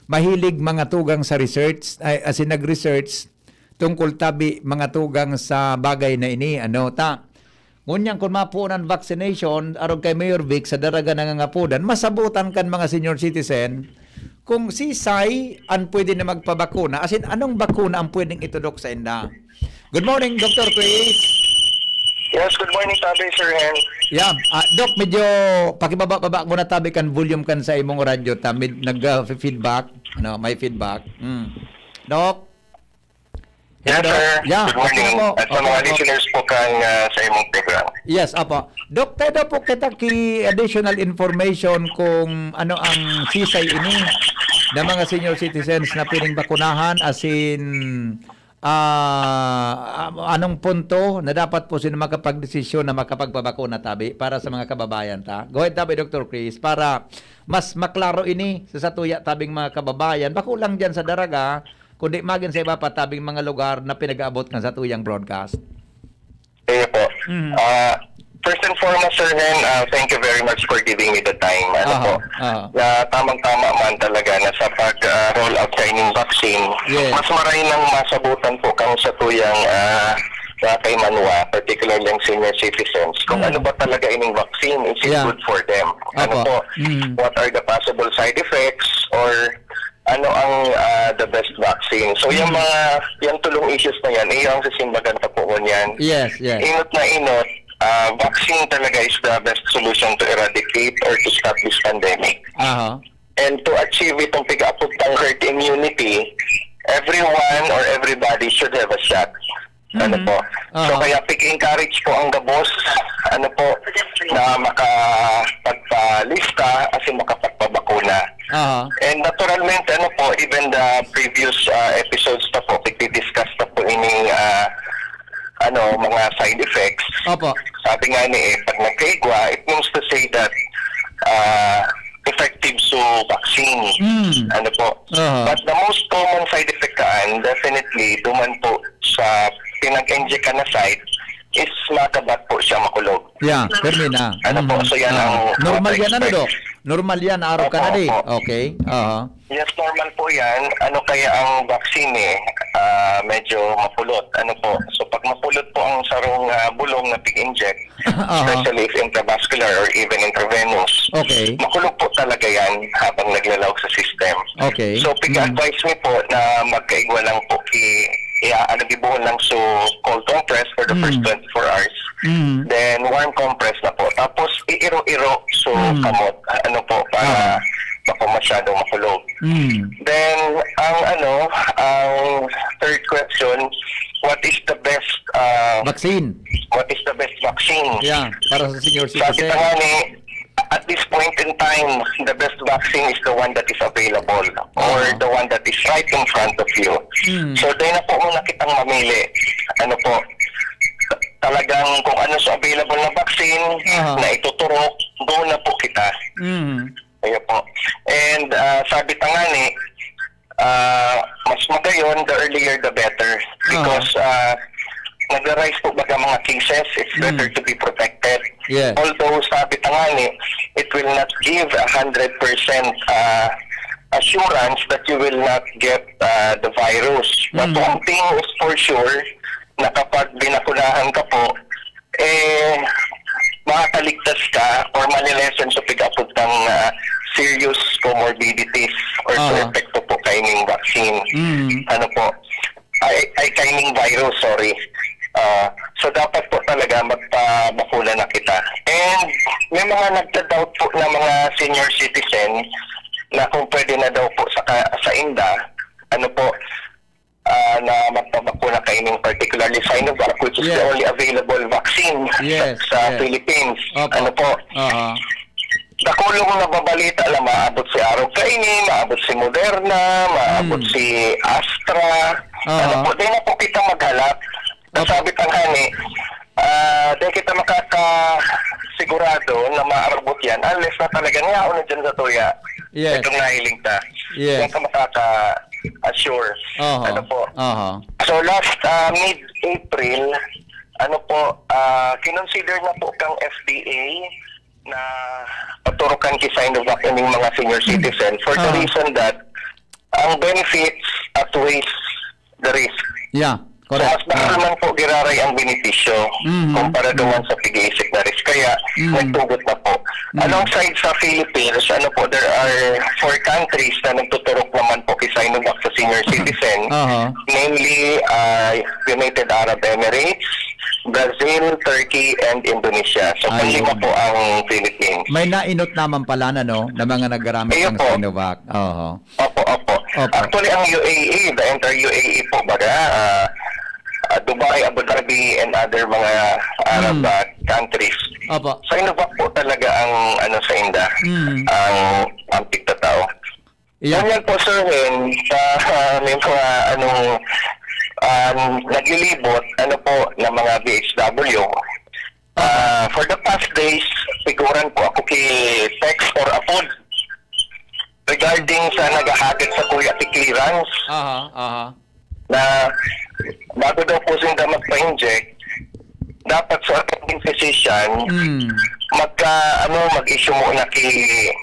mahilig mga tugang sa research, ay, as in nag-research tungkol tabi mga tugang sa bagay na ini, ano, ta. Ngunyan kun mapuon an vaccination, arog kay Mayor Vic sa Daraga nangangapudan, masabutan kan mga senior citizen kung sisay an pwede na magpabakuna, as in, anong bakuna ang pwedeng itudok sa inda? Good morning, Doctor Chris. Yes, good morning, Tabi, Sir Hen. Yeah, ah, Doc, medyo pakibaba-baba mo na tabi kan volume kan sa imong radyo ta, med, nag-feedback, ano, may feedback. Mm. Doc? Yes, Doc? sir. Yeah, Good okay na morning. po. At sa Okay mga na po. Listeners po kan ah, sa imong program. Yes, apo. Doc, tayo daw po kita ki additional information kung ano ang sisay ini na mga senior citizens na piling bakunahan, as in, ah, anong punto na dapat po sino makapagdesisyon na makapagpabakuna tabi para sa mga kababayan ta? Go ahead tabi, Doctor Chris, para mas maklaro ini sa satuya tabing mga kababayan. Bako lang dyan sa Daraga, kundi magin sa iba pa tabing mga lugar na pinag-aabot kan satuyang broadcast. Kaya po. Mhm. Ah, first and foremost, Sir Hen, ah, thank you very much for giving me the time. Ano Aha, po? aha. Na tamang-tama man talaga na sa pag-roll out sa inyong vaccine, Yes. mas maray nang masabutan po kang sa tuyang ah, mga kaimanwa, particularly ang senior citizens, kung Mm. ano ba talaga ining vaccine, is it Yeah. good for them? Ano Apo. po? Mm. What are the possible side effects or ano ang ah, the best vaccine? So, yung Mm. mga, yung tulong issues na yan, iyo ang sisimbagan pa po ngunyan. Yes, yes. Inot na inot, ah, vaccine talaga is the best solution to eradicate or to stop this pandemic. Aha. And to achieve itong piga-apod tang herd immunity, everyone or everybody should have a shot. Ano Mhm. po? So Aha. kaya pig-encourage po ang gabos, ano po, na makapagpalista as in makapagpabakuna. Aha. And naturalmente, ano po, even the previous ah, episodes na po, pigdi-discuss na po ining ah, ano, mga side effects. Opo. Sabi nga ni eh, pag nagkaigwa, it means to say that ah, effective so vaccine. Mm. Ano po? Aha. But the most common side effect kaan, definitely, duman po sa pinag-inject ka na site, is makabat po siya makulog. Yeah, permi na. Ano po? Mm. So yan Ah, ang normal what I yan, ano, expect. Doc? Normal yan, arog ka na Opo, di? opo. Okay. Aha. Yes, normal po yan. Ano kaya ang vaccine eh? Ah, medyo mapulot. Ano po? So pag mapulot po ang sarong ah, bulong na pig-inject, Aha. especially if intravascular or even intravenous, Okay. makulog po talaga yan habang naglalaog sa system. Okay. So Mm. pig-advise mi po na magkaigwa lang po ki, ya, ano, gibohon lang so cold compress for the first Mm. twenty-four hours. Mm. Then warm compress na po. Tapos iiro-iro so Mm. kamot. Ano po, para Ah. bako masyadong makulog. Mm. Then, ang ano, ang third question, what is the best, ah, Vaccine. what is the best vaccine? Yeah, para sa senior Sabi citizen. pa nga ni, at this point in time, the best vaccine is the one that is available or Ah. the one that is right in front of you. Mm. So, dahil na po muna kitang mamili. Ano po, talagang kung ano sa available na vaccine Aha. na ituturok, doon na po kita. Mm. Ayun po. And ah, sabi pa nga ni, ah, mas magayon, the earlier the better. Aha. Because ah, nagra-rise po baga mga cases, it's better Mm. to be protected. Yes. Although sabi pa nga ni, it will not give a hundred percent ah, assurance that you will not get ah, the virus. But Mm. one thing is for sure, na kapag binakunahan ka po, eh, makakaligtas ka or malilesen sa pig-apod ng ah, serious comorbidities or sa Aha. epekto po kaining vaccine. Mm. Ano po? Ay, ay kaining virus, sorry. Ah, so dapat po talaga magpabakuna na kita. And may mga nagda-doubt po na mga senior citizen na kung pwede na daw po sa ka- sa inda, ano po, ah, na magpabakuna kaining particularly Sinovac, which is the Yes. only available vaccine Yes, sa, sa yes. Philippines. Opo. Ano po? Aha. Dakulong nababalita na maabot si Arog kaini, maabot si Moderna, maabot Hmm. si Astra. Aha. Ano po, di na po kita maghalap. Opo. Nasabi tanghani, ah, di kita makakasigurado na maabot yan unless na talagang yaon na dyan sa tuya. Yes. Itong nahiling ta. Yes. Yan ka makaka-assure. Aha. Ano po? Aha. So last ah, mid-April, ano po, ah, kinonsider na po kang F D A na paturukan ki Sinovac ining mga senior citizen for the Ah. reason that ang benefits outweighs the risk. Yeah, So, correct. mas mahal Ah. man po giraray ang benepisyo Mhm. kumpara Mhm. duman sa pig-iisip na risk. Kaya, Mhm. nagtugot na po. Mhm. Alongside sa Philippines, ano po, there are four countries na nagtuturok naman po ki Sinovac sa senior citizen. Aha. Namely, ah, United Arab Emirates, Brazil, Turkey, and Indonesia. So, Ayun. panlima po ang Philippines. May nainot naman pala na, no, na mga naggaramit Ayun ng po. Sinovac. Oho. Opo, opo. Opo. Actually, ang U A E, the entire U A E po, baga, ah, ah, Dubai, Abu Dhabi, and other mga Arab, Hmm. ah, countries. Opo. Sinovac po talaga ang, ano, sa inda, Hmm. ang, ang pigtatao. Yeah. Ganyan po, Sir Hen, sa, ah, may mga, anong, ah, naglilibot, ano po, ng mga V H W. Ah, for the past days, siguran po ako ki text or apod regarding sa naghahagad sa kuya ki clearance Aha, aha. na bago daw po sinda magpa-inject, dapat sa attending physician, Mm. magka, ano, mag-issue muna ki,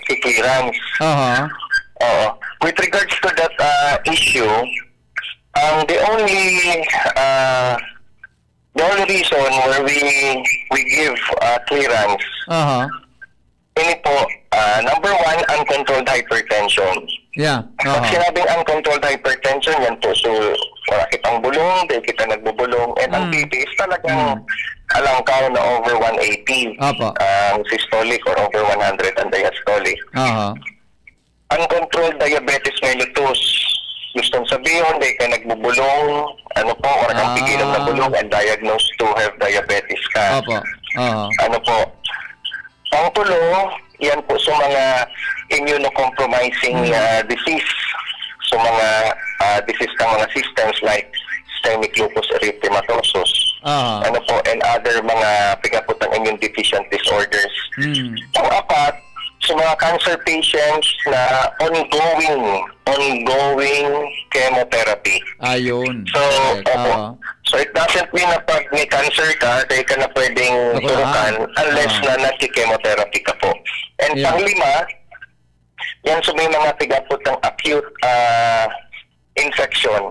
ki clearance. Aha. Oo. With regards to that ah, issue, ang the only ah, the only reason where we we give ah, clearance, Aha. ini po, ah, number one, uncontrolled hypertension. Yeah. Pag Aha. sinabing uncontrolled hypertension, yan po, so, wala kitang bulong, di kita nagbubulong, and ang Mm. B P is talagang Mm. alangkaw na over one eighty. Opo. Ang systolic or over one hundred ang diastolic. Aha. Uncontrolled diabetes mellitus. Gustong sabihin, di ka nagbubulong, ano po, wala kang Ah. pigilan na bulong, and diagnosed to have diabetes ka. Opo. Oo. Ano po? Pangtulo, yan po sa mga immunocompromising Hmm. ah, disease. Sa mga ah, disease ng mga systems like systemic lupus erythematosus. Aha. Ano po, and other mga pigaputang immune deficient disorders. Hmm. Pang-apat, sa mga cancer patients na ongoing, ongoing chemotherapy. Ayun. So, Correct. opo. Oo. So, it doesn't mean na pag may cancer ka, di ka na pwedeng Naku, turukan ah. unless Ah. na nagki-chemotherapy ka po. And Yeah. panglima, Yan, so may mga tig-abot ng acute ah, infection,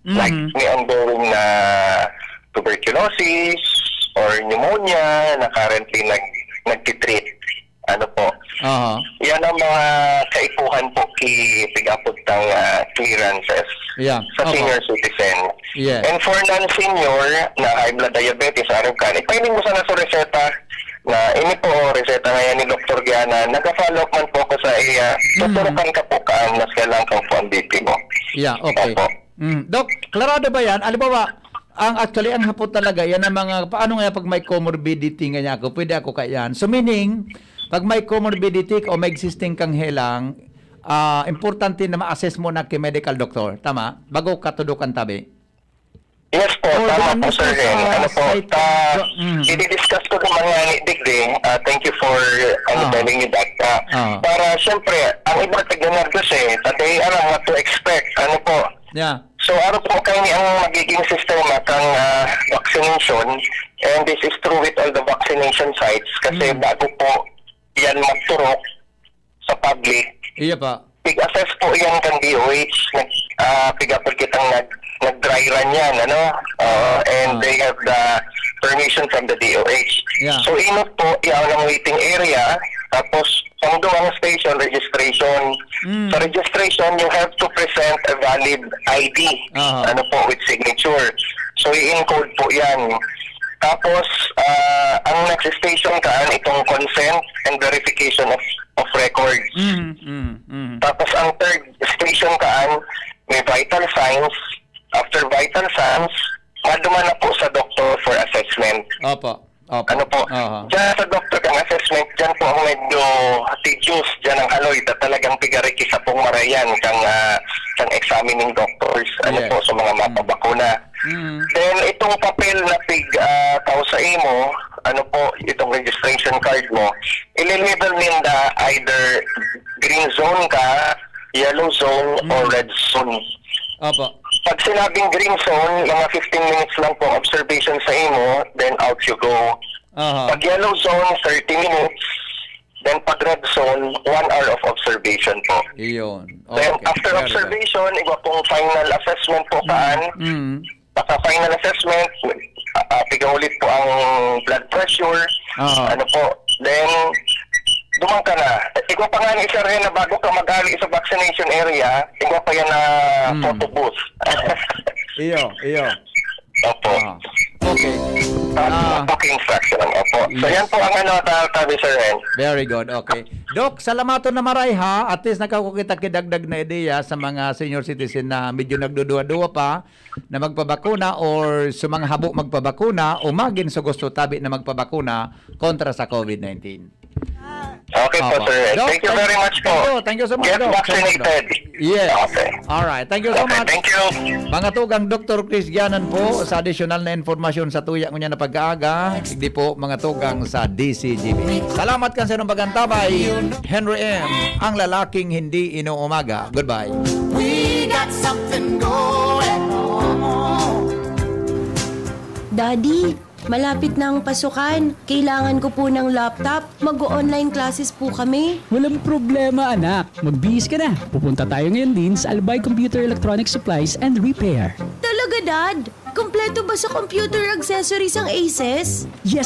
like Mhm. may ongoing na tuberculosis or pneumonia na currently nag nagti-treat. Ano po? Aha. Yan ang mga kaipuhan po ki tig-abot ng ah, clearances Yeah, sa opo. senior citizen. Yes. And for non-senior na high blood diabetes, arog ka, ipailing mo sana sa reseta na ini po, reseta ngayon ni Doktor Giana, nagka-follow up man po ako sa iya. Mm. Tuturukan ka po kaan mas kailangan kang po ang B P mo. Yeah, okay. Opo. Mm. Doc, klarado ba yan? Halimbawa, ang actually, ang hapot talaga, yan ang mga, paano nga pag may comorbidity nga niya ako, pwede ako kaya yan. So meaning, pag may comorbidity o may existing kang helang, ah, importante na ma-assess mo na kay medical doctor. Tama? Bago ka tudukan tabi. Yes po, Or tama daan po, mismo Sir Ren. sa Ano po, site ah, ng, mm. i-discuss ko naman nga ni Digdi. Ah, thank you for ano, Ah. telling me that. Ah, Ah. Para, siyempre, ang iba tignan nervous eh. Tatay, alam what to expect. Ano po? Yeah. So, ano po kayo ni ang magiging sistema kang ah, vaccination? And this is true with all the vaccination sites. Kasi Mm. bago po yan magturok sa public, Iya pa. pig-assess po yan kan D O H. Nag, ah, pig-apod kitang nag, nag-dry run yan, ano? Uh, and Ah. they have the permission from the D O H. Yeah. So, inot po, yan ang waiting area. Tapos, ang duwang station, registration. Mm. Sa registration, you have to present a valid I D. Aha. Ano po, with signature. So, i-encode po yan. Tapos, ah, ang next station kaan itong consent and verification of, of records. Mm, mm, mm. Tapos, ang third station kaan, may vital signs. After vital signs, maduman na po sa doktor for assessment. Opo, opo. Ano po? Aha. Diyan sa doktor ang assessment, diyan po ang medyo tedious, diyan ang haloy, ta talagang pigarikis sa pong marayan kang, ah, kang examining doctors, ano Yes. po, sa mga Mm. mapabakuna. Mm. Then, itong papel na pig, ah, tao sa imo, ano po, itong registration card mo, ililabel ninda either green zone ka, yellow zone, or Mm. red zone. Opo. Pag sinabing green zone, mga fifteen minutes lang po observation sa imo, then out you go. Aha. Pag yellow zone, thirty minutes. Then pag red zone, one hour of observation po. Iyon. Then Okay. after Very good. observation, iba pong final assessment po Mm. kaan. Mm. Pagka final assessment, ah, ah, pigaulit po ang blood pressure. Aha. Ano po. Then, duman ka na. Igwa pa nga ni Sir Ren na bago ka mag-ali sa vaccination area, igwa pa yan na Mm. photo booth. Iyo, iyo. Opo. Ah, okay. Tapos Ah. booking instruction. Opo. So, Yes. yan po ang ano, ta-, tabi, Sir Ren. Very good. Okay. Doc, salamaton na maray, ha. At least nakakukita kidagdag na ideya sa mga senior citizen na medyo nagduduwa-duwa pa na magpabakuna or sa mga habo magpabakuna o magin sa gusto tabi na magpabakuna kontra sa COVID nineteen. Okay po, Opo. Sir Ren. Doc, Thank you thank, very much po. thank you. Thank you so much, Get Doc. Thank you, Doc. vaccinated. Yes. Okay. All right. Thank you so Okay, much. thank you. Mga tugang, Doktor Chris Gianan po, sa adisyonal na impormasyon sa tuya ngunyan na pag-aaga, digdi po, mga tugang, sa D C G B. Salamat kan sa inyong pag-antabay, Henry M, ang lalaking hindi inuumaga. Goodbye. We got something going on. Daddy, malapit na ang pasukan. Kailangan ko po ng laptop. Mag-o-online classes po kami. Walang problema, anak. Magbihis ka na. Pupunta tayo ngayon din sa Albay Computer Electronic Supplies and Repair. Talaga, Dad? Kompleto ba sa computer accessories ang Aces? Yes,